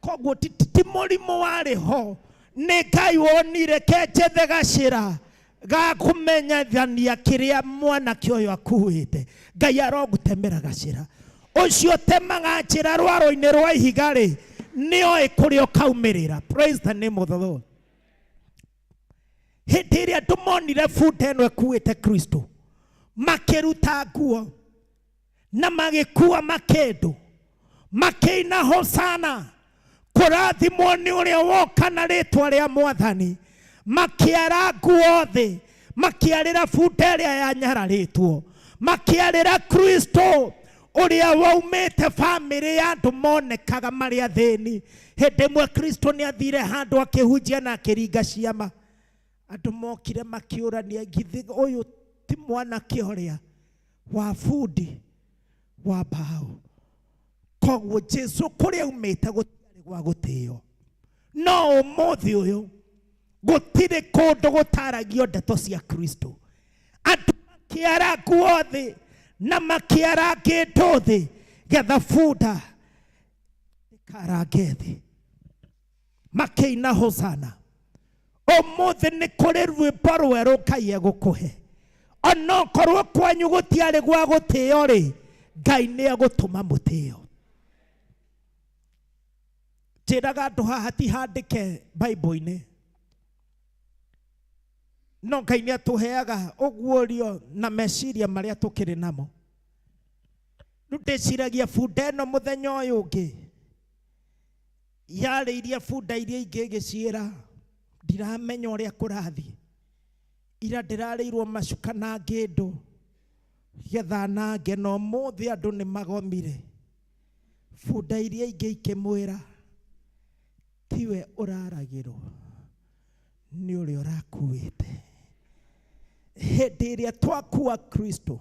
Koguo ti mũrimũ warĩ ho, nĩ Ngai wonire kenjethe gacĩra ga kũmenyithania kĩrĩa mwanake ũyũ akuĩte. Ngai arogũtemera gacĩra ũcio temaga njĩra rwaro-inĩ rwa ihiga rĩ, nĩoĩ kũrĩa ũkaumĩrĩra. Praise the name of the Lord. Hĩndĩ ĩrĩa andũ monire bunda ĩno ĩkuĩte Kristo, makĩruta nguo na magĩkua makĩndũ, makĩina hosana, kũrathimwo nĩ ũrĩa woka na rĩtwa rĩa Mwathani. Makĩara nguo thĩ, makĩarĩra bunda ĩrĩa yanyararĩtwo, makĩarĩra Kristo ũrĩa waumĩte bamĩrĩ ya andũ monekaga marĩ athĩni. Hĩndĩ ĩmwe Kristo nĩ athire handũ akĩhunjia na akĩringa ciama. Andũ mokire makĩũrania, githĩ ũyũ ti mwanake ũrĩa wa bundi wa mbaũ? Koguo Jesu kũrĩa aumĩte gũtiarĩ gwa gũtĩo, no ũmũthĩ ũyũ gũtirĩ kũndũ gũtaragio ndeto cia Kristo. Andũ makĩara nguo thĩ na makĩara kĩndũ thĩ getha bunda ĩkarange thĩ, makĩina hosana. Ũmũthĩ nĩ kũrĩ rwĩmbo rwerũ Ngai egũkũhe, onokorwo kwanyu gũtiarĩ gwa gũtĩo rĩ, Ngai nĩ egũtũma mũtĩo. Njĩraga andũ haha ti handĩke Bible-inĩ, no Ngai nĩ atũheaga ũguũrio na meciria marĩa tũkĩrĩ namo. Rĩu ndĩciragia bunda ĩno mũthenya ũyũ ũngĩ yarĩirie bunda iria ingĩ ĩgĩciĩra, ndiramenya ũrĩa kũrathiĩ, ira ndĩrarĩirwo macuka na ngĩndũ getha nange, na ũmũthĩ andũ nĩ magomire. Bunda iria ingĩ ikĩmwĩra, tiwe ũraragĩrwo, nĩ ũrĩa ũrakuĩte. Hĩndĩ ĩrĩa twakua Kristo,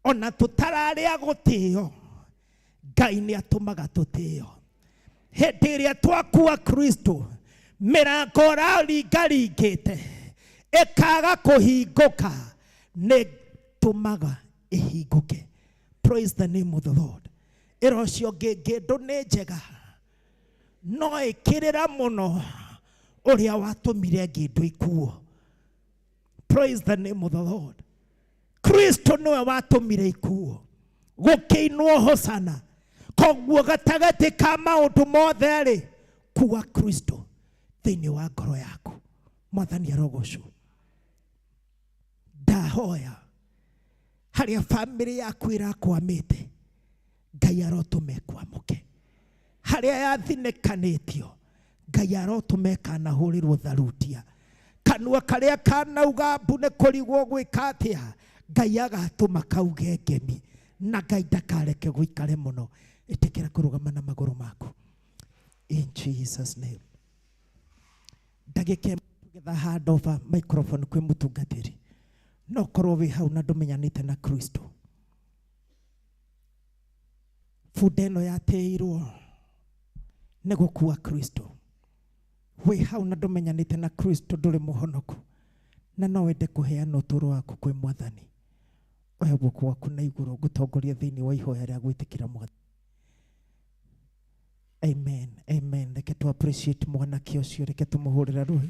ona tũtararĩa gũtĩo, Ngai nĩ atũmaga tũtĩo. Hĩndĩ ĩrĩa twakua Kristo, mĩrango ũraringaringĩte ĩkaga kũhingũka, nĩ tũmaga ĩhingũke. Praise the name of the Lord. Ĩra ũcio ũngĩ, ngĩndũ nĩ njega, no ĩkĩrĩra mũno ũrĩa watũmire ngĩndũ ikuo. Praise the name of the Lord. Kristo nĩwe watũmire ikuo, gũkĩinwo hosana. Koguo gatagatĩ ka maũndũ mothe rĩ, kua Kristo thĩinĩ wa ngoro yaku. Mwathani arogocwo. Ndahoya harĩa bamĩrĩ yaku ĩrakwamĩte, Ngai arotũma ĩkwamũke. Harĩa yathinĩkanĩtio, Ngai arotũma ĩkanahũrĩrwo tharutia. Kanua karĩa kanauga mbu nĩ kũrigwo gwĩka atĩa, Ngai agatũma kauge ngemi, na Ngai ndakareke gũikare mũno. Ĩtĩkĩra kũrũgama na magũrũ maku. In Jesus name. Ndagĩka ĩmwe tũgetha hand over microphone kwĩ mũtungatĩri. No korwo wĩ hau na ndũmenyanĩte na Kristo, bunda ĩno yatĩirwo nĩ gũkua Kristo. Wĩ hau na ndũmenyanĩte na Kristo, ndũrĩ mũhonoku, na no wende kũheana ũtũũro waku kwĩ Mwathani, oya guoko gwaku na igũrũ ngũtongoria thĩinĩ wa ihoya rĩa gwĩtĩkĩra Mwathani. Amen, amen. Reke tu appreciate mwanake ũcio, reke tũmũhũrĩre rũhĩ.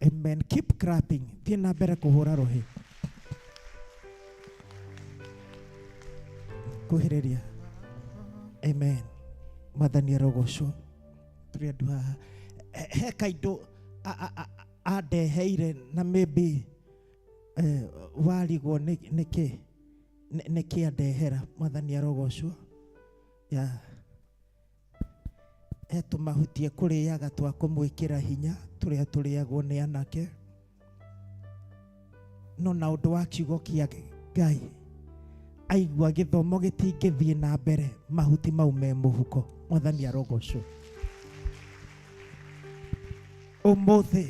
Amen. Keep clapping. Thiĩ na mbere kũhũra rũhĩ. Kuhĩrĩria. Amen. Mwathani arogocwo. Tũrĩ andũ haha. He kaindo andeheire na maybe warigwo nĩkĩ nĩkĩ andehera. Mwathani arogocwo. Ya he tũmahutie kũrĩaga twa kũmwĩkĩra hinya tũrĩa tũrĩagwo nĩ anake, no na ũndũ wa kiugo kĩa Ngai aigua gĩthomo gĩtingĩthiĩ na mbere mahuti mau me mũhuko. Mwathani arogocwo. Ũmũthĩ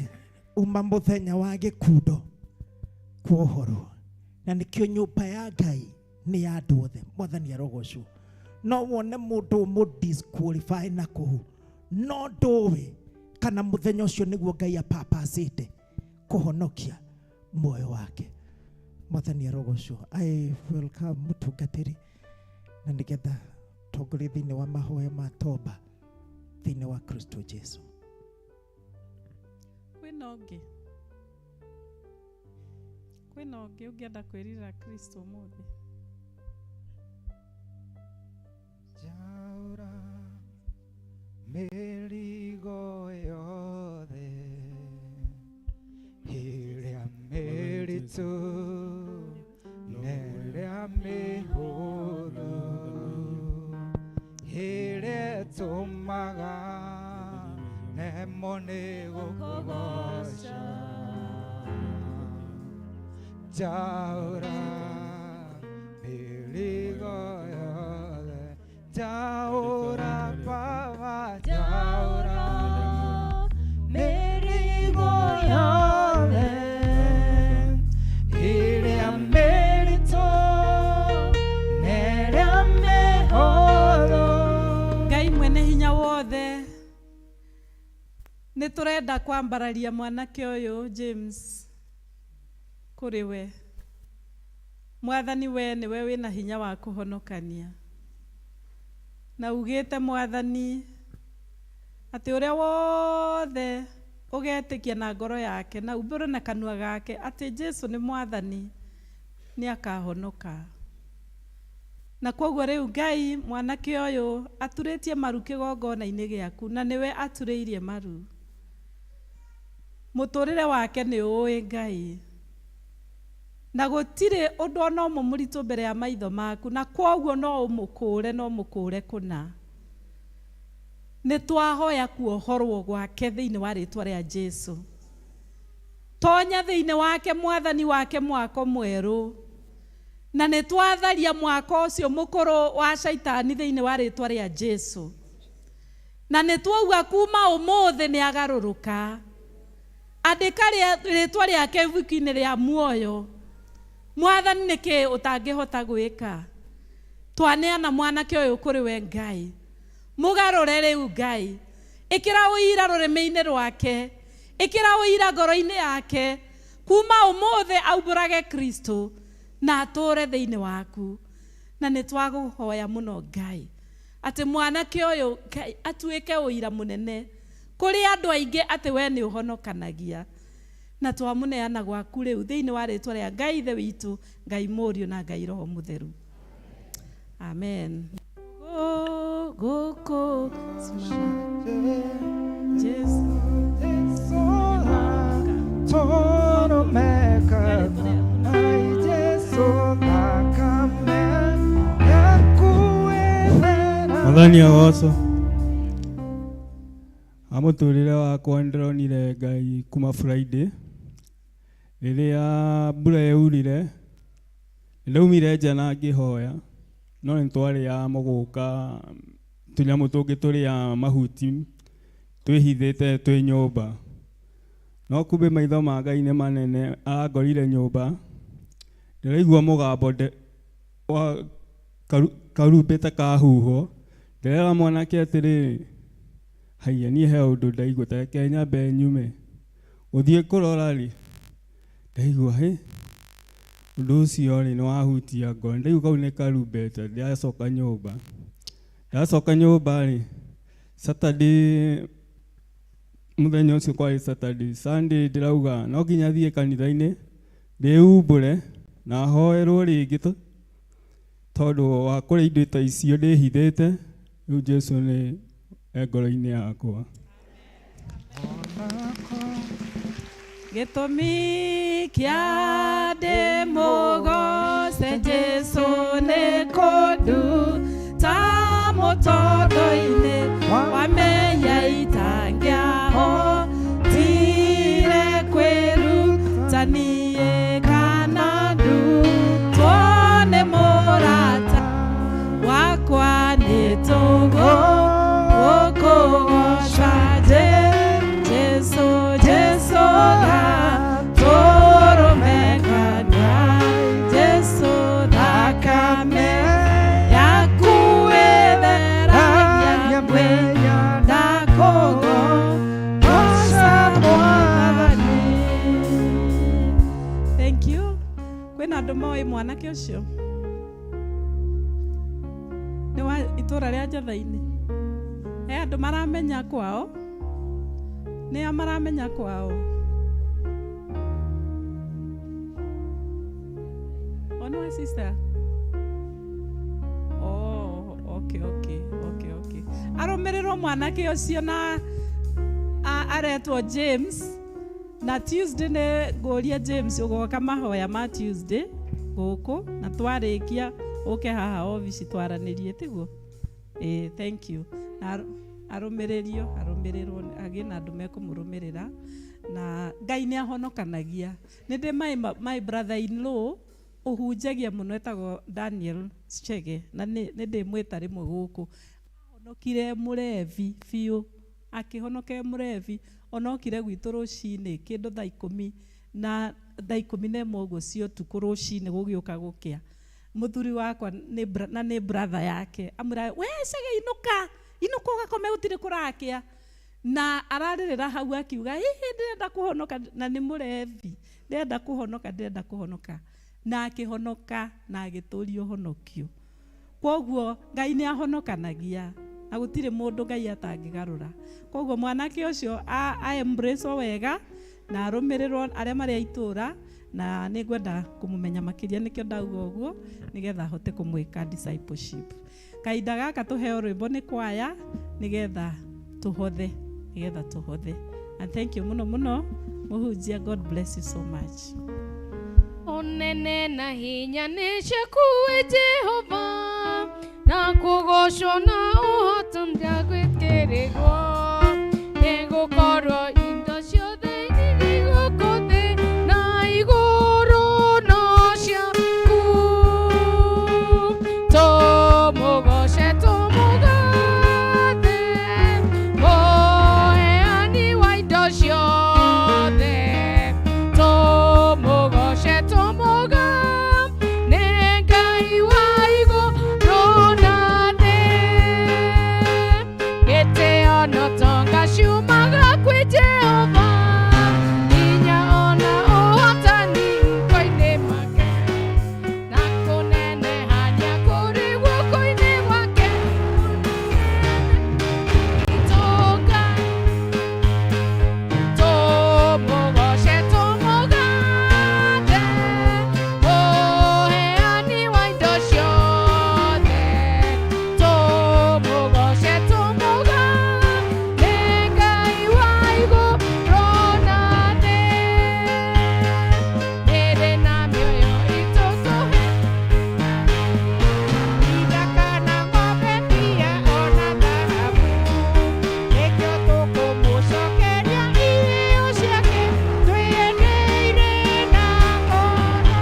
uma mũthenya wa gĩkundo kuohorwo, na nĩkĩo nyũmba ya Ngai nĩ ya andũ othe. Mwathani arogocwo. No wone mũndũ ũmũ disqualify na kũu, no ndũĩ kana mũthenya ũcio nĩguo Ngai apapacĩte kũhonokia muoyo wake. Mwathani arogocwo. I welcome mũtungatĩri na nĩgetha tongorie thĩinĩ wa mahoya ma toba thĩinĩ wa Kristo Jesu. Kwĩna ũngĩ? Kwĩna ũngĩ ũngĩenda kwĩrira Kristo ũmũthĩ? Njaũra mĩrigo yothe ĩrĩa mĩritũ na ĩrĩa mĩhũthũ, ĩrĩa ĩtũmaga nemwo nĩ gũkũgoca. Njaũra mĩrigo yothe, njaũra Baba, njaũra mĩrigo yothe ĩrĩa mĩritũ na ĩrĩa mĩhũthũ. Ngai mwene hinya wothe, nĩ tũrenda kwambararia mwanake ũyũ James kũrĩ we. Mwathani, we nĩwe wĩna hinya wa kũhonokania, na ugĩte Mwathani atĩ ũrĩa wothe ũgetĩkia na ngoro yake na umbũre na kanua gake atĩ Jesu nĩ Mwathani nĩ akahonoka. Na koguo rĩu Ngai, mwanake ũyũ aturĩtie maru kĩgongona-inĩ gĩaku, na nĩwe aturĩirie maru. Mũtũrĩre wake nĩ ũĩ Ngai, na gũtirĩ ũndũ ona ũmwe mũritũ mbere ya maitho maku, na kwoguo no ũmũkũre, no ũmũkũre kũna. Nĩ twahoya kuohorwo gwake thĩinĩ wa rĩtwa rĩa Jesu. Tonya thĩinĩ wake Mwathani wake mwako mwerũ, na nĩ twatharia mwako ũcio mũkũrũ wa Shaitani thĩinĩ wa rĩtwa rĩa Jesu. Na nĩ twauga kuma ũmũthĩ nĩ agarũrũka. Andĩka rĩtwa rĩake ibuku-inĩ rĩa muoyo. Mwathani, nĩkĩ ũtangĩhota gwĩka? Twaneana mwanake ũyũ kũrĩ we Ngai. Mũgarũre rĩu Ngai. Ĩkĩra ũira rũrĩmĩ-inĩ rwake, ĩkĩra ũira ngoro-inĩ yake, kuma ũmũthĩ aumbũrage Kristo na atũre thĩinĩ waku. Na nĩ twagũhoya mũno Ngai atĩ mwanake ũyũ Ngai atuĩke ũira mũnene kũrĩ andũ aingĩ atĩ we nĩ ũhonokanagia. Na twamũneana gwaku rĩu thĩinĩ wa rĩtwa rĩa Ngai Ithe witũ, Ngai Mũriũ na Ngai Roho Mũtheru. Amen. Gũkũ Jesu Toromeka, ai Jesu thakame yaku ĩthera. Mwathani agocwo. Amũtũrĩre wakwa nĩndĩronire Ngai kuma Friday rĩrĩa mbura yaurire, nĩndaumire nja na ngĩhoya, no nĩtwarĩaga mũgũka tũnyamũ tũngĩ tũrĩaga mahuti twĩhithĩte twĩ nyũmba, no kumbe maitho ma Ngai nĩ manene. Arangorire nyũmba, ndĩraigua mũgambo wa karumbeta kahuhwo. Ndĩrera mwanake atĩrĩrĩ, haiya niĩ he ũndũ ndaigua, ta reke nyambe nyume. Gũthiĩ kũrora rĩ, ndaigua hĩ, ũndũ ũcio rĩ nĩ wahutia ngoro. Ndaigua kau nĩ karumbeta, ndacoka nyũmba. Ndacoka nyũmba rĩ, Saturday, mũthenya ũcio kwarĩ Saturday, Sunday ndĩrauga no nginya thiĩ kanitha-inĩ ndĩumbũre na hoerwo rĩngĩ tondũ wa kũrĩa indo ta icio ndĩhithĩte. Rĩu Jesu nĩ e ngoro-inĩ yakwa. Gĩtũmi kĩa ndĩmũgoce Jesũ nĩ kũnduta mũtondo-inĩ wa mehia itangĩahotire kwĩruta niĩ kana ndutwo nĩ mũrata wakwa nĩ tũgũkũgoca Jesũ Jesũ gatũrũme ka Ngai Jesũ thakame yaku ĩtheragia mehia ndakũgoca Mwathani. Thank you. Kwĩna andũ moĩ mwanake ũcio nĩ wa itũra rĩa Njatha-inĩ. He andũ maramenya kwao, nĩ a maramenya kwao. O nĩ wa sister. Oh, okay. Arũmĩrĩrwo mwanake ũcio na aretwo James na Tuesday nĩ ngũria James ũgoka mahoya ma Tuesday gũkũ na twarĩkia ũke haha obici twaranĩrie tiguo. Thank you. Na arũmĩrĩrio arũmĩrĩrwo agĩe na andũ mekũmũrũmĩrĩra na Ngai nĩ ahonokanagia. Nĩ ndĩ my brother in law ũhunjagia mũno etagwo Daniel Chege na nĩ ndĩmwĩta rĩmwe gũkũ. Ahonokire mũrebi biũ, akĩhonoka mũrebi onokire gwitũ rũcinĩ kĩndũ thaa ikũmi na thaa 11 ũguo cia ũtukũ rũcinĩ gũgĩũka gũkĩa. Mũthuri wakwa na nĩ brother yake amwĩra we Chege inũka inũka ũgakome gũtirĩ kũrakĩa na ararĩrĩra hau akiuga hihi ndĩrenda kũhonoka na nĩ mũrebi ndĩrenda kũhonoka ndĩrenda kũhonoka na akĩhonoka na agĩtũria ũhonokio. Kwoguo Ngai nĩ ahonokanagia na gũtirĩ mũndũ Ngai atangĩgarũra. Kwoguo mwanake ũcio a embrace wega na arũmĩrĩrwo arĩa marĩ a itũra na nĩ ngwenda kũmũmenya makĩria nĩkĩo ndauga ũguo nĩgetha hote kũmwĩka discipleship. Kahinda gaka tũheo rwĩmbo nĩ kwaya nĩgetha tũhothe nĩgetha tũhothe. And thank you mũno mũno mũhunjia, God bless you so much. Unene na hinya nĩ ciaku we Jehova na kũgocwo na ũhoto ndagwĩkĩrĩrwo nĩgũkorwo indo ciothe irĩ gũkũ thĩ na igũrũ no ciaku. Tũmũgoce tũmũgathe mũheani wa indo ciothe tũmũgoce tũmũgathe nĩ Ngai wa igũrũ na thĩ. Gĩtĩo na ũtonga ciumaga kwĩ Jehova hinya ona ũhotani moko-inĩ make na kũnenehania kũrĩ guoko-inĩ gwake itũnga. Tũmũgoce tũmũgathe mũheani wa indo ciothe tũmũgoce tũmũgathe nĩ Ngai wa igũrũ na thĩ. Mĩĩrĩ na mĩoyo itũ tũhe Ithaka na ng'ombe mbia ona thahabu nĩkĩo tũkũmũcokeria iheo ciake twĩyendeire na ngoro.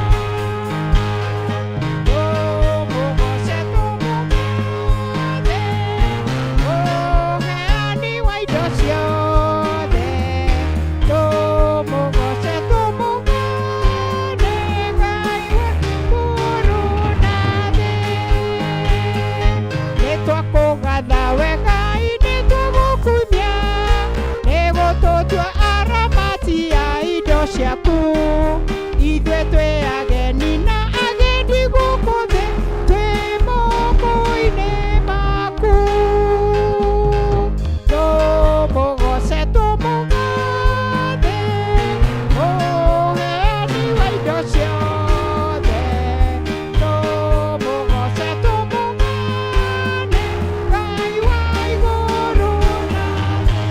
Tũmũgoce tũmũgathe mũheani wa indo ciothe tũmũgoce tũmũgathe Ngai wa igũrũ na thĩ. Nĩtwakũgatha we Ngai nĩtwagũkumia nĩgũtũtua aramati a indo ciaku ithuĩ twĩ ageni na agendi gũkũ thĩ twĩ moko-inĩ maku. Tũmũgoce tũmũgathe mũheani wa indo ciothe tũmũgoce tũmũgathe Ngai wa igũrũ na thĩ.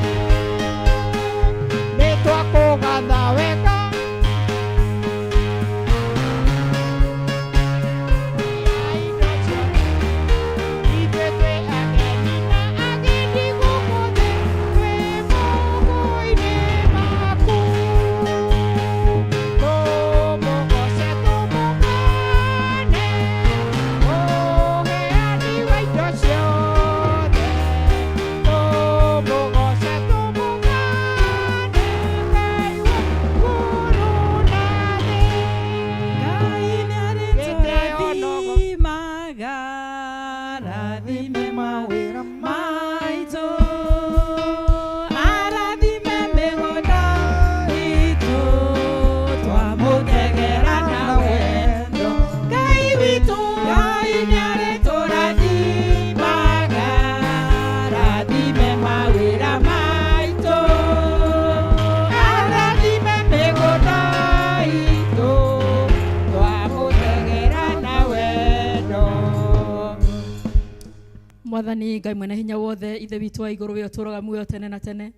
Mwathani Ngai mwene hinya wothe, Ithe witũ wa igũrũ, we ũtũũraga muoyo tene na tene,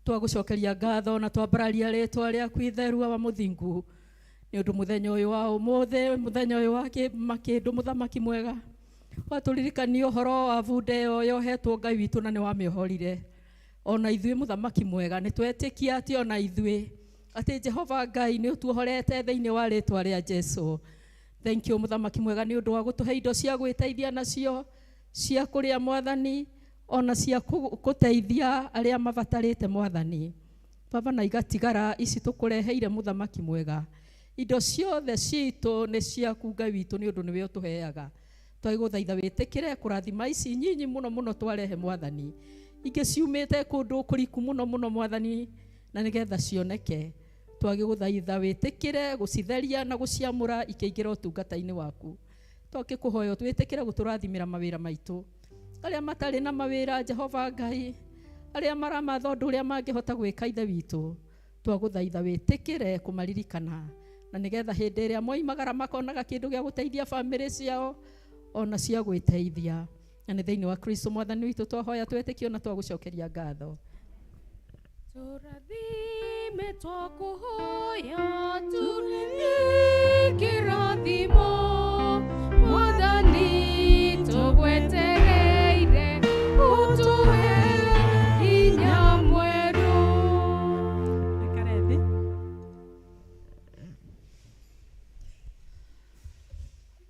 twagũcokeria ngatho na twambararia rĩtwa rĩaku itheru, Awa mũthingu, nĩ ũndũ mũthenya ũyũ wa ũmũthĩ, mũthenya ũyũ wa makĩndũ, mũthamaki mwega, watũririkania ũhoro wa bunda ĩyo yohetwo, Ngai witũ, na nĩ wamĩohorire. Ona ithuĩ, mũthamaki mwega, nĩ twetĩkia atĩ ona ithuĩ atĩ Jehova Ngai nĩ ũtuohorete thĩinĩ wa rĩtwa rĩa Jesu. Thank you, mũthamaki mwega, nĩ ũndũ wa gũtũhe indo cia gwĩteithia nacio, cia kũrĩa, Mwathani, ona cia gũteithia arĩa mabatarĩte, Mwathani Baba, na igatigara ici tũkũreheire, mũthamaki mwega. Indo ciothe citũ nĩ ciaku, Ngai witũ, nĩ ũndũ nĩwe ũtũheaga. Twagũthaitha wĩtĩkĩre kũrathima ici nyinyi mũno mũno twarehe, Mwathani, ingĩ ciumĩte kũndũ kũriku mũno mũno, Mwathani, na nĩgetha cioneke. Twagĩgũthaitha wĩtĩkĩre gũcitheria na gũciamũra ikĩingĩra ũtungata-inĩ waku. Twakĩkũhoya wĩtĩkĩre gũtũrathimĩra mawĩra maitũ, arĩa matarĩ na mawĩra, Jehova Ngai, arĩa maramatha ũndũ ũrĩa mangĩhota gwĩka, Ithe witũ, twagũthaitha wĩtĩkĩre kũmaririkana, na nĩgetha hĩndĩ ĩrĩa moimagara makonaga kĩndũ gĩa gũteithia bamĩrĩ ciao ona cia gwĩteithia. Na nĩ thĩinĩ wa Kristo Mwathani witũ twahoya, twetĩkio na twagũcokeria ngatho. Tũrathime, twakũhoya, kĩrathimo, Mwathani, tũgwetereire ũtũhe hinya mwerũ. Ikare thĩ.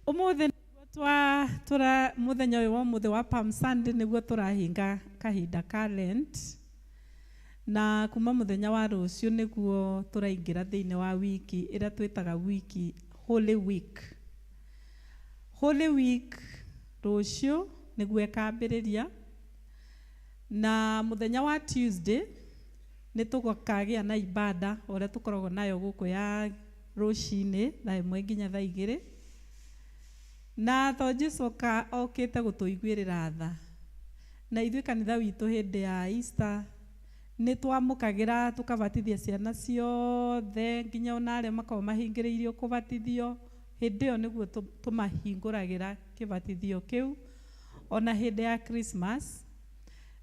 Ũmũthĩ nĩguo twa tũra mũthenya ũyũ wa ũmũthĩ wa Palm Sunday nĩguo tũrahinga kahinda ka Lent, na kuma mũthenya wa rũciũ nĩguo tũraingĩra thĩinĩ wa wiki ĩrĩa twĩtaga wiki Holy Week. Holy Week rũciũ nĩguo ĩkambĩrĩria, na mũthenya wa Tuesday nĩ tũgakagĩa na ibada ũrĩa tũkoragwo nayo gũkũ ya rũcinĩ thaa 1 nginya thaa 2. Na to Jesu ka okĩte gũtũiguĩrĩra tha, na ithuĩ kanitha witũ hĩndĩ ya Easter nĩ twamũkagĩra tũkabatithia ciana ciothe, nginya ona arĩa makoragwo mahingĩrĩirio kũbatithio, hĩndĩ ĩyo nĩguo tũmahingũragĩra kĩbatithio kĩu, ona hĩndĩ ya Christmas.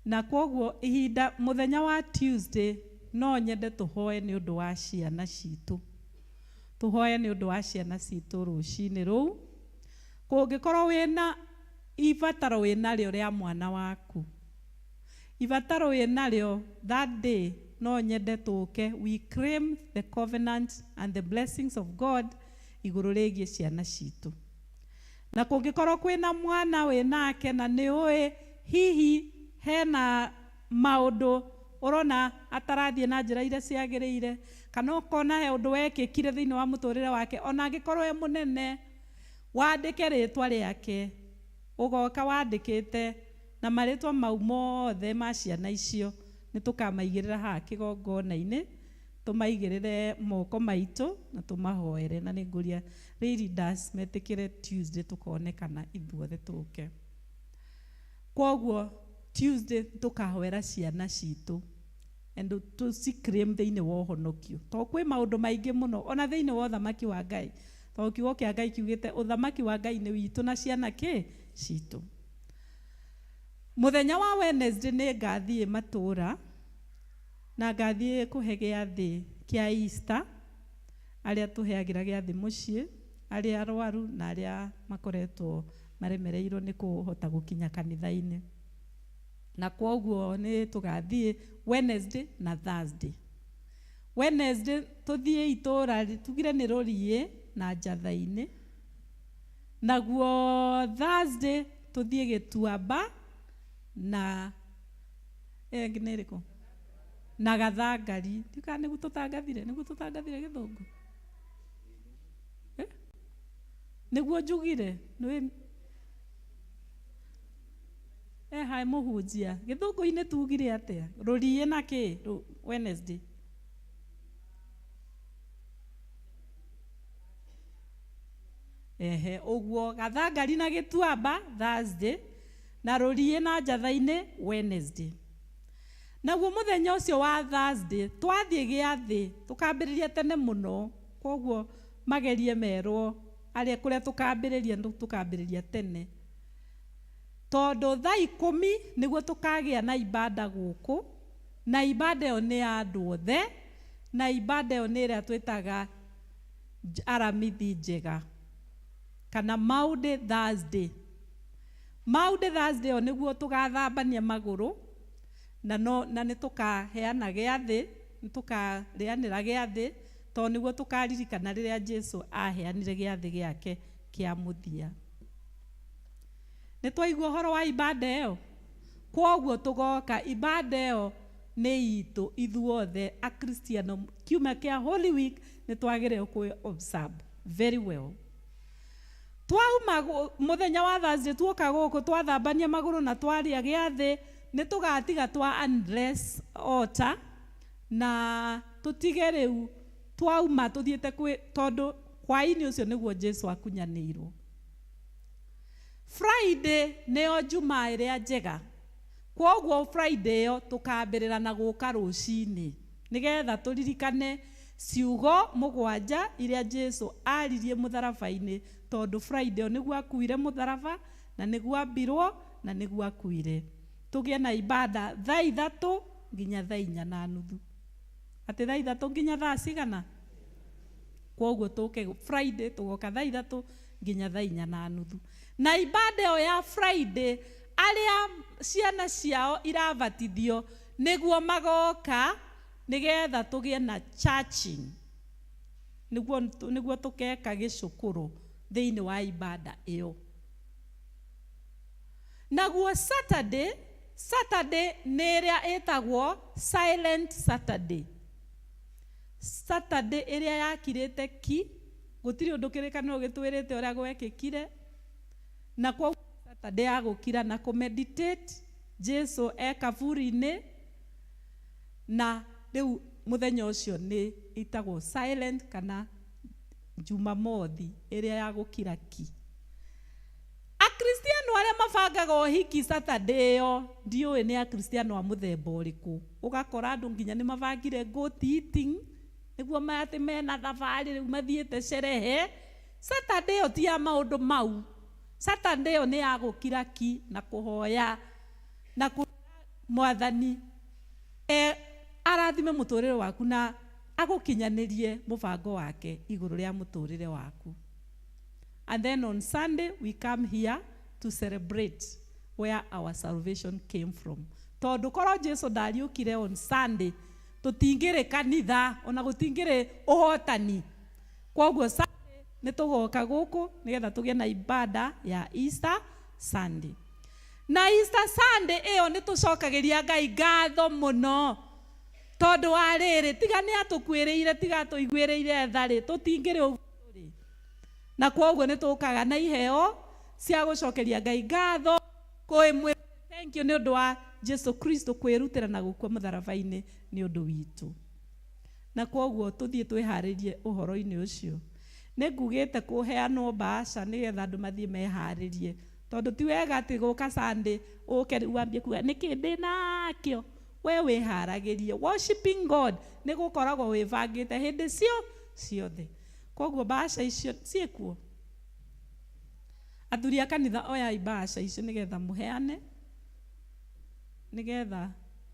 Na kwoguo ihinda mũthenya wa Tuesday no nyende tũhoe nĩ ũndũ wa ciana citũ, tũhoe nĩ ũndũ wa ciana citũ rũcinĩ rũu. Kũngĩkorwo wĩna ibataro wĩnarĩo rĩa mwana waku, ibataro wĩnarĩo that day, no nyende tũke we claim the covenant and the blessings of God igũrũ rĩgiĩ ciana citũ. Na kũngĩkorwo kwĩna mwana wĩnake na nĩ ũĩ hihi hena maũndũ ũrona atarathiĩ na njĩra iria ciagĩrĩire, kana ũkona he ũndũ wekĩkire thĩinĩ wa mũtũrĩre wake, ona angĩkorwo e mũnene, wandĩke rĩtwa rĩake, ũgoka wandĩkĩte na marĩtwa mau mothe ma ciana icio, nĩ tũkamaigĩrĩra haha kĩgongona-inĩ, tũmaigĩrĩre moko maitũ na tũmahoere. Na nĩ ngũria leaders metĩkĩre Tuesday tũkonekana ithuothe tũke. Kwoguo Tuesday tũkahoera ciana citũ and tũciclaim thĩinĩ wa ũhonokio, to kwĩ maũndũ maingĩ mũno ona thĩinĩ wa ũthamaki wa Ngai, tondũ kiugo kĩa Ngai kiugĩte ũthamaki wa Ngai nĩ witũ na ciana kĩ citũ. Mũthenya wa Wednesday nĩ ngathiĩ matũũra na ngathiĩ kũhe gĩathĩ kĩa Easter arĩa tũheagĩra gĩathĩ mũciĩ, arĩa arwaru na arĩa makoretwo maremereirwo nĩ kũhota gũkinya kanitha-inĩ. Na kwoguo nĩ tũgathiĩ Wednesday na Thursday. Wednesday tũthiĩ itũũra tugire nĩ Rũriĩ na Njatha-inĩ, naguo Thursday tũthiĩ Gĩtuamba na ĩngĩ nĩ ĩrĩkũ, na Gathangari. Ndiũĩ kana nĩguo tũtangathire, nĩguo tũtangathire Gĩthũngũ. Eh? Nĩguo njugire nĩ eha mũhunjia Gĩthũngũ-inĩ tugire atĩa? Rũriĩ na kĩ Wednesday? Ehe, ũguo Gathangari na Gĩtuamba Thursday, na Rũriĩ na Njatha-inĩ Wednesday. Naguo mũthenya ũcio wa Thursday twathiĩ gĩathĩ tũkambĩrĩria tene mũno, kwoguo magerie merwo arĩa kũrĩa tũkambĩrĩria tũkambĩrĩria tene. Tondũ thaa 10 nĩguo tũkagĩa na ibada gũkũ, na ibada ĩyo nĩ ya andũ othe, na ibada ĩyo nĩ ĩrĩa twĩtaga Aramithi njega kana Maundy Thursday. Maundy Thursday ĩyo nĩguo tũgathambania magũrũ na no na nĩ tũkaheana gĩathĩ, nĩ tũkarĩanĩra gĩathĩ, tondũ nĩguo tũkaririkana rĩrĩa Jesu aheanire gĩathĩ gĩake kĩa mũthia. Nĩ twaigua ũhoro wa ibada ĩyo? Kwoguo tũgoka ibada ĩyo nĩ itũ ithuothe Akristiano. Kiumia kĩa Holy Week nĩ twagĩrĩirwo kũ observe very well. Twauma mũthenya wa Thursday tuoka gũkũ twathambania magũrũ na twarĩa gĩathĩ, nĩ tũgatiga twa undress altar na tũtige rĩu twauma tũthiĩte kwĩ, tondũ hwaĩ-inĩ ũcio nĩguo Jesu akunyanĩirwo. Friday nĩyo Jumaa ĩrĩa njega. Kwoguo Friday ĩyo tũkambĩrĩra na gũka rũcinĩ nĩgetha tũririkane ciugo 7 iria Jesu aririe mũtharaba-inĩ, tondũ Friday ĩyo nĩguo akuire mũtharaba na nĩguo ambirwo na nĩguo akuire. Tũgĩe na ibada thaa 3 nginya thaa 4:30. Atĩ thaa 3 nginya thaa cigana? Kwoguo tũke Friday tũgoka thaa 3 nginya thaa 4:30. Na ibada ĩyo ya Friday arĩa ciana ciao irabatithio nĩguo magoka nĩgetha tũgĩe na churching, nĩguo tũkeka gĩcukũrũ thĩinĩ wa ibada ĩyo. Naguo Saturday, Saturday nĩ ĩrĩa ĩtagwo Silent Saturday. Saturday ĩrĩa yakirĩte ki, gũtirĩ ũndũ kĩrĩkanĩro gĩtwĩrĩte ũrĩa gwekĩkire, na kwoguo Saturday ya gũkira na kũmeditate Jesu e kaburi-inĩ, na rĩu mũthenya ũcio nĩ ĩtagwo silent kana Jumamothi ĩrĩa ya gũkira ki. Akristiano arĩa mabangaga ũhiki Saturday ĩyo ndiũĩ nĩ Akristiano a mũthemba ũrĩkũ. Ũgakora andũ nginya nĩ mabangire goat eating nĩguo atĩ mena thabarĩ rĩu mathiĩte sherehe. Saturday ĩyo ti ya maũndũ mau. Saturday ĩyo nĩ ya gũkira ki na kũhoya na kũhoya Mwathani arathime mũtũrĩre waku na agũkinyanĩrie mũbango wake igũrũ rĩa mũtũrĩre waku. And then on Sunday we come here to celebrate where our salvation came from. Tondũ korwo Jesu ndariũkire on Sunday tũtingĩrĩ kanitha ona gũtingĩrĩ ũhotani. Kwoguo Sunday nĩ tũgoka gũkũ nĩgetha tũgĩe na ibada ya Easter Sunday. Na Easter Sunday ĩyo nĩ tũcokagĩria Ngai ngatho mũno, tondũ wa rĩrĩ tiga nĩ atũkuĩrĩire, tiga atũiguĩrĩire tha rĩ, tũtingĩrĩ ũguo tũrĩ. Na kwoguo nĩ tũkaga na iheo cia gũcokeria Ngai ngatho, kwĩ thank you nĩ ũndũ wa Jesu Kristo kwĩrutĩra na gũkua mũtharaba-inĩ nĩ ũndũ witũ. Na kwoguo tũthiĩ twĩharĩrie ũhoro-inĩ ũcio. Nĩ ngugĩte kũheanwo mbaca nĩgetha andũ mathiĩ meharĩrie, tondũ ti wega atĩ gũka Sunday ũke rĩu wambie kuga nĩkĩ ndĩ nakĩo. We wĩharagĩrie. Worshiping God nĩ gũkoragwo wĩbangĩte hĩndĩ ciothe. Kwoguo mbaca icio ciĩkuo. Athuri a kanitha oyai mbaca icio nĩgetha mũheane, nĩgetha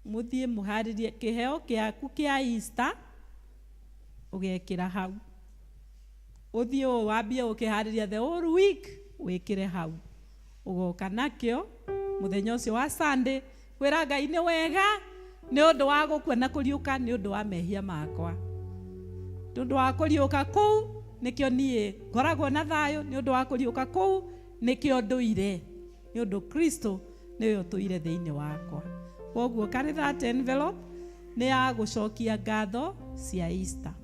mũthiĩ mũharĩrie kĩheo kĩaku kĩa Easter ũgekĩra hau. Ũthiĩ wambie ũkĩharĩria the whole week wĩkĩre hau. Ũgoka nakĩo mũthenya ũcio wa Sunday kwĩra Ngai nĩ wega nĩ ũndũ wa gũkua na kũriũka nĩ ũndũ wa mehia makwa. Nĩ ũndũ wa kũriũka kũu nĩkĩo niĩ ngoragwo na thayũ, nĩ ũndũ wa kũriũka kũu nĩkĩo ndũire, nĩ ũndũ Kristo nĩwe ũtũire thĩinĩ wakwa. Kwoguo carry that envelope nĩ ya gũcokia ngatho cia Easter.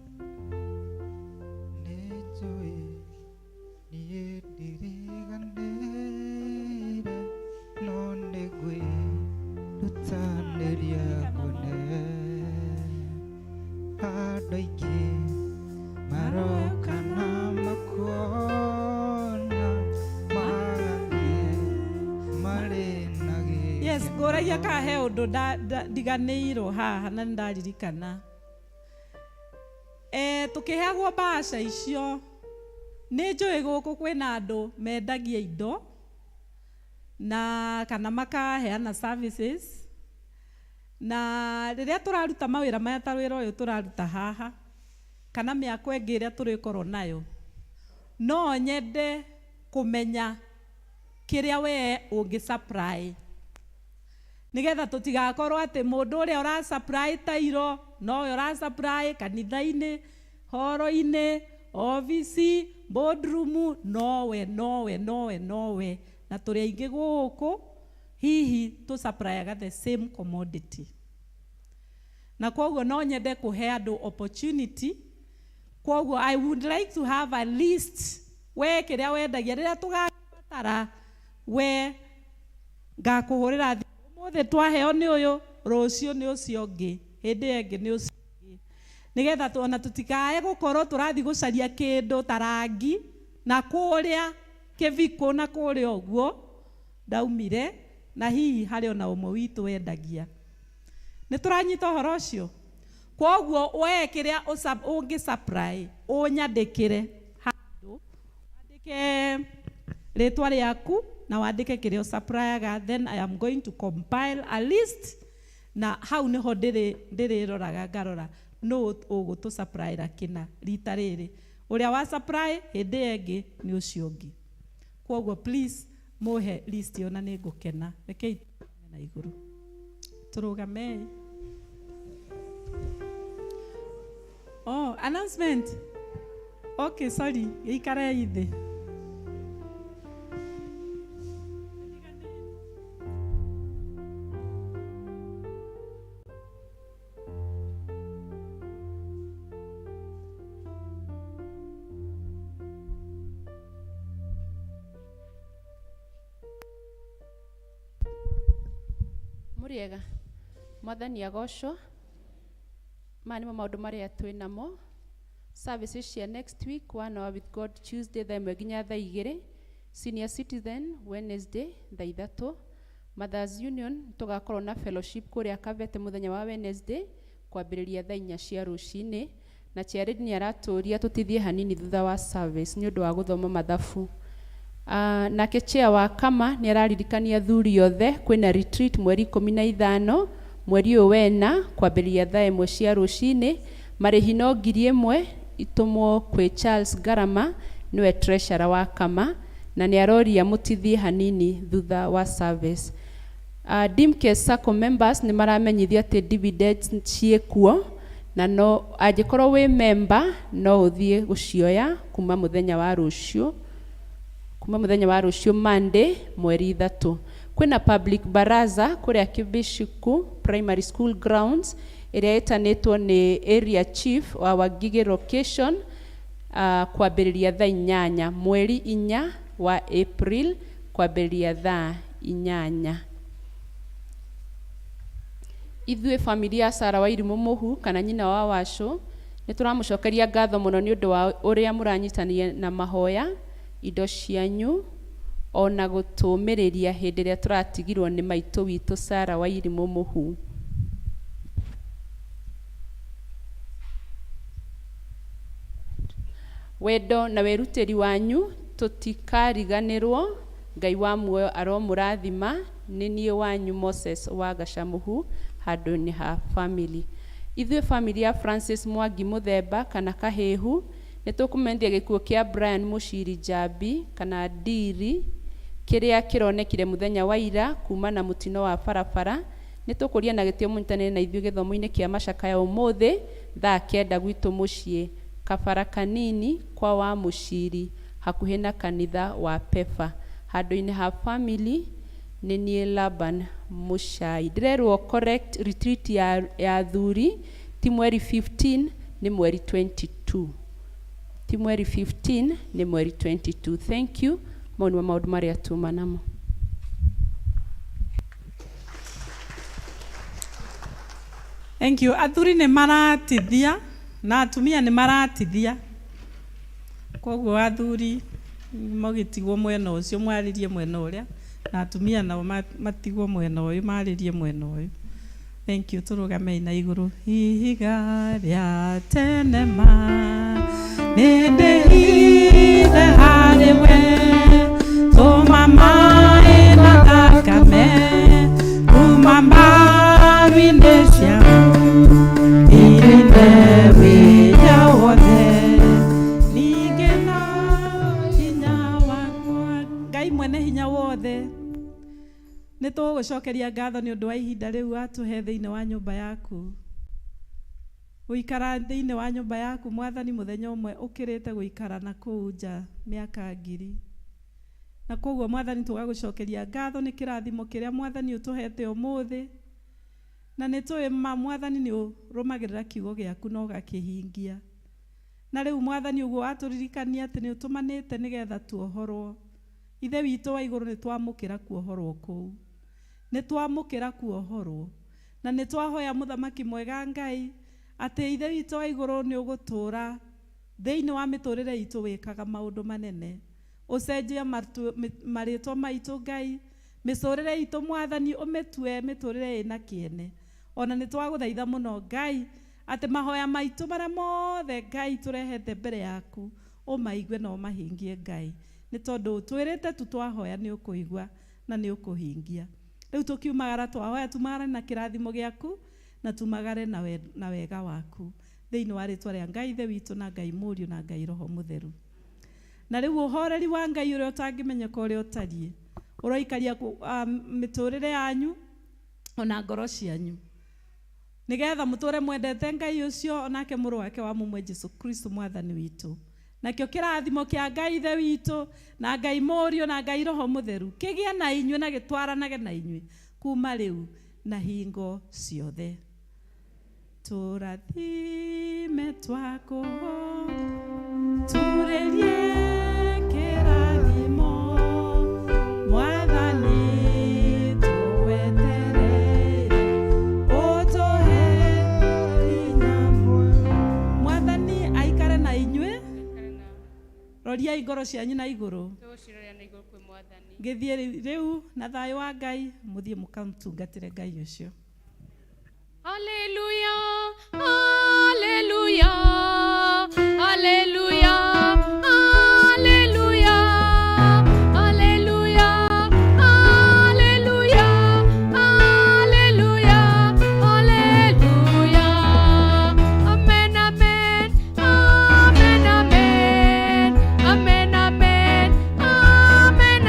Yes, ngũragia kana he ũndũ ndiganĩirwo haha na nĩndaririkana. Tũkĩheagwo mbaca icio nĩ njũĩ gũkũ kwĩna andũ mendagia indo Na kana makaheana services. Na rĩrĩa tũraruta mawĩra maya ta wĩra ũyũ tũraruta haha kana mĩako ĩngĩ ĩrĩa tũrĩkorwo nayo, no nyende kũmenya kĩrĩa we ũngĩ supply, nĩgetha tũtigakorwo atĩ mũndũ ũrĩa ũra supply tairo nowe ũra supply kanitha-inĩ, horo-inĩ, obici, boardroom, nowe nowe nowe nowe, na tũrĩ aingĩ gũkũ hihi tũ supplyaga the same commodity. Na koguo no nyende kũhe andũ opportunity. Koguo I would like to have a list, we kĩrĩa wendagia, rĩrĩa tũgabatara we ngakũhũrĩra thimũ, ũmũthĩ twaheo nĩ ũyũ, rũciũ nĩ ũcio ũngĩ, hĩndĩ ĩyo ĩngĩ nĩ ũcio ũngĩ, nĩgetha ona tũtikae gũkorwo tũrathiĩ gũcaria kĩndũ ta rangi na kũrĩa kĩbiko na kũrĩa ũguo ndaumire, na hihi harĩ ona ũmwe witũ wendagia. Nĩ tũranyita ũhoro ũcio? Koguo we kĩrĩa ũngĩ supply ũnyandĩkĩre handũ, wandĩke rĩtwa rĩaku na wandĩke kĩrĩa ũsupplyaga, then I am going to compile a list, na hau nĩho ndĩrĩroraga ngarora nũ ũgũtũ supplyra kĩna rita rĩrĩ, ũrĩa wa supply hĩndĩ ĩyo ĩngĩ nĩ ũcio ũngĩ. Koguo please mũhe list ĩyo na nĩ ngũkena. Rekei tũrũgame na igũrũ, tũrũgamei. Oh, announcement. Okay, sorry, gĩikarei thĩ. Mũrĩega, mwathani agocwo. Maya nĩmo maũndũ marĩa twĩ namo. Services cia next week, One Hour with God Tuesday thaa 1 nginya thaa 2, Senior Citizen Wednesday thaa 3, Mothers Union tũgakorwo na fellowship kũrĩa Kabete mũthenya wa Wednesday kwambĩrĩria thaa 4 cia rũcinĩ, na Charity nĩ aratũria tũtithie hanini thutha wa service nĩ ũndũ wa gũthoma mathabu. Nake chair wa Kama nĩ araririkania athuri othe kwĩna retreat mweri 15 mweri ũyũ wena kwambĩrĩria thaa 1 cia rũcinĩ. Marĩhi no 1,000 itũmwo kwĩ Charles Garama, nĩwe treasurer wa Kama, na nĩ aroria mũtithie hanini thutha wa service. Dimcase Sacco members nĩ maramenyithio atĩ dividends ciĩkuo, na no angĩkorwo wĩ member no ũthiĩ gũcioya kuma mũthenya wa rũciũ, kuma mũthenya wa rũciũ Monday mweri 3. Kwĩna public baraza kũrĩa Kibishiku Primary School grounds ĩrĩa ĩtanĩtwo nĩ area chief wa Wangigĩ location, kwambĩrĩria thaa 8 mweri 4 wa April kwambĩrĩria thaa 8. Ithuĩ familia ya Sarah Wairimũ Mũhu kana nyina wa Wacũ nĩ tũramũcokeria ngatho mũno nĩ ũndũ wa ũrĩa mũranyitanĩire na mahoya, indo cianyu, ona gũtũmĩrĩria hĩndĩ ĩrĩa tũratigirwo nĩ maitũ witũ Sarah Wairimũ Mũhu. Wendo na wĩrutĩri wanyu tũtikariganĩrwo. Ngai wa muoyo aromũrathima. Nĩ niĩ wanyu Moses wa Gacamuhu handũ-inĩ ha family. Ithuĩ family ya Francis Mwangi Mũthemba kana Kahĩhu nĩ tũkũmenyithia gĩkuũ kĩa Brian Mũciri Njambi kana Ndiri kĩrĩa kĩronekire mũthenya wa ira kuma na mũtino wa barabara. Nĩ tũkũria na gĩtĩo mũnyitanĩre na ithuĩ gĩthomo-inĩ kĩa macakaya ũmũthĩ thaa 9 gwitũ mũciĩ Kabara Kanini kwa wa Mũciri hakuhĩ na kanitha wa Pefa. Handũ-inĩ ha family nĩ niĩ Laban Mũcai. Ndĩrerwo correct retreat ya athuri ti mweri 15 nĩ mweri 22. Ti mweri 15 nĩ mweri 22. Thank you. Mau nĩmo maũndũ marĩa tuma namo. Thank you. Athuri nĩ maratithia na atumia nĩ maratithia. Koguo athuri magĩtigwo mwena ũcio mwarĩrie mwena ũrĩa, na atumia nao matigwo mwena ũyũ marĩrie mwena ũyũ. Thank you. Tũrũgamei na igũrũ. Ihiga rĩa tene ma nĩndĩhithe harĩ we, tũma maĩ na Nĩ tũgũgũcokeria ngatho nĩ ũndũ wa ihinda rĩu watũhe thĩinĩ wa nyũmba yaku. Gũikara thĩinĩ wa nyũmba yaku Mwathani mũthenya ũmwe ũkĩrĩte gũikara na kũu nja mĩaka ngiri. Na koguo Mwathani tũgagũcokeria ngatho nĩ kĩrathimo kĩrĩa Mwathani ũtũhete ũmũthĩ. Na nĩ tũĩ ma Mwathani nĩ ũrũmagĩrĩra kiugo gĩaku na ũgakĩhingia. Na rĩu Mwathani ũguo watũririkania atĩ nĩ ũtũmanĩte nĩgetha tuohorwo. Ithe witũ wa igũrũ nĩ twamũkĩra kuohorwo kũu. Nĩ twamũkĩra kuohorwo. Na nĩ twahoya mũthamaki mwega Ngai atĩ Ithe witũ wa igũrũ nĩ ũgũtũũra thĩinĩ wa mĩtũrĩre itũ wĩkaga maũndũ manene. Ũcenjie marĩtwa maitũ Ngai, mĩcũrĩre itũ Mwathani ũmĩtue mĩtũrĩre ĩna kĩene. Ona nĩ twagũthaitha mũno Ngai atĩ mahoya maitũ marĩa mothe Ngai tũrehete mbere yaku ũmaigue na ũmahingie Ngai. Nĩ tondũ twĩrĩte tu twahoya nĩ ũkũigua na nĩ ũkũhingia. Rĩu tũkiumagara twahoya tumagare na kĩrathimo gĩaku na tumagare na wega waku thĩinĩ wa rĩtwa rĩa Ngai Ithe witũ na Ngai Mũriũ na Ngai Roho Mũtheru. Na rĩu ũhoreri wa Ngai ũrĩa ũtangĩmenyeka ũrĩa ũtariĩ ũroikaria mĩtũrĩre yanyu ona ngoro cianyu nĩgetha mũtũre mwendete Ngai ũcio onake mũrũ wake wa mũmwe Jesu Kristo Mwathani witũ. Nakĩo kĩrathimo kĩa Ngai Ithe witũ na Ngai Mũriũ na Ngai Roho Mũtheru kĩgĩe na inyuĩ na gĩtwaranage na inyuĩ kuma rĩu na hingo ciothe. Tũrathime twakũho turĩrie kĩrathimo Mwathani tũgwetereire ũtũhe hinya. Mwathani aikare na inyuĩ. Roriai ngoro cianyu na igũrũ. Tũgũciroria na igũrũ kwĩ Mwathani. Ngĩthiĩ rĩu na thayũ wa Ngai mũthiĩ mũkamũtungatĩre Ngai ũcio. Hallelujah, hallelujah, hallelujah, hallelujah, hallelujah, hallelujah, hallelujah, hallelujah. Amen, amen, amen, amen, amen, amen, amen, amen,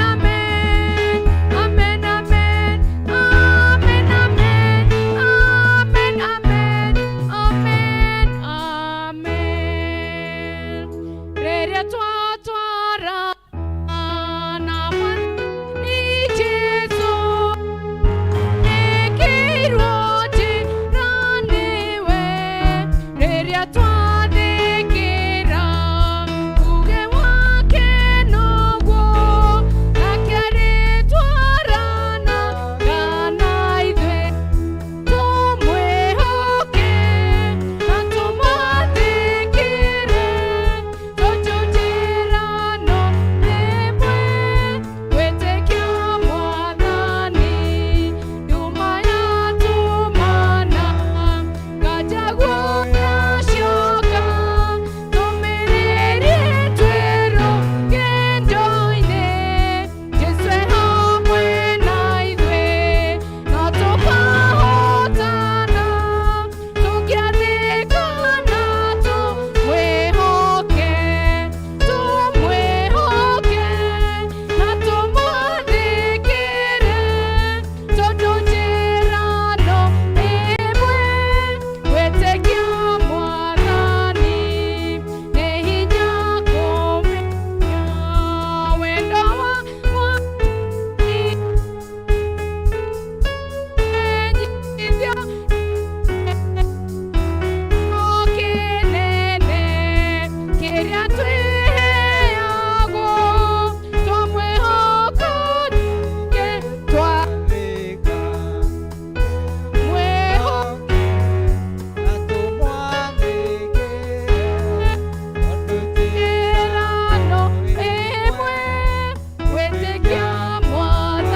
amen, amen, amen, amen, amen, amen, amen, amen. Rĩrĩa twatwara na Mwathani Jesũ, nĩkĩirwo njĩra nĩwe. Rĩrĩa twathĩkĩra uuge wake noguo, nake arĩtwaranaga na ithuĩ. Tũmwĩhoke na tũmwathĩkĩre, tondũ njĩra no ĩmwe, gwĩtĩkia Mwathani. Nyuma yatũmana nganja guonacoka, tũmĩrĩrie twĩ rũgendo-inĩ. Jesũ e hamwe na ithuĩ, no tũkahotana tũngĩathĩka na tũmwĩhoke, tũmwĩhoke na tũmwathĩkĩre, tondũ njĩra no ĩmwe, gwĩtĩkia Mwathani nĩ hinya kũmenya wendo wa Mwathani. Menyithio kĩnene kĩrĩa twĩ